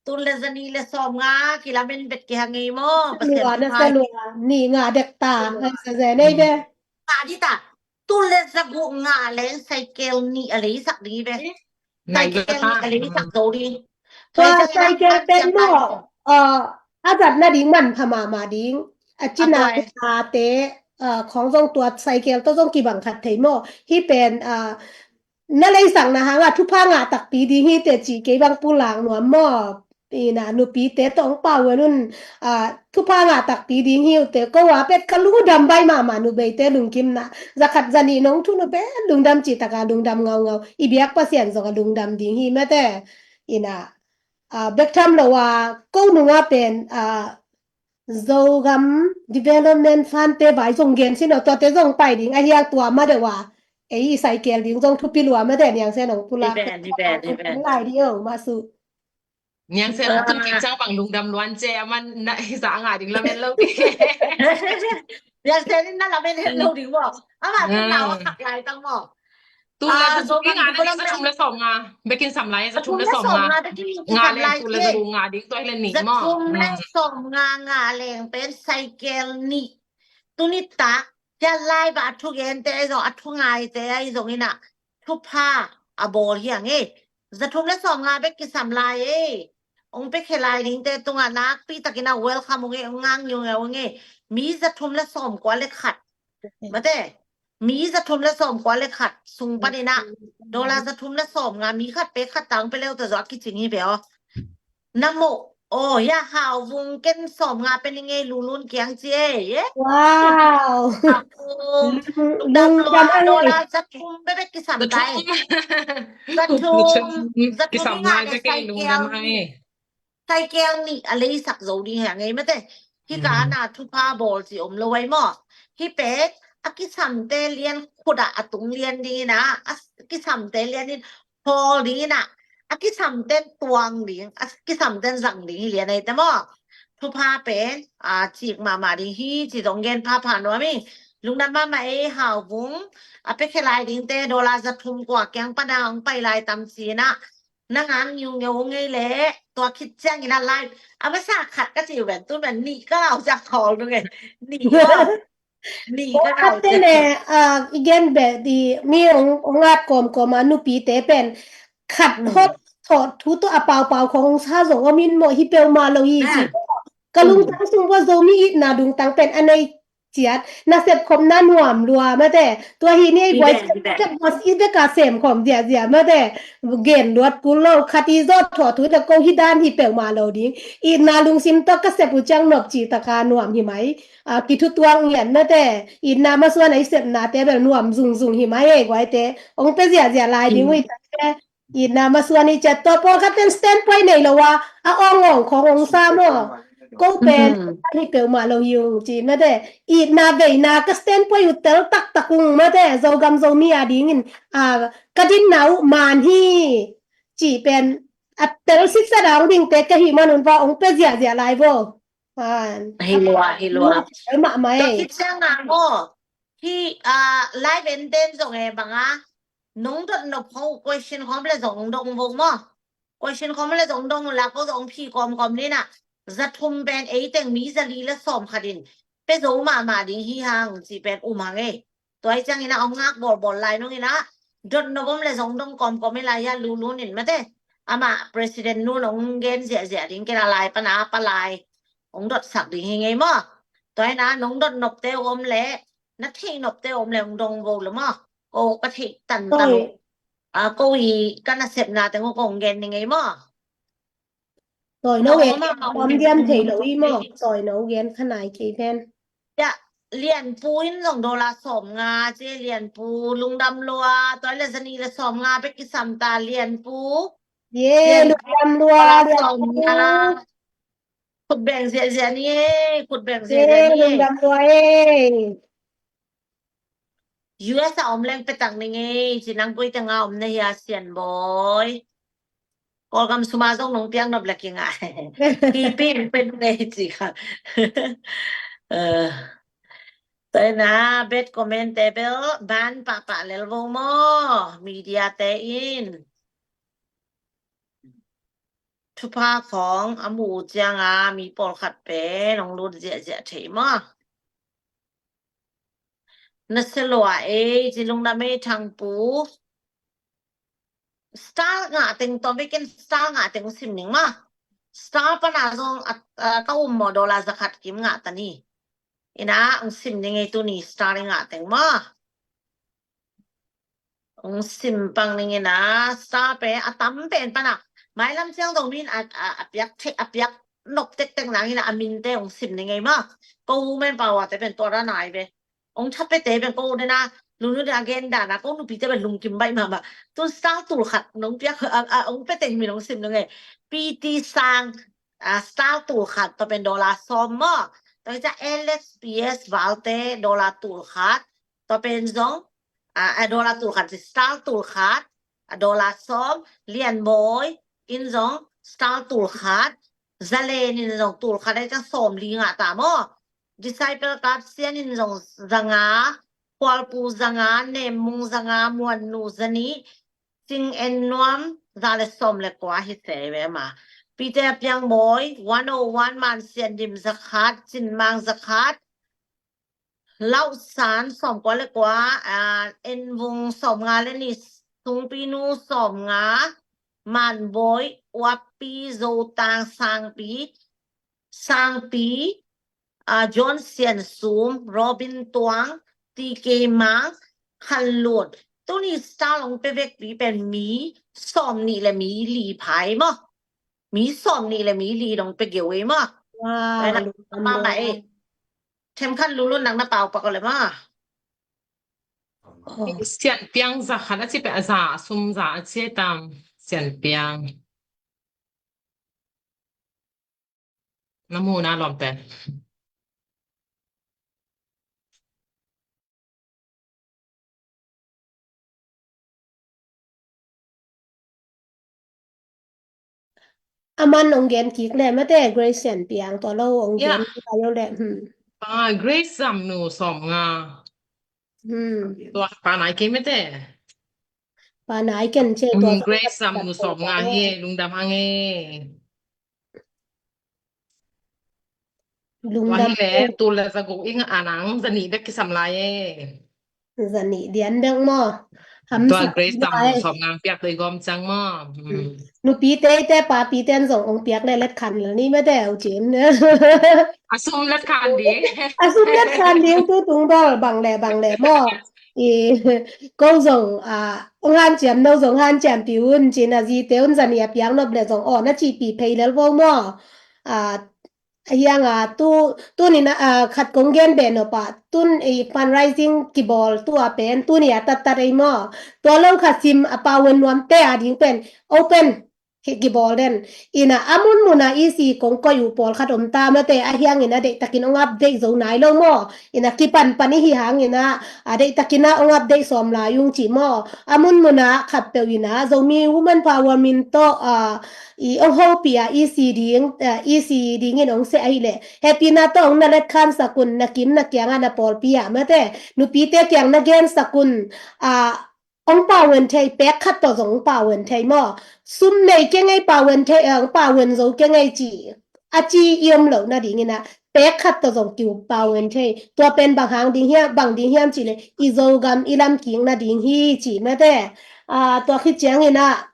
tul le za nih le sawm nga kilamen bet ki hang ei maw. Pasian na sa lua nih nga dek ta. Sa zai nei be. Ta di ta. Tul le za guk nga leng cycle nih a lei sak ding hi be. Cycle nih a lei sak zo ding. Tua cycle pen maw. A zat na ding man pha mahmah ding a cina te khong zong tua cycle tawh zong kibang khat thei maw. Hi pen na leisakna hanga thupha ngah takpi ding hi te ci kei bang pulak nuam maw. Ina nupite tawh ong pau wen un thupha ngah takpi ding hi uh te ko a pet ka lungdam bai mahmah nubeite lungkimna zakhat zanih nong thun uh pet lungdam ci taka lungdam ngaungau i biak Pasian zong a lungdam ding hi mate. Ina bek tham lo a ko nunga pen Zogam Development Fund te vai zong gen sin aw tuate zong pai ding a hiang tua ma deuh a ei i cycle ding zong thupi lua ma deuh niang se nong pulak lai ding ong ma su. Niang se nong tun kik cang bang lungdam luan ce a man na i sa a nga ding lamen lo ding. Niang se nin na lamen het lo ding maw. Ama tun nau a khak lai tang maw. Tul le za guk nga na ding za thum le sawm nga bekin sam lai za thum le sawm nga nga le tul le za guk nga ding tua hi le nih maw. Za thum le sawm nga nga leng pen cycle nih. Tuni tak tia lai ba a thu gen te ai zong a thu ngai te ai zong ina thupha a bawl hi a ngei. Za thum le sawm nga bek kisam lai ei. Ong pia khia lai dingte tungah nakpi takin a welcome ung ei, ong ngak ngiungeu ung ei. Mi za thum le sawm kua le khat. Mate, mi za thum le sawm kua le khat sung panin ah dollar za thum le sawm nga, mi khat pek khat tang pia leu ta zawh a kicing hi ve aw. Na moh aw, ya Hauvung, ken sawm nga pia ning ei, Lulun kiang ci ei, eh? Wow. Hauvung, lungdam lua, dollar za thum bek bek kisam tai. Za thum, za thum kisam hi nga lai le bek ei, lungdam hi nga ei. Saikel nih a leisak zo ding hi a ngei mate. Hih ka ana thupha bawl ci om lo ai maw? Hih pen a kisamte lian khut ah a tung lian ding in ah, a kisamte lian in hawl ding in ah, a kisamte tuang ding, a kisamte zang ding hi lian ei te maw? Thupha pen a cik mahmah ding hi ci zong gen phapha nuam hi. Lungdam mahmah ei Hauvung. A pia khia lai dingte dollar za thum kua kiang pana ong pai lai tam ci in ah, na ngak ngiungeu ngei leh, tua khit ciangin a live a masa khat ka ci uh ven, tu ven nih ka lau ciang khawl nung ei. Nih kua, nih ka lau ciang khawl. Khatte ne, i gen beh di, mi ong ngat kawmkawm a nupite pen khat hot thawh thu tawh a paupau khong sa zong om in maw, hi peuhmah lo hi ci. Ka lungtang sung vua Zomi itna dungtang pen a nei ciat, nasep khopna nuam lua mate. Tua hi ni ei buai ciat, nasep buai i beka sem khawm ziahziah mate. Gen luat kul lo, khat i zawt thawh thu na ko hi dan hi peuhmah lo ding. Itna lungsim tawh ka sep uh ciang nop ci taka nuam hi mai. A, kithutuak ngiat mate. Itna masuan a i sepnate bel nuam zungzung hi mai ei guaite. Ong pia ziahziah lai ding uh i tate. Itna masuan i ciat tua pawlkhat ten standpoint nei lo a, a awngawng khong ong sa maw? Ko pen hi peuhmah lo hi ung ci mate. Itna veina ka standpoint uh tel taktak ung mate. Zogam Zomi a dingin, a, ka dinna uh man hi ci pen a tel sitsa dang dingte ka hih manun va ong pia ziahziah lai vo. Hi lua, hi lua. Tel mahmah ei. Tua khit ciangah maw, hih, a, live en den zong e bang a nong dot nop khong uh question khawm le zong dong vo maw? Question khawm le zong dong uh la ko zong phi kawmkawm ni na. Za thum pen ei teng mi za li le sawm khat in pia zo mahmah ding hi hang ci pen um hang ei. Tua hi ciangin ah ong ngak bawlbawl lai nung in ah dot nop om le zong dong kawmkawm in lai hi a, Lulun in mate. Amah president nun ong gen ziahziah ding kei la lai pana pa lai ong dotsak ding hi ngei maw? Tua hi na nong dot nopte uh om le, na theih nopte uh om le ong dong vo le maw? Ko ka theih tantan uh. A, ko i ka nasepna teng uh kong gen ni ngei maw? Tawi no gen, om diam thei lo i maw? Tawi no gen kha nai kei pen. Ya, Lianpu in zong dollar sawm nga ci, Lianpu lungdam lua, tawi le zani le sawm nga bek kisam ta Lianpu. Ye, lungdam lua Lianpu. Khut beng ziahziah ni e, khut beng ziahziah ni e. Lungdam lua e. U S a om leng petak ni ngei ci, nang koi teng a om na hia Sian Bawi? Kawlgam sum a zong nong piak nop le kingai. Kipi pen ngei ci kha. Tua hi na bad comment te bel ban pahpah lel vo maw, media te in. Thupha khawng a mu uh ciang a mi pawlkhat pen hong lut ziahziah thei maw? Na sia lua ei ci, lungdam ei Thangpu. Star ngah teng tawm bek in, star ngah teng sim ning maw? Star pana zong a, a, ka um maw, dollar zakhat kim ngah ta ni. Ina ong sim ning ei tuni star i ngah teng maw? Ong sim pang ning ina, star pen a tam pen pana. Mailam ciang zong min a, a, a piak thei, a piak nop tektek nang ina a minte ong sim ning ei maw? Ko Woman Power te pen tua ra nai ve. Ong tha pete pen ko dena, lunu dena gen dana, ko nupite pen lungkim baih mahmah. Tun star tul khat nong piak, a, a, ong peteng min ong sim ning ei. P T Sang, a, star tul khat, tua pen dollar sawm maw? Tua hi ca L X P S Valte dollar tul khat, tua pen zong, a, a, dollar tul khat, star tul khat, a, dollar sawm, Lian Bawi in zong star tul khat, Zalen in zong tul khat, a hi ca sawm li ngah ta maw? Disciple Kap Sian in zong zanga, Kualpu zanga, Nemmung zanga, Muannu zani, Sing En Nuam za le sawm le kua hi se ve ma. Peter Piang Bawi, one oh one Man Sian Dim zakhat, Cin Mang zakhat, Lau San sawm kua le kua, a, En Vung sawm nga le ni, Sungpinu sawmnga, Manbawi, Uappi, Zotang, Sangpi, Sangpi, ah, John Siansum, Robin Tuang, T K Mang, Khanlun. Tuni star hong pe vekpi pen mi sawmnih le mi li phai maw. Mi sawmnih le mi li dong pe geu ei maw. Wow, ai na lungdam mama ei. Themkhat Lunglun nang na pau pak le maw. Oh. Sian Piang za khat a ci pe a za sum za a ci tam Sian Piang. Na mu na lawm pen. A man ong gen kik le mate, Grace Sian Piang tua lo ong gen kik le. Hmm. Ah, Grace Zamnu sawmnga. Hmm. Tua pa nai kei mate. Pa nai ken ce tua. Hmm, Grace Zamnu sawmnga hi, lungdam hang e. Lungdam. Tua hi le, tu le za guk ing a nang za nih bek kisam lai e. Za nih dian bek maw. Tua Grace Zamnu sawmnga piak doi gawm cang maw. Hmm. Nupi te te papi ten zong ong piak le let khan le ni mate au cin. A sum let khan ding. A sum let khan ding tu tung dol bang le bang le maw. I ko zong a ong hanciam no zong hanciam pi un cin a zi te un za nih a piak nop le zong aw na ci pi phei lel vo maw. A hiang a tu tu ni na a khat kong gen be nop a tun i fundraising kibawl tu a pen tu ni a tat tat ei maw. Tua lo kha sim a pau en nuam te a ding pen open hi kibawl den. Ina a mun mun a E C kong koih uh pawlkhat om ta mate a hiang ina deihtakin ong update zo nai lo maw. Ina kipan pan i hi hang ina a deihtakin a ong update sawm lai ung ci maw. A mun mun a khat peuh ina Zomi Women Power min tawh a i ong hopih a E C ding a E C dingin ong seh ahi leh hehpihna tawh ong na let khan sak un na kim na kiang a na pawlpi a mate nupite kiang na gen sak un a ong pau en thei, pek khat tawh zong ong pau en thei maw. Sum nei kei ngei pau en thei, eh, ong pau en zo kei ngei ci. A ci i om lo na ding ina, pek khat tawh zong kiu pau en thei. Tua pen bang hang ding hiam, bang ding hiam ci le, i Zogam i lamkik na ding hi ci mate. Ah, tua khit ciang ina,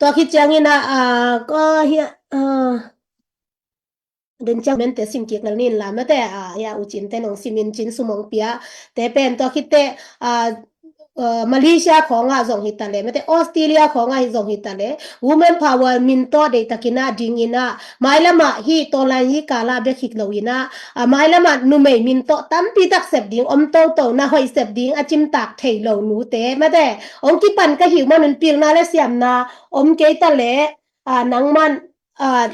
tua khit ciang ina, ah, ko hia, ah, den ciang mente sim kik lel nin la mate a ya u cin te nong simin cin sumong pia te pen tua khit te a Malaysia khawngah zong hi ta le mate Australia khawngah hi zong hi ta le Women Power min tawh deihtakin a ding ina mailamah hi tawlan yi kala bek hik lo ina a mailamah numei min tawh tampi tak sep ding om toto na hoih sep ding a cimtak thei lo nu te mate ong kipan ka hi manun pilna le siamna om kei ta le a nangman a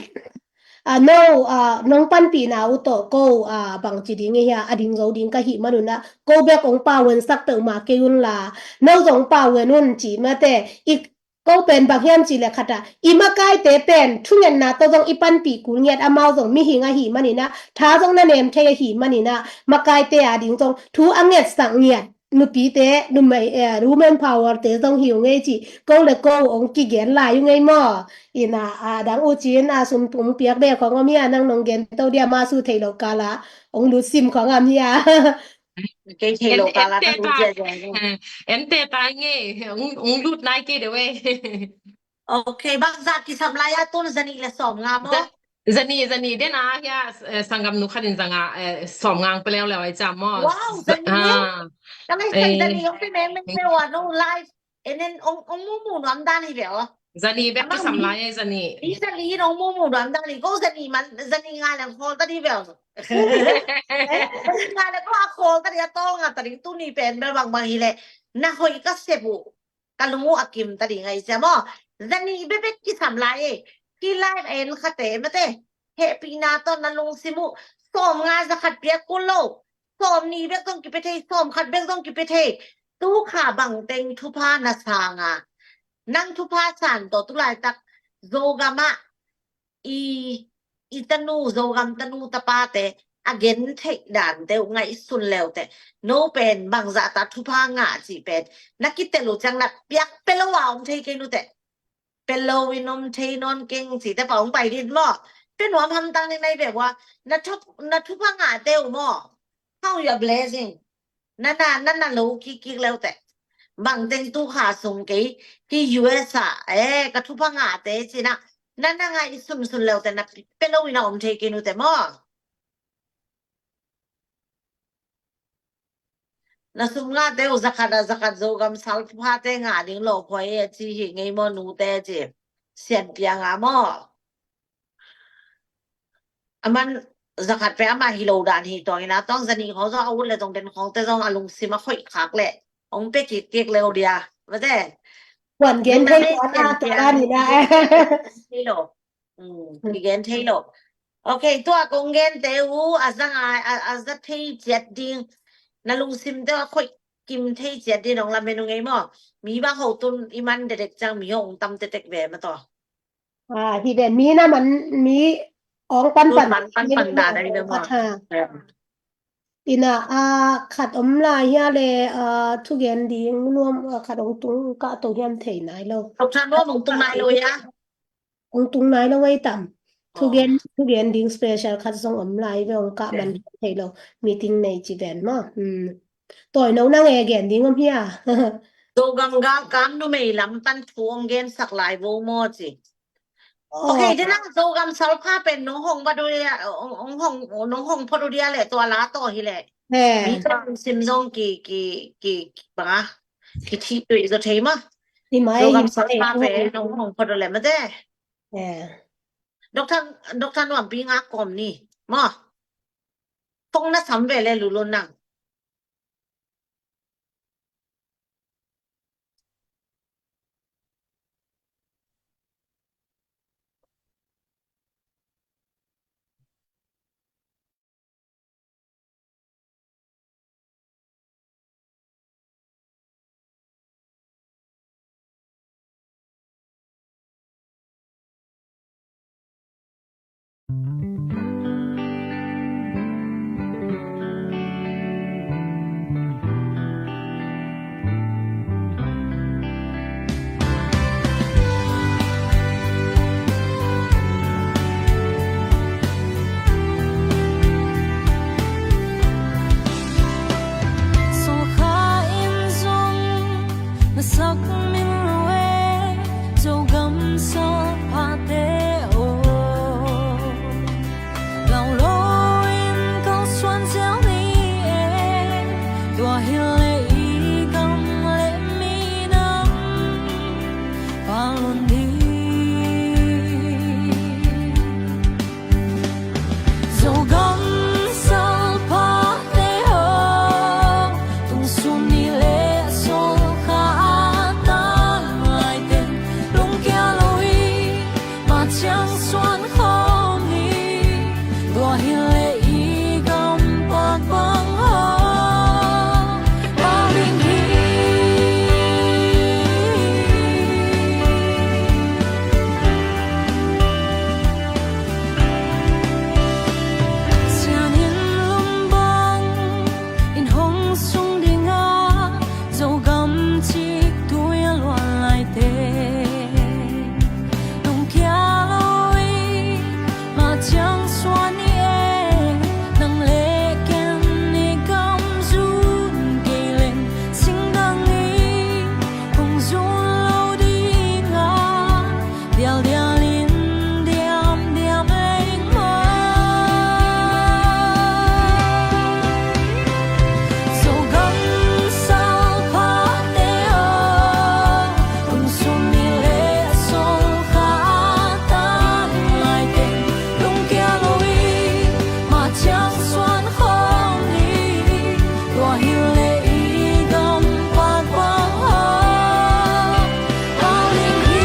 a no a nong panpihna uh tawh ko a bangci ding i hia a ding zo ding ka hih manun a ko bek ong pau en sak peuhmah kei un la no zong pau en un ci mate i ko pen bang hiam ci le khat a i makaite pen thungetna tawh zong i panpih kul ngiat amau zong mihing ahih manin a tha zong na nem thei ahih manin a makaite a ding zong thu a ngetsak ngiat nupite numei eh, Women Power te zong hi uh ngei ci ko le ko ong kigen lai uh ngei maw. Ina a dang u cin a sum tung piak de khong om hi a nang nong gen to dia ma su thei lo kala ong lut sim khong am hi a. Kei thei lo kala nang ong cia cia. En te tai ngei ong lut nai kei de we. Ok, bang za kisam lai a tun zani le sawm nga maw. Zani, zani, den a hia, eh, sanggam nu khat in zanga, eh, sawm ngang pe leuleu ai ca maw. Wow, zani. Ah. Ka ngai sai zani ong pe meng meng pe wa no live. En en ong ong mu mu nuam dan hi ve aw. Zani bek kisam lai ai zani. I zani in ong mu mu nuam dan hi ko zani man zani nga le khol ta di ve aw. Zani nga le ko a khol ta di a tol nga ta ding tuni pen bel bang bang hi le. Na hoi ka se bu. Ka lung uh a kim ta ding ai sia maw. Zani bebek kisam lai e. Ki live en khate mate. Hehpihna tawh na lungsim uh. Sawm nga za khat piak kul lo. Sawm ni bek zong kipe thei, sawm khat bek zong kipe thei. Tu kha bang teng thupha na sang a. Nang thupha san tawh tu laitak Zogam ah i i tanu Zogam tanu tapate a gen theih dan deuh ngaihsun leute no pen bangzah ta thupha ngah cih pen na kitel uh ciang na piak pe lo a om thei kei nute pe lo in om thei nawn keng cihte pa hong pai din maw pe nuam hamtang ding nai ve ua na thupha ngah deuh maw how your blessing na na na na lo kik kik leute Bang teng tu kha sung kei, hih U S ah, eh, ka thupha ngahte ci-in ah, na na ngaihsunsun leute na pia lo in a om thei kei uh teh maw. Na sum ngahte uh zakhat ah zakhat Zogam salphate ngah ding lawphuai e ci hi ngei maw nute ci. Sianpiang ah maw. Aman zakhat pen amah hi lo dan hi, tua in a tuang zanih khawng zong a ut leh zong den khawngte zong a lungsim a khoih khak leh hong pia kik kik leh uh dia. Mate. Kuan gen thei tua na tua dan hi na. Thei lo. Hmm, kigen thei lo. Ok, tua kong gente uh a za ngai, a, a za thei ciat ding. Na lungsimte uh a khoih kim thei ciat ding hong lamen uh ngei maw. Mi bang hotun i man dedek ciang mi hong tam tektek ve mah tawh. Ah, hi ve, mi na man, mi hong panpan. Hong panpan dan ahi ve maw. Ina, ah, khat om lai hia le, ah, thugen ding nuam, ah, khat hong tung kah to hiam thei nai lo. Doctor Nuam hong tung nai lo hia. Hong tung nai lo ei tam. Thugen, thugen ding special khat zong om lai ve hong kah man thei lo. Meeting nei ci ven maw. Hmm. Tawi no nang e gen ding om hia. Zogam galkap numei lam pan thu hong gensak lai vo maw ci. Ok, dena Zogam salpha pen nong hong phot uh dia, nong hong, nong hong phot uh dia leh tua la tawh hi leh. Mi tua sim zong ki, ki, ki, ki bang a, ki thih tuih zaw thei maw. Zogam salpha pen nong hong phot uh leh mate. Doctor, Doctor Nuampi ngak kawm ni maw. Phone na sam ve leh lulun nang. Sawlkha in zong na sak min lo e, Zogam salphate aw. Gawm lo in kalsuan zel ni e, tua hi leh i gam leh minam pang lua ni. Zogam salphate aw, tung sun ni leh Sawlkha a tan lai teng lungkia lo hi. Mah ciang suan khawm ni, tua hi leh i gam pak bang hong pau ding hi. Sian in lum bang in hong sung ding a, Zogam cik tui a luan lai teng lungkia lo hi. Mah ciang suan ni e, nang leh ken i gam zun kei leng singdang i hong zun lo ding a, dialdial in diamdiam leng maw. Zogam salphate aw, tung sun ni leh Sawlkha a tan lai teng lungkia lo hi. Mah ciang suan khawm ni, tua hi leh i gam pak bang hong pau ding hi.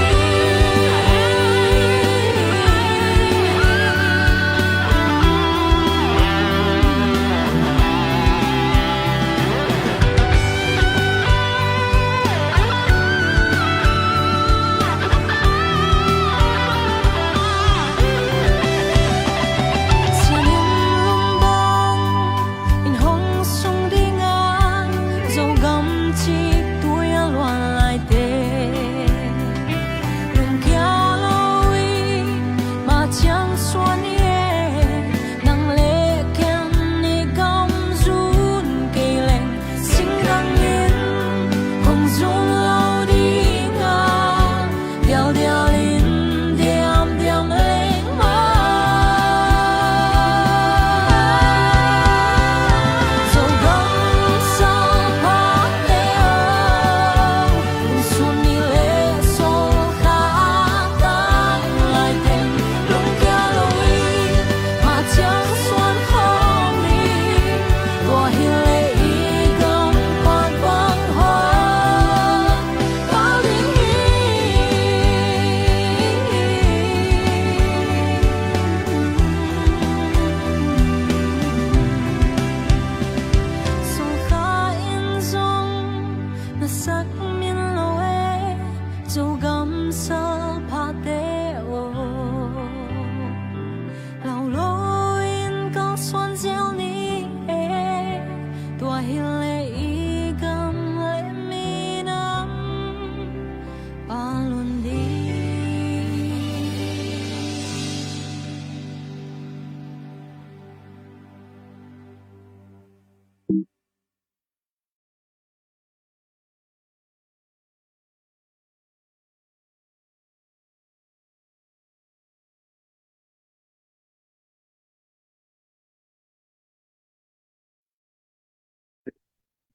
Sian in lum bang in hong sung ding a,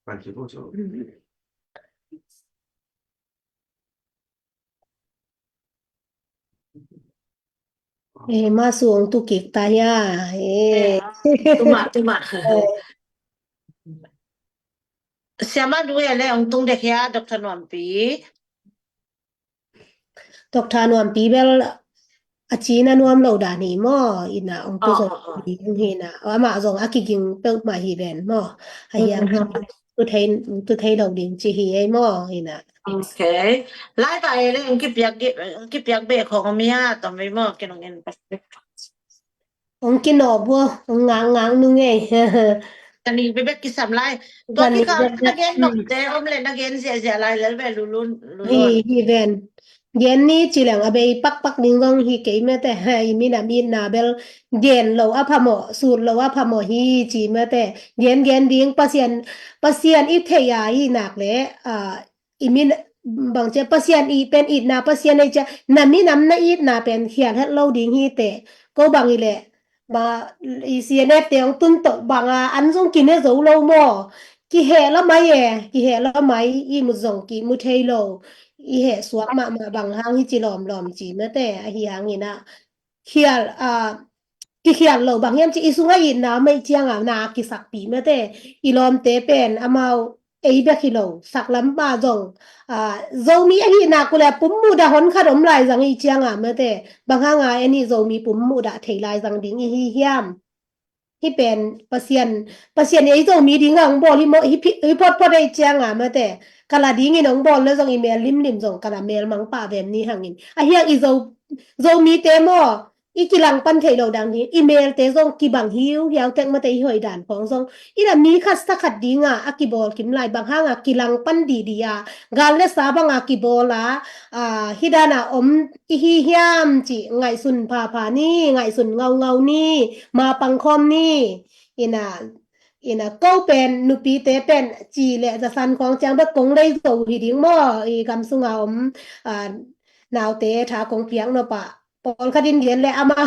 Eh, ma suang tu kik ta hia. Eh. Tuma, tuma. Siama du ya le ong tung dek hia, Doctor Nuampi. Doctor Nuampi bel a cina nuam lo dan hi maw, ina ong tu zong hi na. Amah zong a kiging peuhmah hi ven maw. A hiang tu thei, tu thei lo ding ci hi ei maw, ina. Ok. Lai ta ei le ong kipiak, ong kipiak beh khong om hia, tom vei maw, kinong en. Ong kinawh bua, ong ngakngak nu ngei. Tani bebek kisam lai. Tua kikal na gen nopte om le na gen ziahziah lai lel ve lulun. Hi, hi ven. Gen ni ci leng a bei pakpak ding zong hi kei mete. Hi, minam itna bel gen lo a phamawh, sut lo a phamawh hi ci mete. Gen gen ding Pasian, Pasian i theih a i nak le, a, i min bang cia Pasian i pen itna Pasian ei cia na minam na itna pen khial het lo ding hi te. Ko bang i le ba i C N F te ong tun tok bang a an zong kine zo lo maw? Kiheh la mai e, kiheh la mai i mut zong kimu thei lo. I heh suak mahmah bang hang hi ci lawmlawm ci mete ahi hangin a khial, a, kikhial lo bang hiam ci i sungah itna mei cianga na kisakpih mete i lawmte pen amau ei bek hi lo saklam pa zong, a, Zomi ahihna kule pum muhdah hon khat om lai zang i cianga mete bang hanga en i Zomi pum muhdah thei lai zang ding i hi hiam? Hi pen Pasian, Pasian ei Zomi dinga ong bawl hi maw, hi photphot ei cianga mete kala dingin ong bawl le zong i mel limlim zong kala mel mang pah vem ni hangin a hiang i Zo, Zomite maw i kilang pan thei lo dang hi, i melte zong kibang hiu hiau tek mate i hoih dan khong zong i la mi khat sa khat dinga a kibawl kim lai bang hanga kilang pan didi a gal le sa banga kibawl a, a, hi dana om i hi hiam ci ngaihsun phapha ni, ngaihsun ngaungau ni, ma pangkhawm ni. Ina, ina ko pen nupite pen ci le zasan khong ciang bek kong lei zo hi ding maw i gam sunga om, a, naute tha kong piak nop a pawlkhat in gen le amau,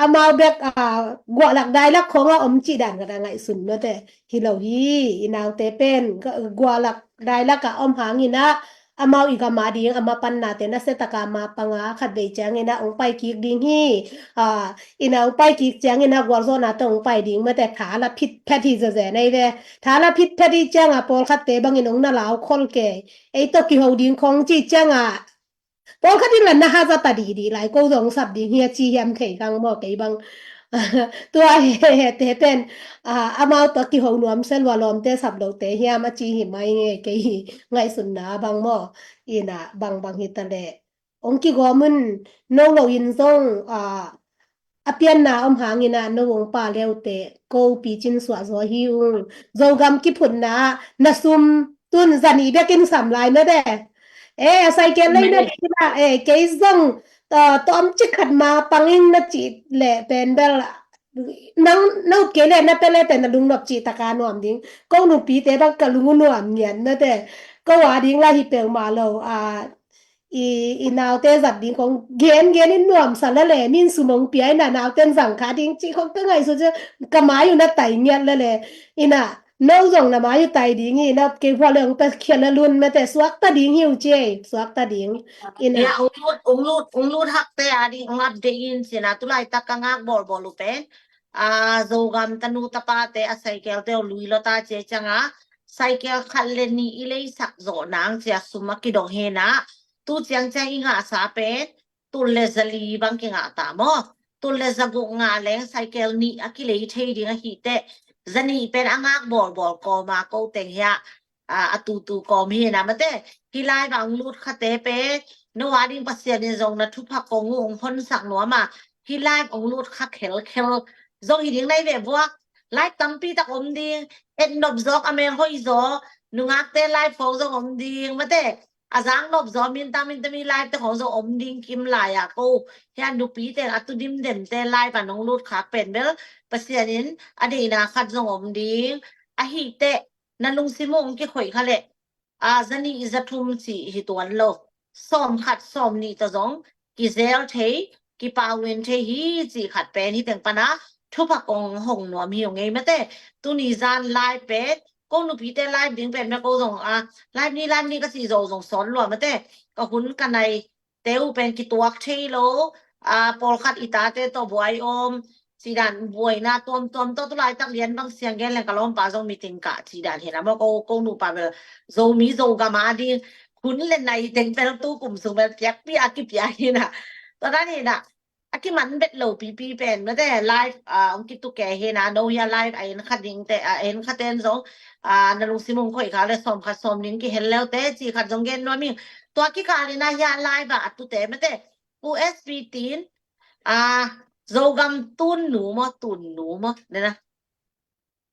amau bek, a, guahlak dailak khonga om cih dan khat a ngaihsun mete hi lo hi. I naute pen guahlak dailak a om hangin a amau i gam a ding ama pannate nasia taka ma panga khat vei ciangin a ong pai kik ding hi. A, ina ong pai kik ciangin a gualzawhna tawh ong pai ding mete tha la phit phet hi zazen ei ve. Tha la phit phet hi cianga pawlkhatte bangin ong na lau khol ke. Ei tawh kiho ding khong cih cianga pawlkhat in la na haza ta didi lai ko zong sap ding hi a ci hiam thei kang maw kei bang. Tua he, he, he te pen, a, amau tua kiho nuam se lua lawmte sap lote hiam a ci hi mai nge kei hi ngaihsunna bang maw. Ina bang bang hi ta le ong kigawm un no lo in zong, a, a pianna om hangin a no ong pa leute ko picin suah zaw hi ung. Zogam kiphutna na sum tun zani bekin sam lai mete. E, a saikel lei na dina, e, kei zong, a, tawm cik khat ma panging na ci le pen bel nang na up kei le na pele te na lungnop ci taka nuam ding. Ko nupite bang ka lungu nuam ngian mete. Ko a ding la hi peuhmah lo, a, i, i naute zat ding khong gen gen in nuamsa lele min sumong pia ina nauten zang kha ding ci khong ka ngaihsut cia ka mai uh na tai ngiat lele ina no zong na mai uh tai ding hi na kei phua le ong pe khia le lun mete suakta ding hi uh ci ei suakta ding ina. Ya, ong lut, ong lut, ong lut hakte a ding ong update in ci na tulai tak ka ngak bawlbawl uh pen, a, Zogam tanu tapate a cycle te ong lui lo ta ci ei cianga cycle khat le nih i leisak zawh nang cia sum a kidong hi na. Tu ciang ciang i ngahsa pen tul le zali bang kingah ta maw? Tul le zaguk ngah leng cycle nih a kilei thei ding ahi teh zanih pen a ngak bawlbawl kawma ko teng hiah, a, a tutu kawm hi na mate. Hi lai bang lut khate pen no a ding Pasian in zong na thupha kong uh ong honsak nuam a. Hi lai bang lut kha khelkhel zong hi ding nai ve buak. Lai tampi tak om ding, et nop zawk a mel hoi zaw, nungakte lai phawk zong om ding mate. A zang nop zaw minta minta mi lai te khong zong om ding kim lai a ko. Hian nupi te a tu dimdem te lai pan ong lut khak pen bel Pasian in a deihna khat zong om ding. Ahi teh na lungsim uh ong kikhoih kha leh, a, zanih zathum cih hi tuan lo. Sawm khat sawm nih tawh zong kizel thei, kipawin thei hi cih khat pen hi teng pana thupha kong hong nuam hi ong ei mate. Tuni zan lai pen Ko nupite live ding pen bia ko zong a, live ni, live ni ka ci zo zong sawn lua mate. Ka hun ka nai te uh pen kituak thei lo. A, pawlkhat i tate tawh buai om, ci dan buaina tuamtuam tawh tu laitak lian bang siang gen leng ka lawmpa zong meeting kah ci dan hi na maw, ko, ko nupa bel Zomi Zogam a ding hun le nai teng bel tu kum sung bel piakpi a kipia hi na. Tua dan hi na. A kiman bet lo pipi pen mate live, a, ong kituk kei hi na, no hia live a en kha ding te, a en kha ten zong, a, na lungsim ong khoi kha le sawm khat sawm ning kihel leu te ci khat zong gen nuam ing. Tua kikal in a hia live a a tu te mate. Pu S P Tin, a, Zogam Tun Nu maw, Tun Nu maw, ne na.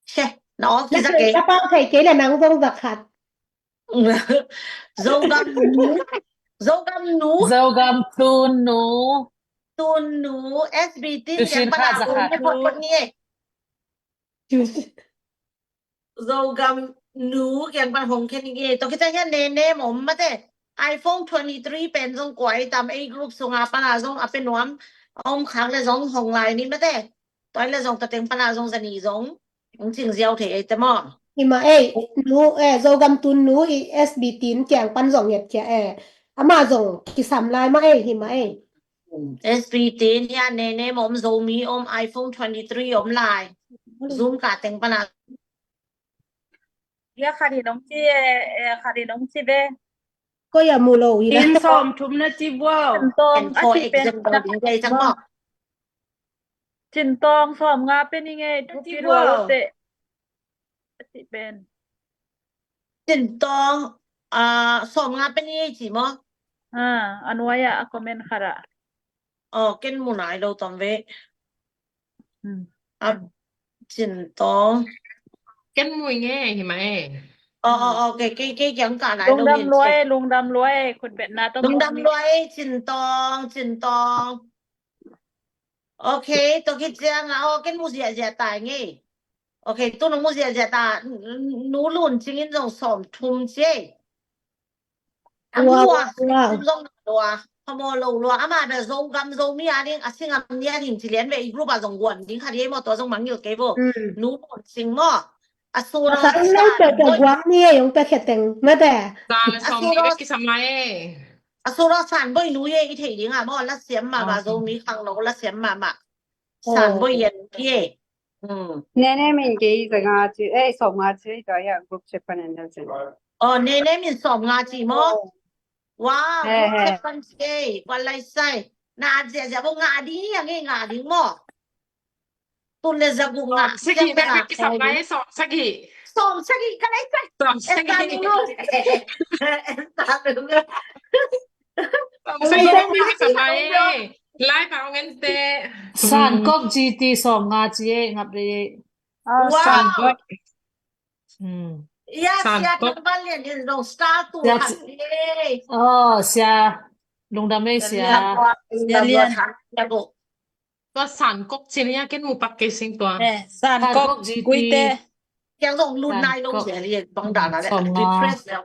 She, na awk kizak kei. Ka pau thei kei le nang zong zak khat. Zogam Nu. Zogam Nu. Zogam Tun Nu. Tun Nu. S B T. Tushin kha zak khat. Zogam Nu kiang pan hong khen ing e. Tua khit ciang hian ne ne mawm mate. iPhone twenty three pen zong kuai tam, ei group sunga pana zong a pe nuam. Om khak le zong hong lai ni mate. Tua le zong tua teng pana zong zani zong hong cing ziau thei ei te maw. Hi mah ei, nu, eh, Zogam Tun Nu i S B T in kiang pan zong nget kia eh. Ama zong kisam lai mah ei, hi mah ei. S B T in hia ne ne mawm Zomi om iPhone twenty three om lai. Zoom ka teng pana. Hia khat hi nong ci e, eh, khat hi nong ci ve. Ko ya mu lo hi la. Tin sawm thum na ci buau. Cin tawng, and for example, ding dai cang maw. Cin tawng sawm nga pe ni ngei thupi rua lo te. A ci pen. Cin tawng, ah, sawm nga pe ni ngei ci maw. Ah, a nuai ah a comment khat ah. Oh, ken mu nai lo tom ve. Hmm. A Cin Tawng. Ken mu ing e, hi mah e. Oh, oh, oh, kei, kei, kei kiang ka nai lo. Lungdam lua e, lungdam lua e, khut betna tawh. Lungdam lua e, Cin Tawng, Cin Tawng. Ok, tua khit ciang a, oh, ken mu ziahziah ta ing e. Ok, tu nong mu ziahziah ta, Nu Lun Cing in zong sawm thum ci e. Wow, wow. Zong lua, phamawh lo lua. Ama bel Zogam Zomi a ding, a singam ni a ding ci lian ve, i group a zong guan ding kha ding maw, tua zong mangngilh kei vo. Mm. Nu Lun Cing maw. A sur a san boi, guang ni e, yong pe khe teng mate. San a sawm ni bek kisam lai e. A sur a san boi nu e, i thei ding a maw, la siam mahmah, Zomi khangno la siam mahmah. San boi yan ki e. Hmm. Nene min kei za nga ci, eh, sawm nga ci, tua hia group chat pan en deuh ci. Oh, Nene min sawm nga ci maw? Oh. Wow, he, group chat pan ci, wan lai sai. Na ziahziah bo nga ding, a nge nga ding maw? Tun le za guk nga. Sawm sagih bek bek kisam lai, sawm sagih. Sawm sagih ka lai sai. Sawm sagih. Esta dulu. Esta dulu. Sawm sagih bek bek kisam lai. Lai pa ong en te. San Kok G T sawm nga ci e, ngap de. Wow. San Kok. Hmm. Ya, San Kok. Sia Tang Van Lian in zong star tu. Sia, han e. Oh, sia. Lungdam e, sia. Sia Lian. Sia Lian. Tua San Kok ci ni a, ken mu pak kei sing tua. Eh, San Kok G T. Kiang zong lut nai lo sia li bang dan a le. Refresh le.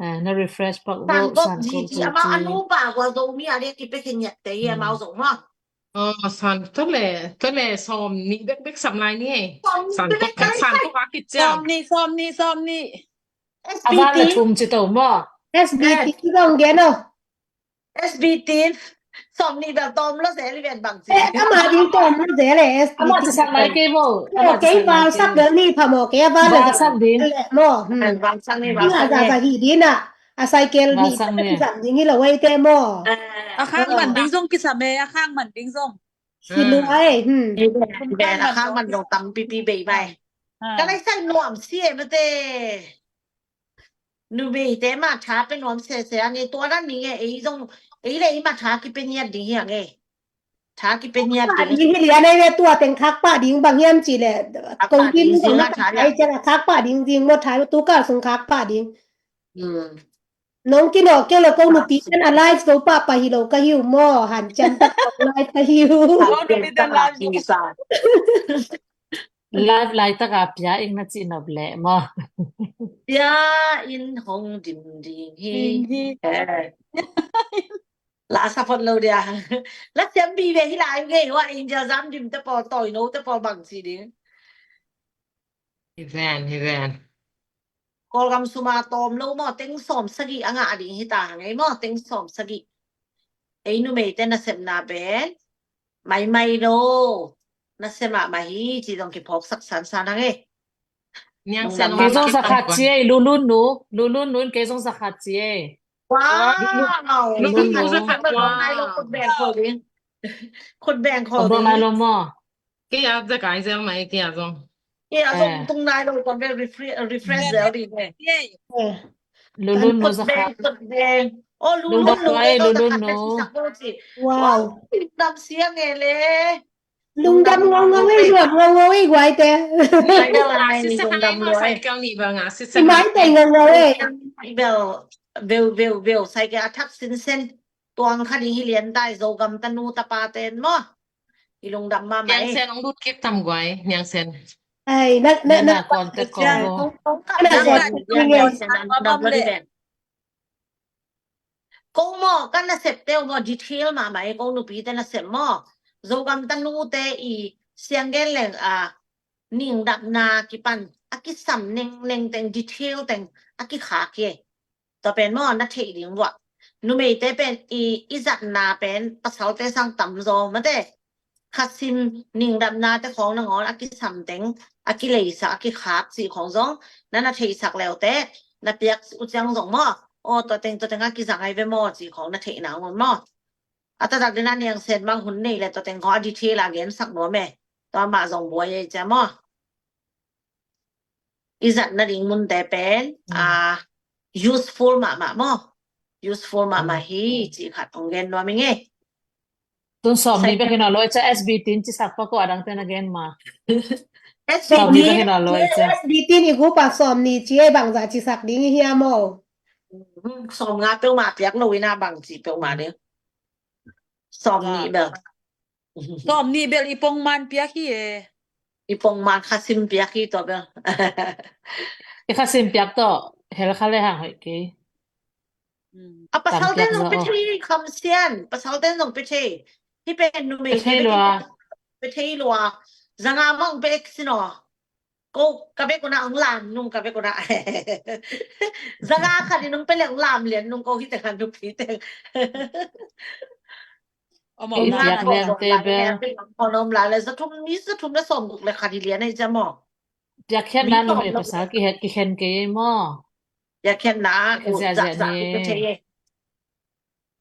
Eh, na refresh pak lo San Kok G T. Ama a nu pa gua Zomi a le ki pe khen yat te ye mau zong ma. Oh, San, tua le, tua le sawm nih bek bek sam lai ni e. San Kok, San Kok a kiciam. Sawm nih, sawm nih, sawm nih. S B T. A van le thum ci to maw. S B T zong gen o. S B T, sawm nih bel tawm lo zel i ven bang ci. Eh, ama ding tawm lo zel e, S B T. Ama ci sak lai kei bo. Ama ci sak lai kei. Kei val sak bel ni phamawh kei a val le sak ding. Val sak ni, val sak ni. Za hi ding a. A cycle ni sak ding hi lo wei te maw. A khang man ding zong kisam e, a khang man ding zong. Si lu ai, hmm. Bel a khang man zong tam pipi bei bai. Ka lai sai nuam si e mate. Numeite mah tha pe nuam sese a ngei tua dan ning e, ei zong, ei le ei mah tha kipe ngiat ding hi a ngei. Tha kipe ngiat ding. Ding hi lian ei ve tua teng khak pah ding bang hiam ci le. Khak pah ding zong a tha ai ciang a khak pah ding ding maw tha tu kal sung khak pah ding. Hmm. Nong kinawh kei lo ko nupi ten a live zo pah pah hi lo ka hi uh maw, hanciam tak live ka hi uh. Ko nupi ten live zo. Live laitak a pia ing na cih nop leh maw. Pia in hong dim ding hi. Ding hi. Eh. La support lo dia. La siam bi ve hi lai ngei wa India zam dim te pawl, tawi no te pawl bang ci ding. Hi ven, hi ven. Kawlgam sum a tawm lo maw, teng sawm sagih a ngah ding hi ta hang ei maw, teng sawm sagih. Ei numeite nasepna pen maimai lo, nasep mahmah hi ci zong kiphawksak sansan hang ei. Niang Sen, kei zong zakhat ci ei, Lulun nu, Lulun nu in kei zong zakhat ci ei. Wow. Lulun nu. Wow. Khut beng khol ding. Khut beng khol ding. Kei a zak ai zel mai, kei a zong. Kei a zong tung nai lo, kon bel refre-, refresh zel ding e. Lulun nu zakhat. Khut beng, khut beng. Oh, Lulun nu, Lulun nu, kei zong zakhat nu. Wow. Wow. Dam siang e le. Lungdam ngaungau ei, zuak ngaungau ei guaite. Lungdam ngaungau ei. Bel, bel, bel, bel, sai ke a thak sinsen tuang kha ding hi lian tai, Zogam tanu tapa ten maw. I lungdam mahmah ei. Niang Sen, ong lut kik tam guai, Niang Sen. Ai, na, na, na, na, contact ko. Ko maw, ka nasepte uh maw, detail mahmah ei, ko nupite nasep maw. Zogam tanute i sianggen leng a, ningdapna kipan a kisam nengneng teng, detail teng a kikhak hi. Tua pen maw, na theih ding vuah. Numeite pen i, i zatna pen pasalte sang tamzaw mate. Khasim ningdapnate khawng nangawn a kisam teng, a kileisak, a kikhak cih khawng zong na, na theihsak leute, na piak uh ciang zong maw. Aw, tua teng, tua teng a kizang ai ve maw cih khawng na theih nangawn maw. A taktak dena Niang Sen mang hun nei le tua teng khawng a detail a gensak nuam e. Tua mah zong buai ei cia maw. I zat nading munte pen a, useful mahmah maw. Useful mahmah hi cih khat hong gen nuam ing ei. Tun sawm ni bek hi nawn lo ei cia, S B T in cisak pa ko a dangte na gen ma. Sawm ni bek hi nawn lo ei cia. S B T in i gupa sawm ni ci ei, bangzah cisak ding i hia maw. Sawm nga peuhmah piak lo ina bang ci peuhmah ding. Sawm ni bel. Sawm ni bel i pongman piak hi e. I pongman khasim piak hi tua bel. I khasim piak tawh hel kha le hang hoih kei. A pasal ten zong pe thei, Kham Sian, pasal ten zong pe thei. Hi pen numei pe thei lua. Pe thei lua. Zanga mang pe ek sino. Ko ka bek una ang lam nung ka bek una. Zanga khat in nung pe le ang lam lian nung ko hi te kan nupi te. Amo lam lian te be. Ko nom la le za thum ni za thum le som guk le khat hi lian ai za mo. Piak khian na numei pasal ki het ki khen ke mo. Piak khian na ko za za pe te.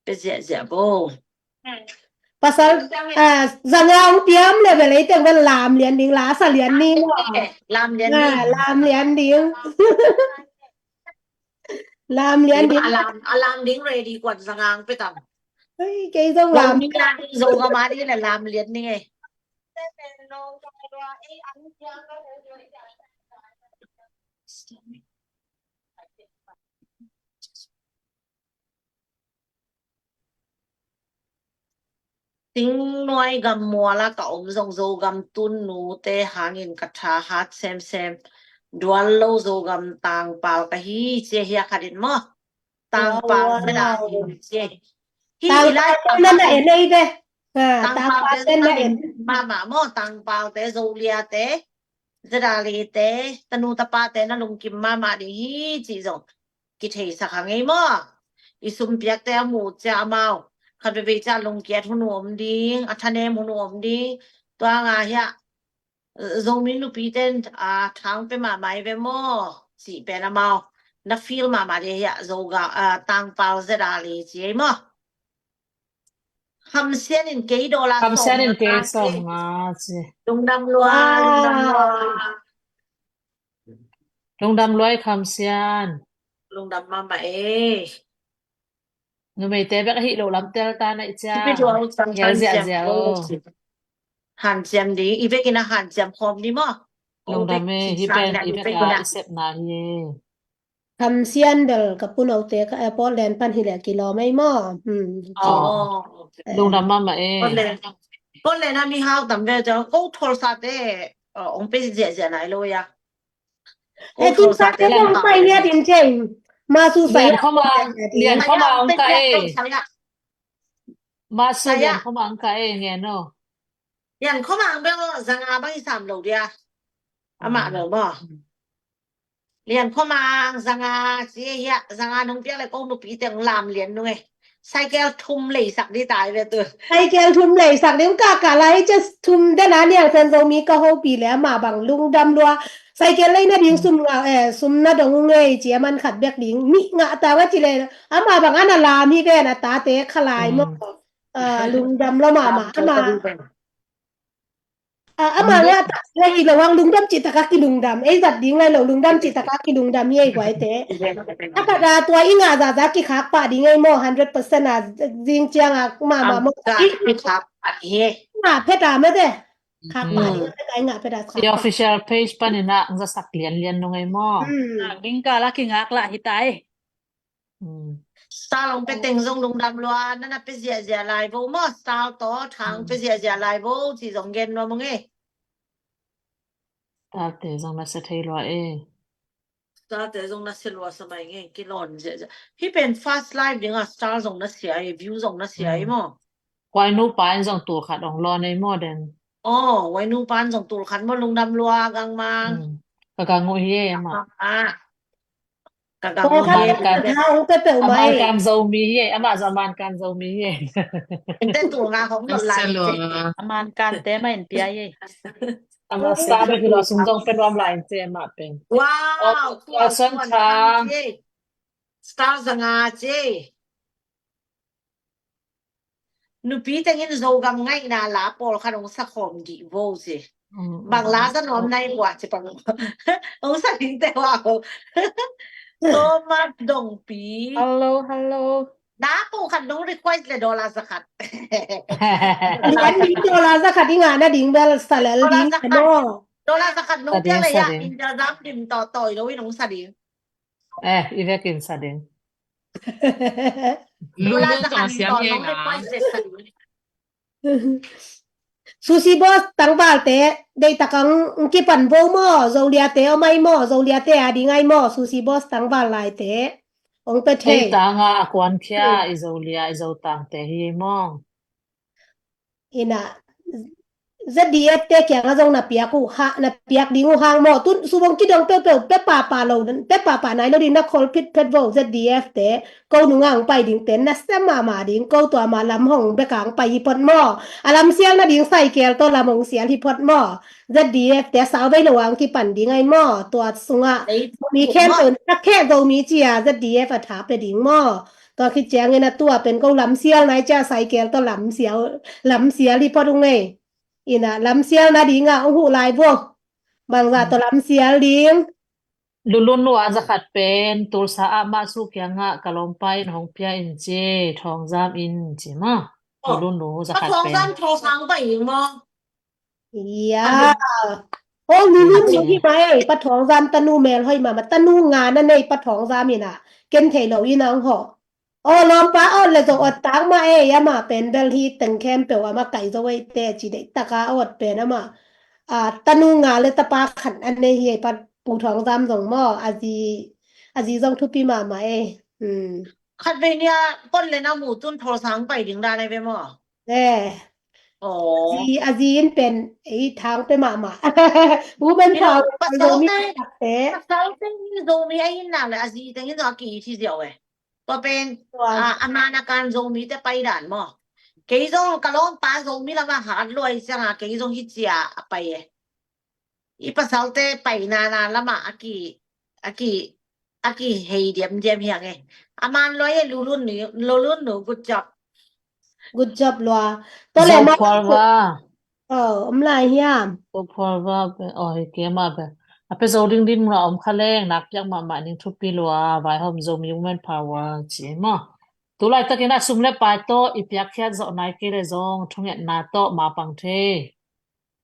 Pe ziahziah bo. Pasal, ah, zanga ong piam le ve lei teng ve lam lian ding, la sa lian ni. Lam lian ni. Ah, lam lian ding. Lam lian ding. Alam, alam ding ready kuat zanga ong pe tam. Hei, kei zong lam. Zong ka ma ding le lam lian ni nge. Singnuai gam mual ah ka om zong Zogam tun nute hangin ka tha hat semsem. Dual lo Zogam tangpal ka hi cia hi a khat in maw. Tangpal zeda hi cia. Hi i lai tangpal na na en ei ve. Tangpal te na en mahmah maw, tangpal te, Zolia te, zeda li te, tanu tapa te na lungkim mahmah ding hi ci zong kitheisak hang ei maw. I sumpiakte a muh cia amau khat veivei cia lungkiat hun uh om ding, a thanem hun uh om ding. Tua nga hiah Zomi nupi ten a thang pe mahmah ei ve maw cih pen amau na feel mahmah ding hiah Zoga, a, tangpal zeda li ci ei maw. Khamsian in kei dola Khamsian in kei sawm nga ci. Lungdam lua, lungdam lua. Lungdam luai Khamsian. Lungdam mahmah e. Numeite bek ahi lo lam tel ta na i cia. Hel ziahziah o. Hanciam ding, i vekin a hanciam khawm ni maw. Lungdam e, hi pen i vek a i sepna hi e. Khamsian bel ka punote ka, eh, Portland pan hi le kilawm ei maw. Lungdam mahmah e. Portland a mi hau tam ve cia ko tholsate ong pe ziahziah nai lo ia. E, tun sa te mong pai ngiat in ceng. Ma su sa lian khoma, lian khoma ong ka e. Ma su lian khoma ong ka e nge no. Lian khoma ong bel zanga bang i sam lo dia. Amah lo maw. Lian Khua Mang, zanga ci e, hiah zanga nong piak le ko nupi teng lam lian nung e. Cycle thum leisak di tai ve tu. Cycle thum leisak di, ka ka lai just thum den a, Niang Sen Zomi ka hopih le amah bang lungdam lua. Cycle lei nading sum ngah, eh, sum na dong ung ei ci a, man khat bek ding nih ngah ta nga ci le amah bang ana lam hi ven, a tate khalai maw. Ah, lungdam lua mahmah. Amah Ah, amah ngah tak le hi lo hang lungdam cih taka kilungdam. Ei zat ding lai lo lungdam cih taka kilungdam hi ei guaite. A khat a tua i ngah zahzah kikhak pah ding ei maw, hundred percent a zing ciang a mahmah maw. Kikhak pah hi ei. Ngah phet a mete. Khak pah ding a phet a, i ngah phet a khak pah. I official page panin ah zasak lianlian nung ei maw. Ding kal a kingak lah hi ta ei. Star hong pia teng zong lungdam lua, na na pia ziahziah lai vo maw, star tawh thang pia ziahziah lai vo ci zong gen lua mong e. Star te zong na sia thei lua e. Star te zong na sia lua sa mai nge, kilawn ziahziah. Hih pen first live ding a star zong na sia e, view zong na sia e maw. Kua i nupa in zong tul khat hong lawn ei maw den. Aw, kua i nupa in zong tul khat maw, lungdam lua Gang Mang. Ka gang uh hi e amah. Ka gang uh hi e. Aman kan Zomi hi e, amah zong Aman kan Zomi hi e. Ente tul nga hong lawn lai. Aman kan te mah in pia hi e. Amah star bek hi lo, sum zong pia nuam lai ente amah pen. Wow, tua Suan Thang. Star zanga ci. Nupi tengin Zogam ngaihna la pawlkhat hong sakhawm dih vo ci. Bang la za nuam nai vua ci pang. Hong sa ding te vua ko. Thomas Dongpi. Hello, hello. Na pawlkhat nong request le dollar zakhat. Lian ding dollar zakhat i ngah nading bel sa lel ding maw. Dollar zakhat nong pia le ya, intezam dim tawh tawi lo in hong sa ding. Eh, i vekin sa ding. Lulun tawh siam hi ei nga. Sushi Boss tangvalte deihtak ang kipan vo maw, Zoliate om ai maw, Zoliate a ding ai maw, Sushi Boss tangval laite hong pia thei. Ei tanga a kuankhia i Zolia, i Zotangte hi ei maw. Ina Z D F te kianga zong na piak uh ha, na piak ding uh hang maw. Tun sum hong kidong peuhpeuh pia pahpah lo, pia pahpah nai lo ding, na khol phitphet vo Z D F te. Ko nunga hong pai ding ten na sia mahmah ding, ko tua mah lam hong bek a hong pai hi phot maw. A lam sial nading cycle tawh lam hong sial hi phot maw. Z D F te sau vei lo a hong kipan ding ai maw. Tua sungah mi khen tun a khe Zomi cia Z D F a tha pia ding maw. Tua khit ciangin a tua pen ko lamsial nai cia cycle tawh lamsial, lamsial hi phot ung ei. Ina lamsial nadinga ung huh lai vo. Bangza tawh lamsial ding. Lulun nu a zakhat pen Tulsa ah mah su kiangah ka lawmpa in hong pia in ci, Thawngzam in ci maw. Lulun nu zakhat pen. Thawngzam, Thawngzam pai ding maw. Ia. Aw, Lulun nu hi mah ei, Pa Thawngzam tanu melhoih mahmah, tanu nga na nei Pa Thawngzam ina, ken thei lo ina ang hawh. Aw, lawmpa awt le zong awt tak mah ei, amah pen bel hi teng khempeuh amah kai zo ei te ci, deihtaka awt pen amah. A, tanu nga le tapa khat a nei hi ei, Pa Pu Thawngzam zong maw, a zi, a zi zong thupi mahmah ei. Khatvei nia pon le na mu tun Thawlsang pai ding dan ei ve maw. Eh. Aw. A zi, a zi in pen ei thang pe mahmah. Women power, Zomi takte. Pasal teng Zomi a in nak le a zi teng in zong a ki thi ziau e. Tua pen a man a kan Zomite pai dan maw. Kei zong ka lawmpa Zomi lama hat luai cianga kei zong hi cia a pai e. I pasalte pai nana lama a ki, a ki, a ki hei diamdiam hiang e. A man luai e, Lulun nu, Lulun nu, good job. Good job lua. Tua le ma. Oh, om lai hiam. Tua phual va be, oh, hi ke ma be. A pe zo ding din muna om kha leng nak piak mahmah ning thupi lua, vaihawm Zomi Women Power ci maw. Tu laitakin a sum le pai tawh i piakkhiat zawh nai kei le zong thungetna tawh mapang thei.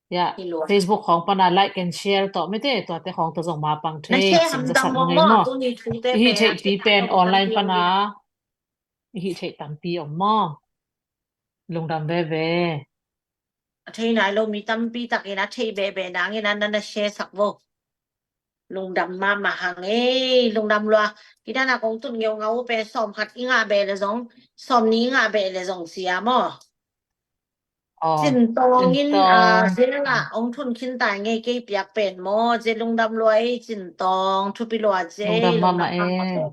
Ya, Facebook khawng pana like and share tawh mite tuate khawng tawh zong mapang thei. Sim zasak nung ei maw. I hih theihpi pen online pana i hih theih tampi om maw. Lungdam veve. A thei nai lo mi tampi takin a thei bebe nangin a nana share sak vo. Lungdam mahmah hang ei, lungdam lua. Kidana kong tut ngeungau pe, sawm khat i ngah be le zong, sawm ni i ngah be le zong sia maw. Cintawng in, ah, Cintawng. Zela ong thun khin ta ngei, kei piak pen maw, Ze lungdam lua ei, Cintawng, thupi lua Ze, lungdam mahmah ei.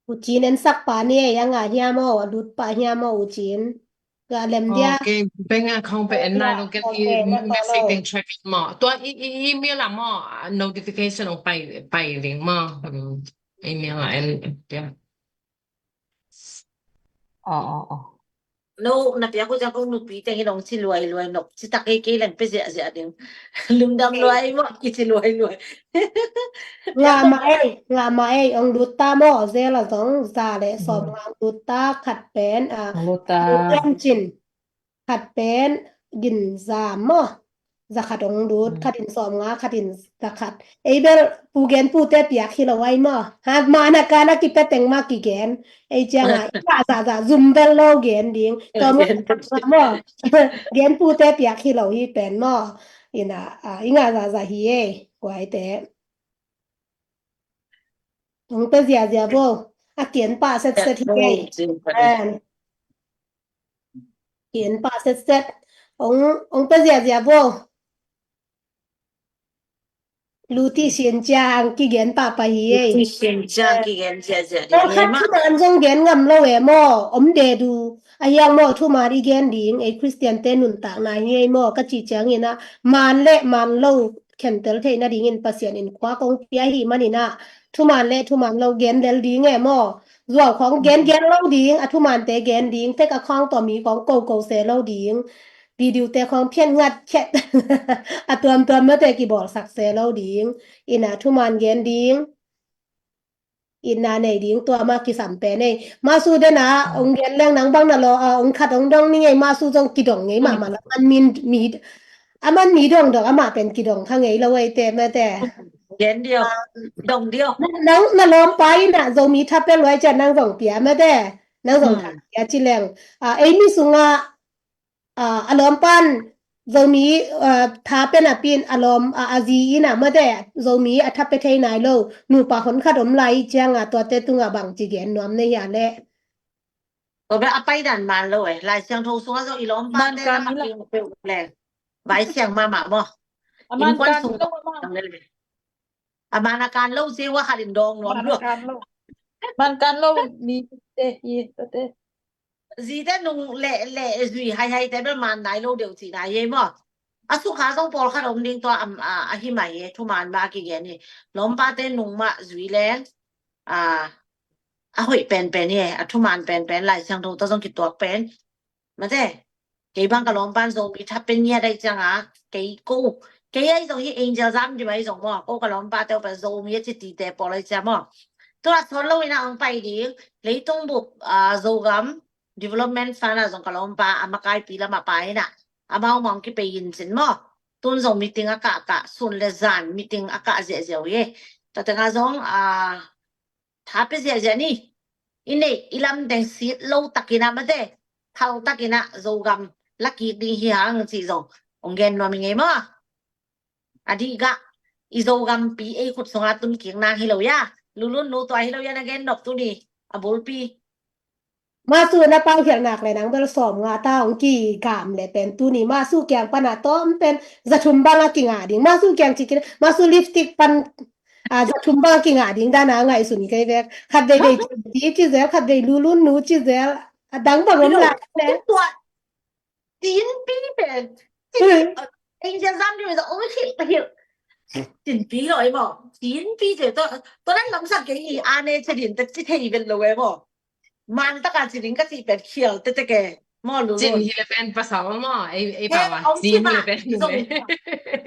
U Cin en sak pa ni ei, a ngah hiam aw, a lut pah hiam aw, U Cin. Ga lem dia. Okay, beng a khong pe en nai lo, ken i message teng check in maw. Tua i, i, email a maw, notification ong pai, pai ding maw. Hmm, email a en dia. Aw, aw, aw. No, na piak uh ciang kong nupi teng in ong ci luai luai nop, ci tak ei, kei leng pe ziahziah ding. Lungdam luai maw, kici luai luai. Ngah mah ei, ngah mah ei, ong lut ta maw, Zela zong za le sawm nga ong lut ta, khat pen, ah, lut ta. Lut pen cin. Khat pen gin za maw. Za khat ong lut, khat in sawm nga, khat in za khat. Ei bel pu gen pute piak hi lo ai maw. Ha, man a kan a kipia teng mah kigen. Ei ciang a, i ngah zahzah zum bel lo gen ding. Tawm gen nga maw. Gen pute piak hi lo hi pen maw. Ina, ah, i ngah zahzah hi ei. Guai te. Ong pe ziahziah bo. A kian pah setset hi ei. Kian pah setset. Ong, ong pe ziahziah bo. Luti sin ciang kigen pahpah hi ei. Luti sin ciang kigen ziahziah ding. Khat thuman zong gen ngam lo e maw. Om de du. A hiang maw, thuman i gen ding. Ei Khristian te nuntakna hi ei maw. Ka ci ciangin a, man le man lo khentel theihna dingin Pasian in khua kong pia hi manin a, thuman le thuman lo gen lel ding e maw. Zuau khong gen gen lo ding, a thumante gen ding, tek a khong tua mi khong koko se lo ding. Video te khong phian ngat khet. A tuamtuam mate kibawlsak se lo ding. Ina thuman gen ding. Ina nei ding, tua mah kisam pen ei. Masu dena ong gen leng nang bang na lo, ah, ong khat ong dong ning ei, Masu zong kidong ngei mahmah lo. Man min mi, a man mi dong dong, amah pen kidong kha ngei lo ei te mate. Gen dio, dong dio. Nang na lawmpa ina Zomi thap pe luai ciang nang zong pia mate. Nang zong thap pia ci leng. Ah, ei mi sungah, ah, a lawmpan Zomi, ah, tha pen a pin a lawm, ah, a zi ina mate Zomi a thap pe thei nai lo. Nupa hon khat om lai ciang a tuate tungah bang ci gen nuam nei hia le. Tua bel a paidan man lo e. Lai Siangtho sungah zong i lawmpa te na makin peuh le. Vai siang mahmah maw. A man kan lo, a man a kan lo, zi wa khat in dong nuam lo. Man kan lo mi te hi te. Zite nung le, le zui haihai te bel man nai lo deuh ci nai hi maw. A sukha zong pawlkhat om ding tua, am, a, a hi mai hi, thuman mah kigen hi. Lawmpate nung mah zui leng, a, a hoih penpen hi, a thuman penpen Lai Siangtho tawh zong kituak pen. Mate, kei bang ka lawmpan Zomi thap pen ngiat ahi cianga, kei ko, kei ahi zong hi Angel Zam Dim ahi zong maw, ko ka lawmpate uh pen Zomi a ci tite pawl ahi ciang maw. Tua sawn lo ina ong pai ding, leitung bup, a, Zogam Development Fund ah zong ka lawmpa a makaipi lamah pa ina, amau mah ong kipei in cin maw. Tun zong meeting a kahkah, sun le zan meeting a kah ziahziah uh hi. Tua tengah zong, a, tha pia ziahziah ni. I neih i lam teng sit lo takin ah mate, phal takin ah Zogam la kik ding hi hang cih zong ong gen nuam i ngei maw. A dih gah i Zogampi ei khut sungah tun kik nang hi lo ia. Lulun nu tua hi lo ia na gen nop tuni a bulpi. Masu na pau hial nak le nang bel sawm nga ta ong kigam le pen tuni Masu kiang pana tom pen za thum bang a kingah ding. Masu kiang cikin Masu lipstick pan, a, za thum bang a kingah ding dan a ngaihsun kei vek. Khat vei vei ci, ci zel, khat vei Lulun nu ci zel. A dang bang om lai le. Tinpi pen. Angel Zam Dim ong hilh hilh. Tinpi lo ei maw. Tinpi te to, to nan lamsak kei hi, a ne che din te ci thei vel lo ei maw. Man taka ci ding ka ci pen khial te te ke. Maw Lulun. Cin hi le pen pasal maw. Ei, ei pawa. Cin hi le pen.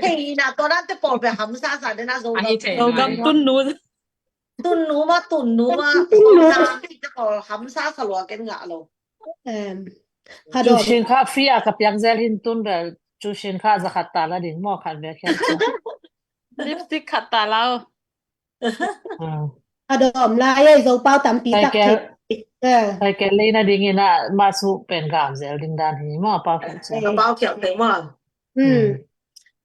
Thei na to nan te pawl pen hamsa sa de na Zogam. Zogam tun nu. Tun nu maw, tun nu maw. Tun nu. Te pawl hamsa sa lua ken ngah lo. Em, Cu Shin kha free a ka piak zel hin tun bel Cu Shin kha za khat ta la ding maw khat ve khian. Lipstick khat ta la. Ka dawm lai ei Zopau tampi tak thei. Kai kel lei na ding ina Masu pen gam zel ding dan hi maw pau khial. Pau khial thei maw. Hmm.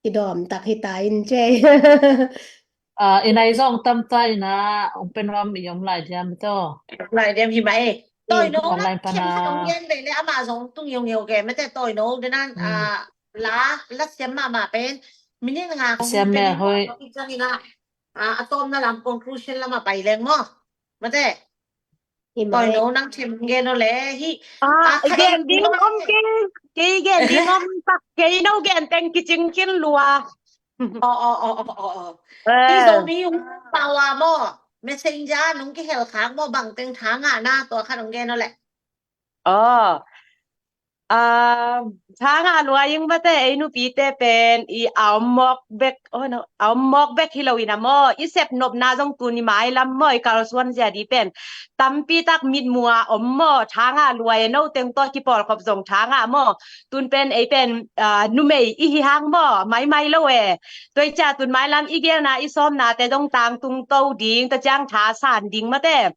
Kidawm tak hi ta in cei. Ah, i nai zong tam ta ina ong pen nuam i om lai diam to. Lai diam hi mai. Tawi no online pana. Siam khat hong gen ve le amah zong tung ngeungeu ke mate tawi no denan, ah, la la siam mahmah pen minit nga hong siam mel hoi. Tua kicang ina, ah, a tawmna lam conclusion lama pai leng maw. Mate. Tawi no nang thim gen o le hi. Ah, gen ding om kei, kei gen ding om tak kei no gen teng kicing kin lua. Aw, aw, aw, aw, aw, aw. Hi Zomi ung pawa maw. Messenger nung kihel khak maw bang teng tha ngah na tua khat ong gen o le. Aw. Ah, tha ngah lua ing mate ei nupite pen i a om mawk bek, oh no, a om mawk bek hi lo ina maw. I sep nopna zong tun i mailam maw i kalsuan zia di pen tampi tak mitmua om maw, tha ngah lua e no teng tawh kipawlkhop zong tha ngah maw. Tun pen ei pen, ah, numei i hi hang maw, maimai lo e. Tua i cia tun mailam i gelna i sawmnate zong tangtung to ding, tua ciang tha san ding mate.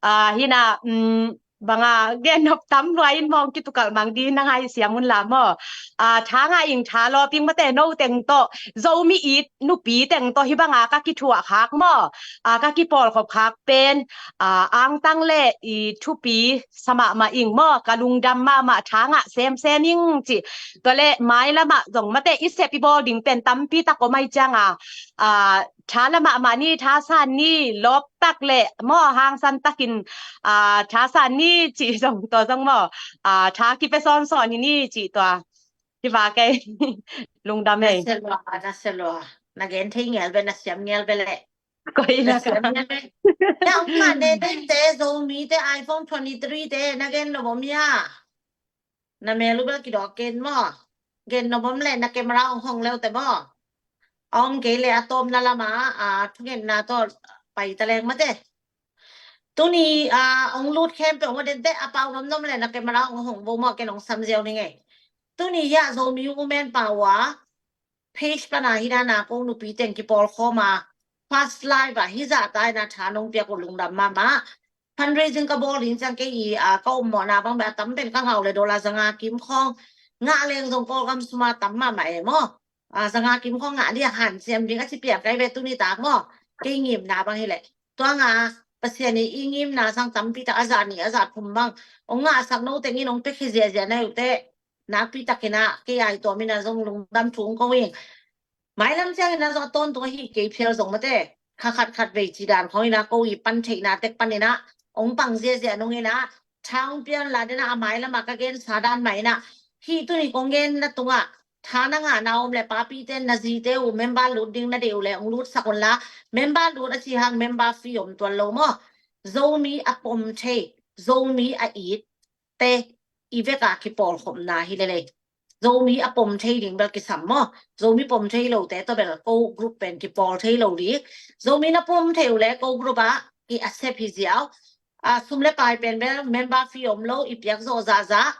Ah, hina, um, banga gen nop tam lua in mawng kitukalh mang ding na ngai siam un la maw. Ah, tha ngah ing tha lawp ing mate no teng tawh Zomi it nupi teng tawh hi banga ka kithuah khak maw, ah, ka kipawlkhop khak pen, ah, angtang le i thupi sa mahmah ing maw, ka lungdam mahmah, tha ngah semsem ing ci. Tua le mailamah zong mate i sep i bawl ding pen tampi tak om ai cianga, ah, tha la mahmah ni, tha san ni, lawp tak le maw hangsan takin, ah, tha san ni ci zong tua zong maw, ah, tha kipia sawnsawn hi ni ci tua. Hi va kei. Lungdam hei. Na sia lua, na sia lua. Na gen thei ngel ve, na siam ngel ve le. Koi na ka. Na siam ngel ve. Na um ma ne te te Zomi te iPhone twenty three te na gen lo bom ya. Na mel uh bel kidawk gen maw. Gen lo bom le na camera ong hong leu te maw. Ong kei le a tawmna lama, ah, thungetna tawh pai ta leng mate. Tuni, ah, ong lut khempeuh ong den te a pau nomnom le na camera ong hong bo maw ken ong sam ziau ni ngei. Tuni hia Zomi Women Power page pana hi dana ko nupi teng kipawlkhawm a first live a hi zah taina tha nong piak uh lungdam mahmah. Fundraising ka bawl in ciang kei i, ah, ka ommawhna bang beh a tam pen ka ngau le dollar zanga kim khawng ngah leng zong Kawlgam suma tam mahmah e maw. Ah, zanga kim khawng ngah dia hanciam ding a ci piang kai ve tuni tak maw. Kei ngimna bang hi leh. Tua nga Pasian i i ngimna sang tampi tak a zah ni a zah thum bang ong ngahsak no tengin ong pia khi ziahziah na uh te. Nakpi takin ah kei ai tua mina zong lungdam thu ong ko ing. Mailam ciangin a zong a tawntung ahi kei phial zong mate. Kha khat khat vei ci dan khawng ina ko i pan theihna tek pan ina ong pang ziahziah nung ina tha ong pian la dena a mailam a ka gensa dan mah ina hi tuni kong genna tungah tha na ngahna om le papi ten na zite uh member lut ding na deih uh le ong lutsak un la member lut a ci hang member fee om tuan lo maw. Zomi a pom thei, Zomi a it te i veka kipawlkhopna hi lelei. Zomi a pom thei ding bel kisam maw. Zomi pom thei lote tawh bel ko group pen kipawl thei lo ding. Zomi na pom thei uh le ko group ah i accept hi ziau. Ah, sum le pai pen bel member fee om lo i piak zawh zahzah.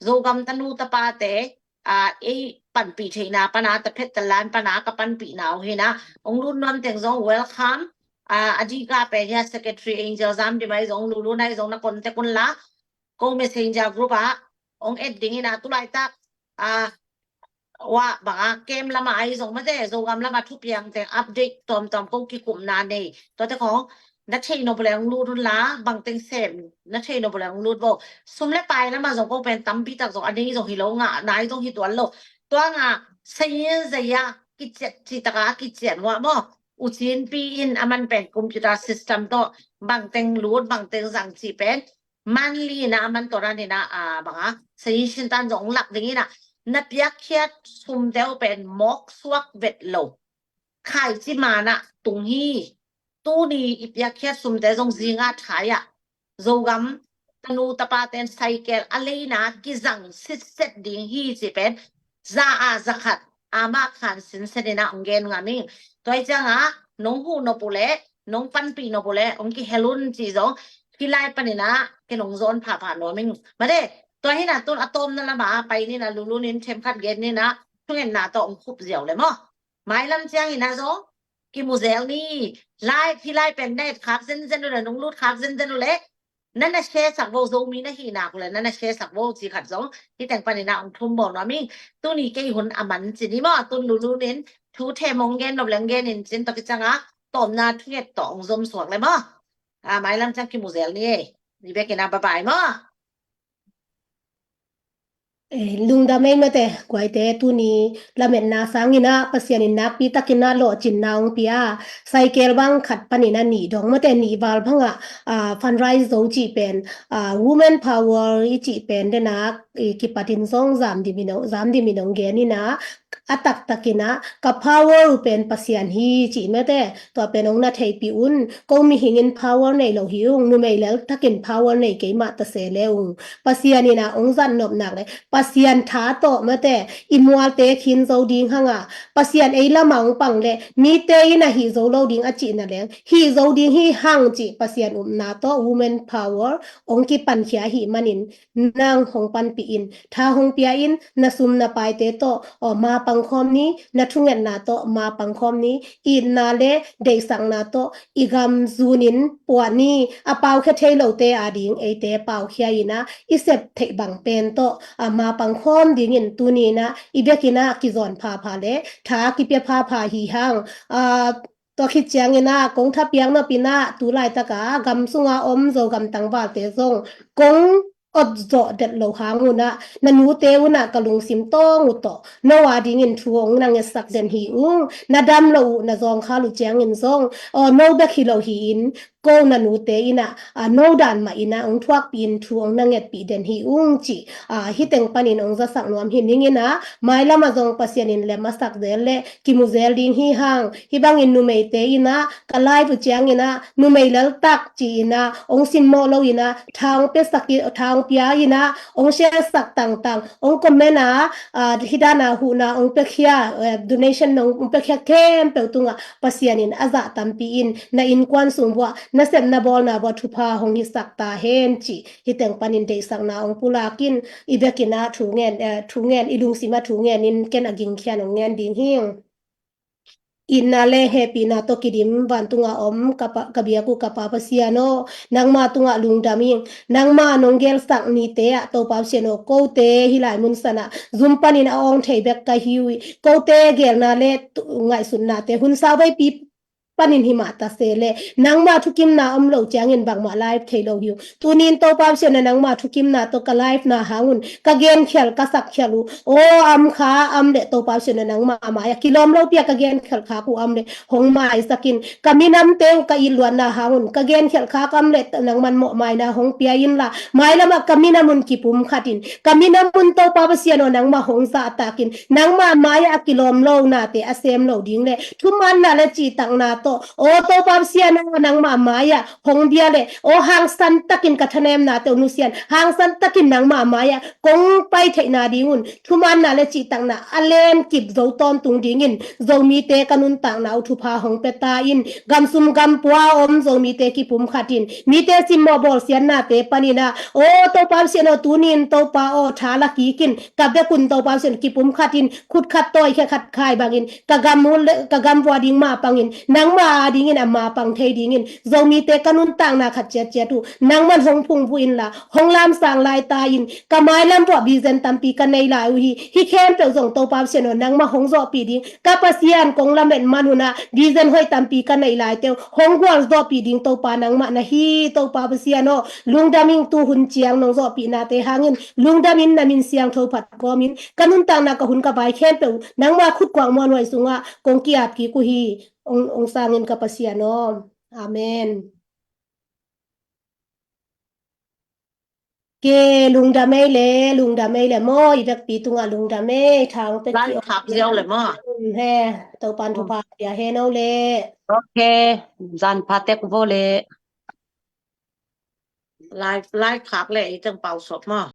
Zogam tanu tapate, ah, ei panpih theihna pana taphet talan pana ka panpihna uh hina. Ong lut nuam teng zong welcome. Ah, a dika pen hia Secretary Angel Zam di mai zong lulu nai zong na contact un la. Ko messenger group ah ong et ding ina tulaitak, ah, wa banga kem lama ai zong mate Zogam lama thupiang teng update tawmtawm ko kikumna nei. Tuate khawng na thei nop le ong lut un la bang teng sem na thei nop le ong lut bo. Sum le pai lama zong ko pen tampi tak zong a nei zong hi lo ngah nai zong hi tuan lo. Tua nga sayin zaya kiciat ci taka kiciat ngua maw. Ucin pi in a man pen computer system tawh bang teng lut bang teng zang ci pen monthly na a man tawh na nina, ah, banga sayin sintan zong lak ding ina na piakkhiat sum deuh pen mawk suak vet lo. Khaici mana tung hi. Tuni i piakkhiat sumte zong zinga thai ah Zogam tanu tapaten cycle a leina kizang sitset ding hi ci pen za a za khat ama khan sinset ina ong gen ngam ing. Tua i cianga nong huh nop uh le nong panpih nop uh le ong kihel un ci zong hilai panina ke nong zawn phapha nuam ing. Made tua hina tun a tawmna lama pai nina lulun in themkhat gen nina thungenna tawh ong khup ziau le maw. Mailam ciangin a zong kimuzel ni. Lai hi lai pen na et khak zenzen uh le nong lut khak zenzen uh le na na share sak vo Zomi na hihnak uh le na na share sak vo ci khat zong hi teng panin a ong thum bawl nuam ing. Tuni kei hun a man ci ni maw tun lulun in thu them ong gen nop leng gen in cin tawh kicanga tawmna thunget tawh ong zom suak le maw. A mailam ciang kimuzel ni e. I bek in ah bye bye maw. Eh, lungdam ei mate, guaite, tuni lametna sangin ah Pasian in nakpi takin ah lawhcinna hong pia. Cycle bang khat panin ah nih dong mate, nih val bangah, ah, fundraise zo cih pen, ah, women power i cih pen den ah, i kipatin zong zam dimin hong, zam dimin hong gen in ah, a taktakin ah ka power uh pen Pasian hi cih mate, tua pen hong na theihpih un. Ko mihingin power nei lo hi ung, numei lel takin power nei kei mah ta se le ung. Pasian in ah hong zat nop nak le Pasian tha tawh mate, i mualte khin zo ding hang a, Pasian ei lamah hong pang le mite in ah hih zo lo ding a cihna leng hih zo ding hi hang cih Pasian upna tawh women power hong kipankhia ahih manin nang hong panpih in, tha hong pia in, na sum na paite tawh, aw, ma pangkhawm ni, na thungetna tawh ma pangkhawm ni, itna le deihsakna tawh i gam zunin puah ni, a paukhia thei lote ading eite paukhia in ah, i sep theih bang pen tawh, a, ma pangkhawm dingin tuni in ah i bek in ah kizawn phapha le tha kipia phapha hi hang. A, tua khit ciangin ah kong thapiak nop in ah tu laitak a gam sunga om Zogam tangvalte zong kong awt zawh det lo hang un ah, na nute un ah ka lungsim tawng uh tawh no adingin thu hong na ngetsak den hi ung. Na dam lo uh, na zawngkhal uh ciangin zong, aw, no bek hi lo hi in, ko na nute in ah, a, no dan mah in ah hong thuakpih in thu hong na ngetpih den hi ung cih, a, hih teng panin hong zasak nuam hi ning in ah, mailam ah zong Pasian in lem a sak zel le kimu zel ding hi hang. Hih bangin numeite in ah ka live uh ciangin ah numei lel tak ci in ah hong simmawh lo in ah tha hong piasak i, tha hong pia in ah hong share sak tangtang, hong comment a, a, hih dan a huhna hong piakhia, eh, donation hong, hong piakhia khempeuh tungah Pasian in a zah tampi in na innkuan sung vuah, na sepna bawlna vuah thupha hong hisak ta hen cih hih teng panin deihsakna hong pulak in, i bek in ah thu ngen, eh, thu ngen, i lungsim ah thu ngen in ken a gingkhian hong ngen ding hi ung. Itna le hehpihna tawh kidim vantung a om ka pa, ka biak uh ka Pa Pasian aw, nangma tungah lungdam ing. Nangma nong gelsak nite ah Topa Pasian aw, kote hih lai mun san ah zum panin a awng thei bek ka hi uh hi. Kote gelna le tu, ngaihsutnate hun sauveipi panin hi mah ta se le nangma thukimna om lo ciangin bangmah live thei lo hi uh. Tunin Topa Pasian aw, nangma thukimna tawh ka live na hang un ka genkhial ka sakkhial uh, aw, a om kha a om le Topa Pasian aw, nangma mai-ah kilawm lopi-a ka genkhial khak uh a om le hong maisak in. Ka minamte uh ka itluatna hang un ka genkhial khak a om le nangman mawhmaina hong pia inla, mailamah ka minam un kipumkhat in. Ka minam un Topa Pasian aw, nangmah hong zahtak in. Nangmah mai-ah a kilawm lonate a sem lo ding le thumanna le cihtakna tawh, aw Topa Pasian aw, nangmah mai-ah hong bia le, aw, hangsan takin ka thanemnate uh nusia in, hangsan takin nangmah mai-ah kong pai theihna ding un thumanna le cihtakna a lenkip zo tawntung dingin Zomite ka nuntakna uh thupha hong pia ta in. Gamsum gampua a om Zomite kipumkhat in, mite simmawh bawlsiatnate panin ah, aw Topa Pasian aw, tunin Topa aw, tha la kik in. Ka bek un Topa Pasian aw, kipumkhat in, khut khat tawi khe khat khai bangin ka gam uh le, ka gam vuah ding ma pangin, nangmah adingin a ma pang thei dingin Zomite ka nuntakna khat ciatciat uh nangman hong phungvuh inla, hong lamsang lai ta in. Ka mailam vuah vision tampi ka nei lai uh hi. Hih khempeuh zong Topa Pasian aw, nangmah hong zawhpih ding, ka Pasian kong lamet man un ah vision hoih tampi ka neih laite uh hong gualzawhpih ding Topa nangmah na hi. Topa Pasian aw, lungdam ing, tu hun ciang nong zawhpihnate hangin lungdam in, na min siangtho phat kawmin ka nuntakna, ka hun ka vai khempeuh nangmah khut kuak muanhuai sungah kong ki-ap kik uh hi. Hong, hong sang in ka Pasian aw. Amen. Ke, lungdam ei le, lungdam ei le maw, i vekpi tungah lungdam ei, thang pe. Live khak ziau le maw. He, Topan thupha pia hen aw le. Ok, zan pha tek vo le. Live, live khak le, i teng pau sop maw.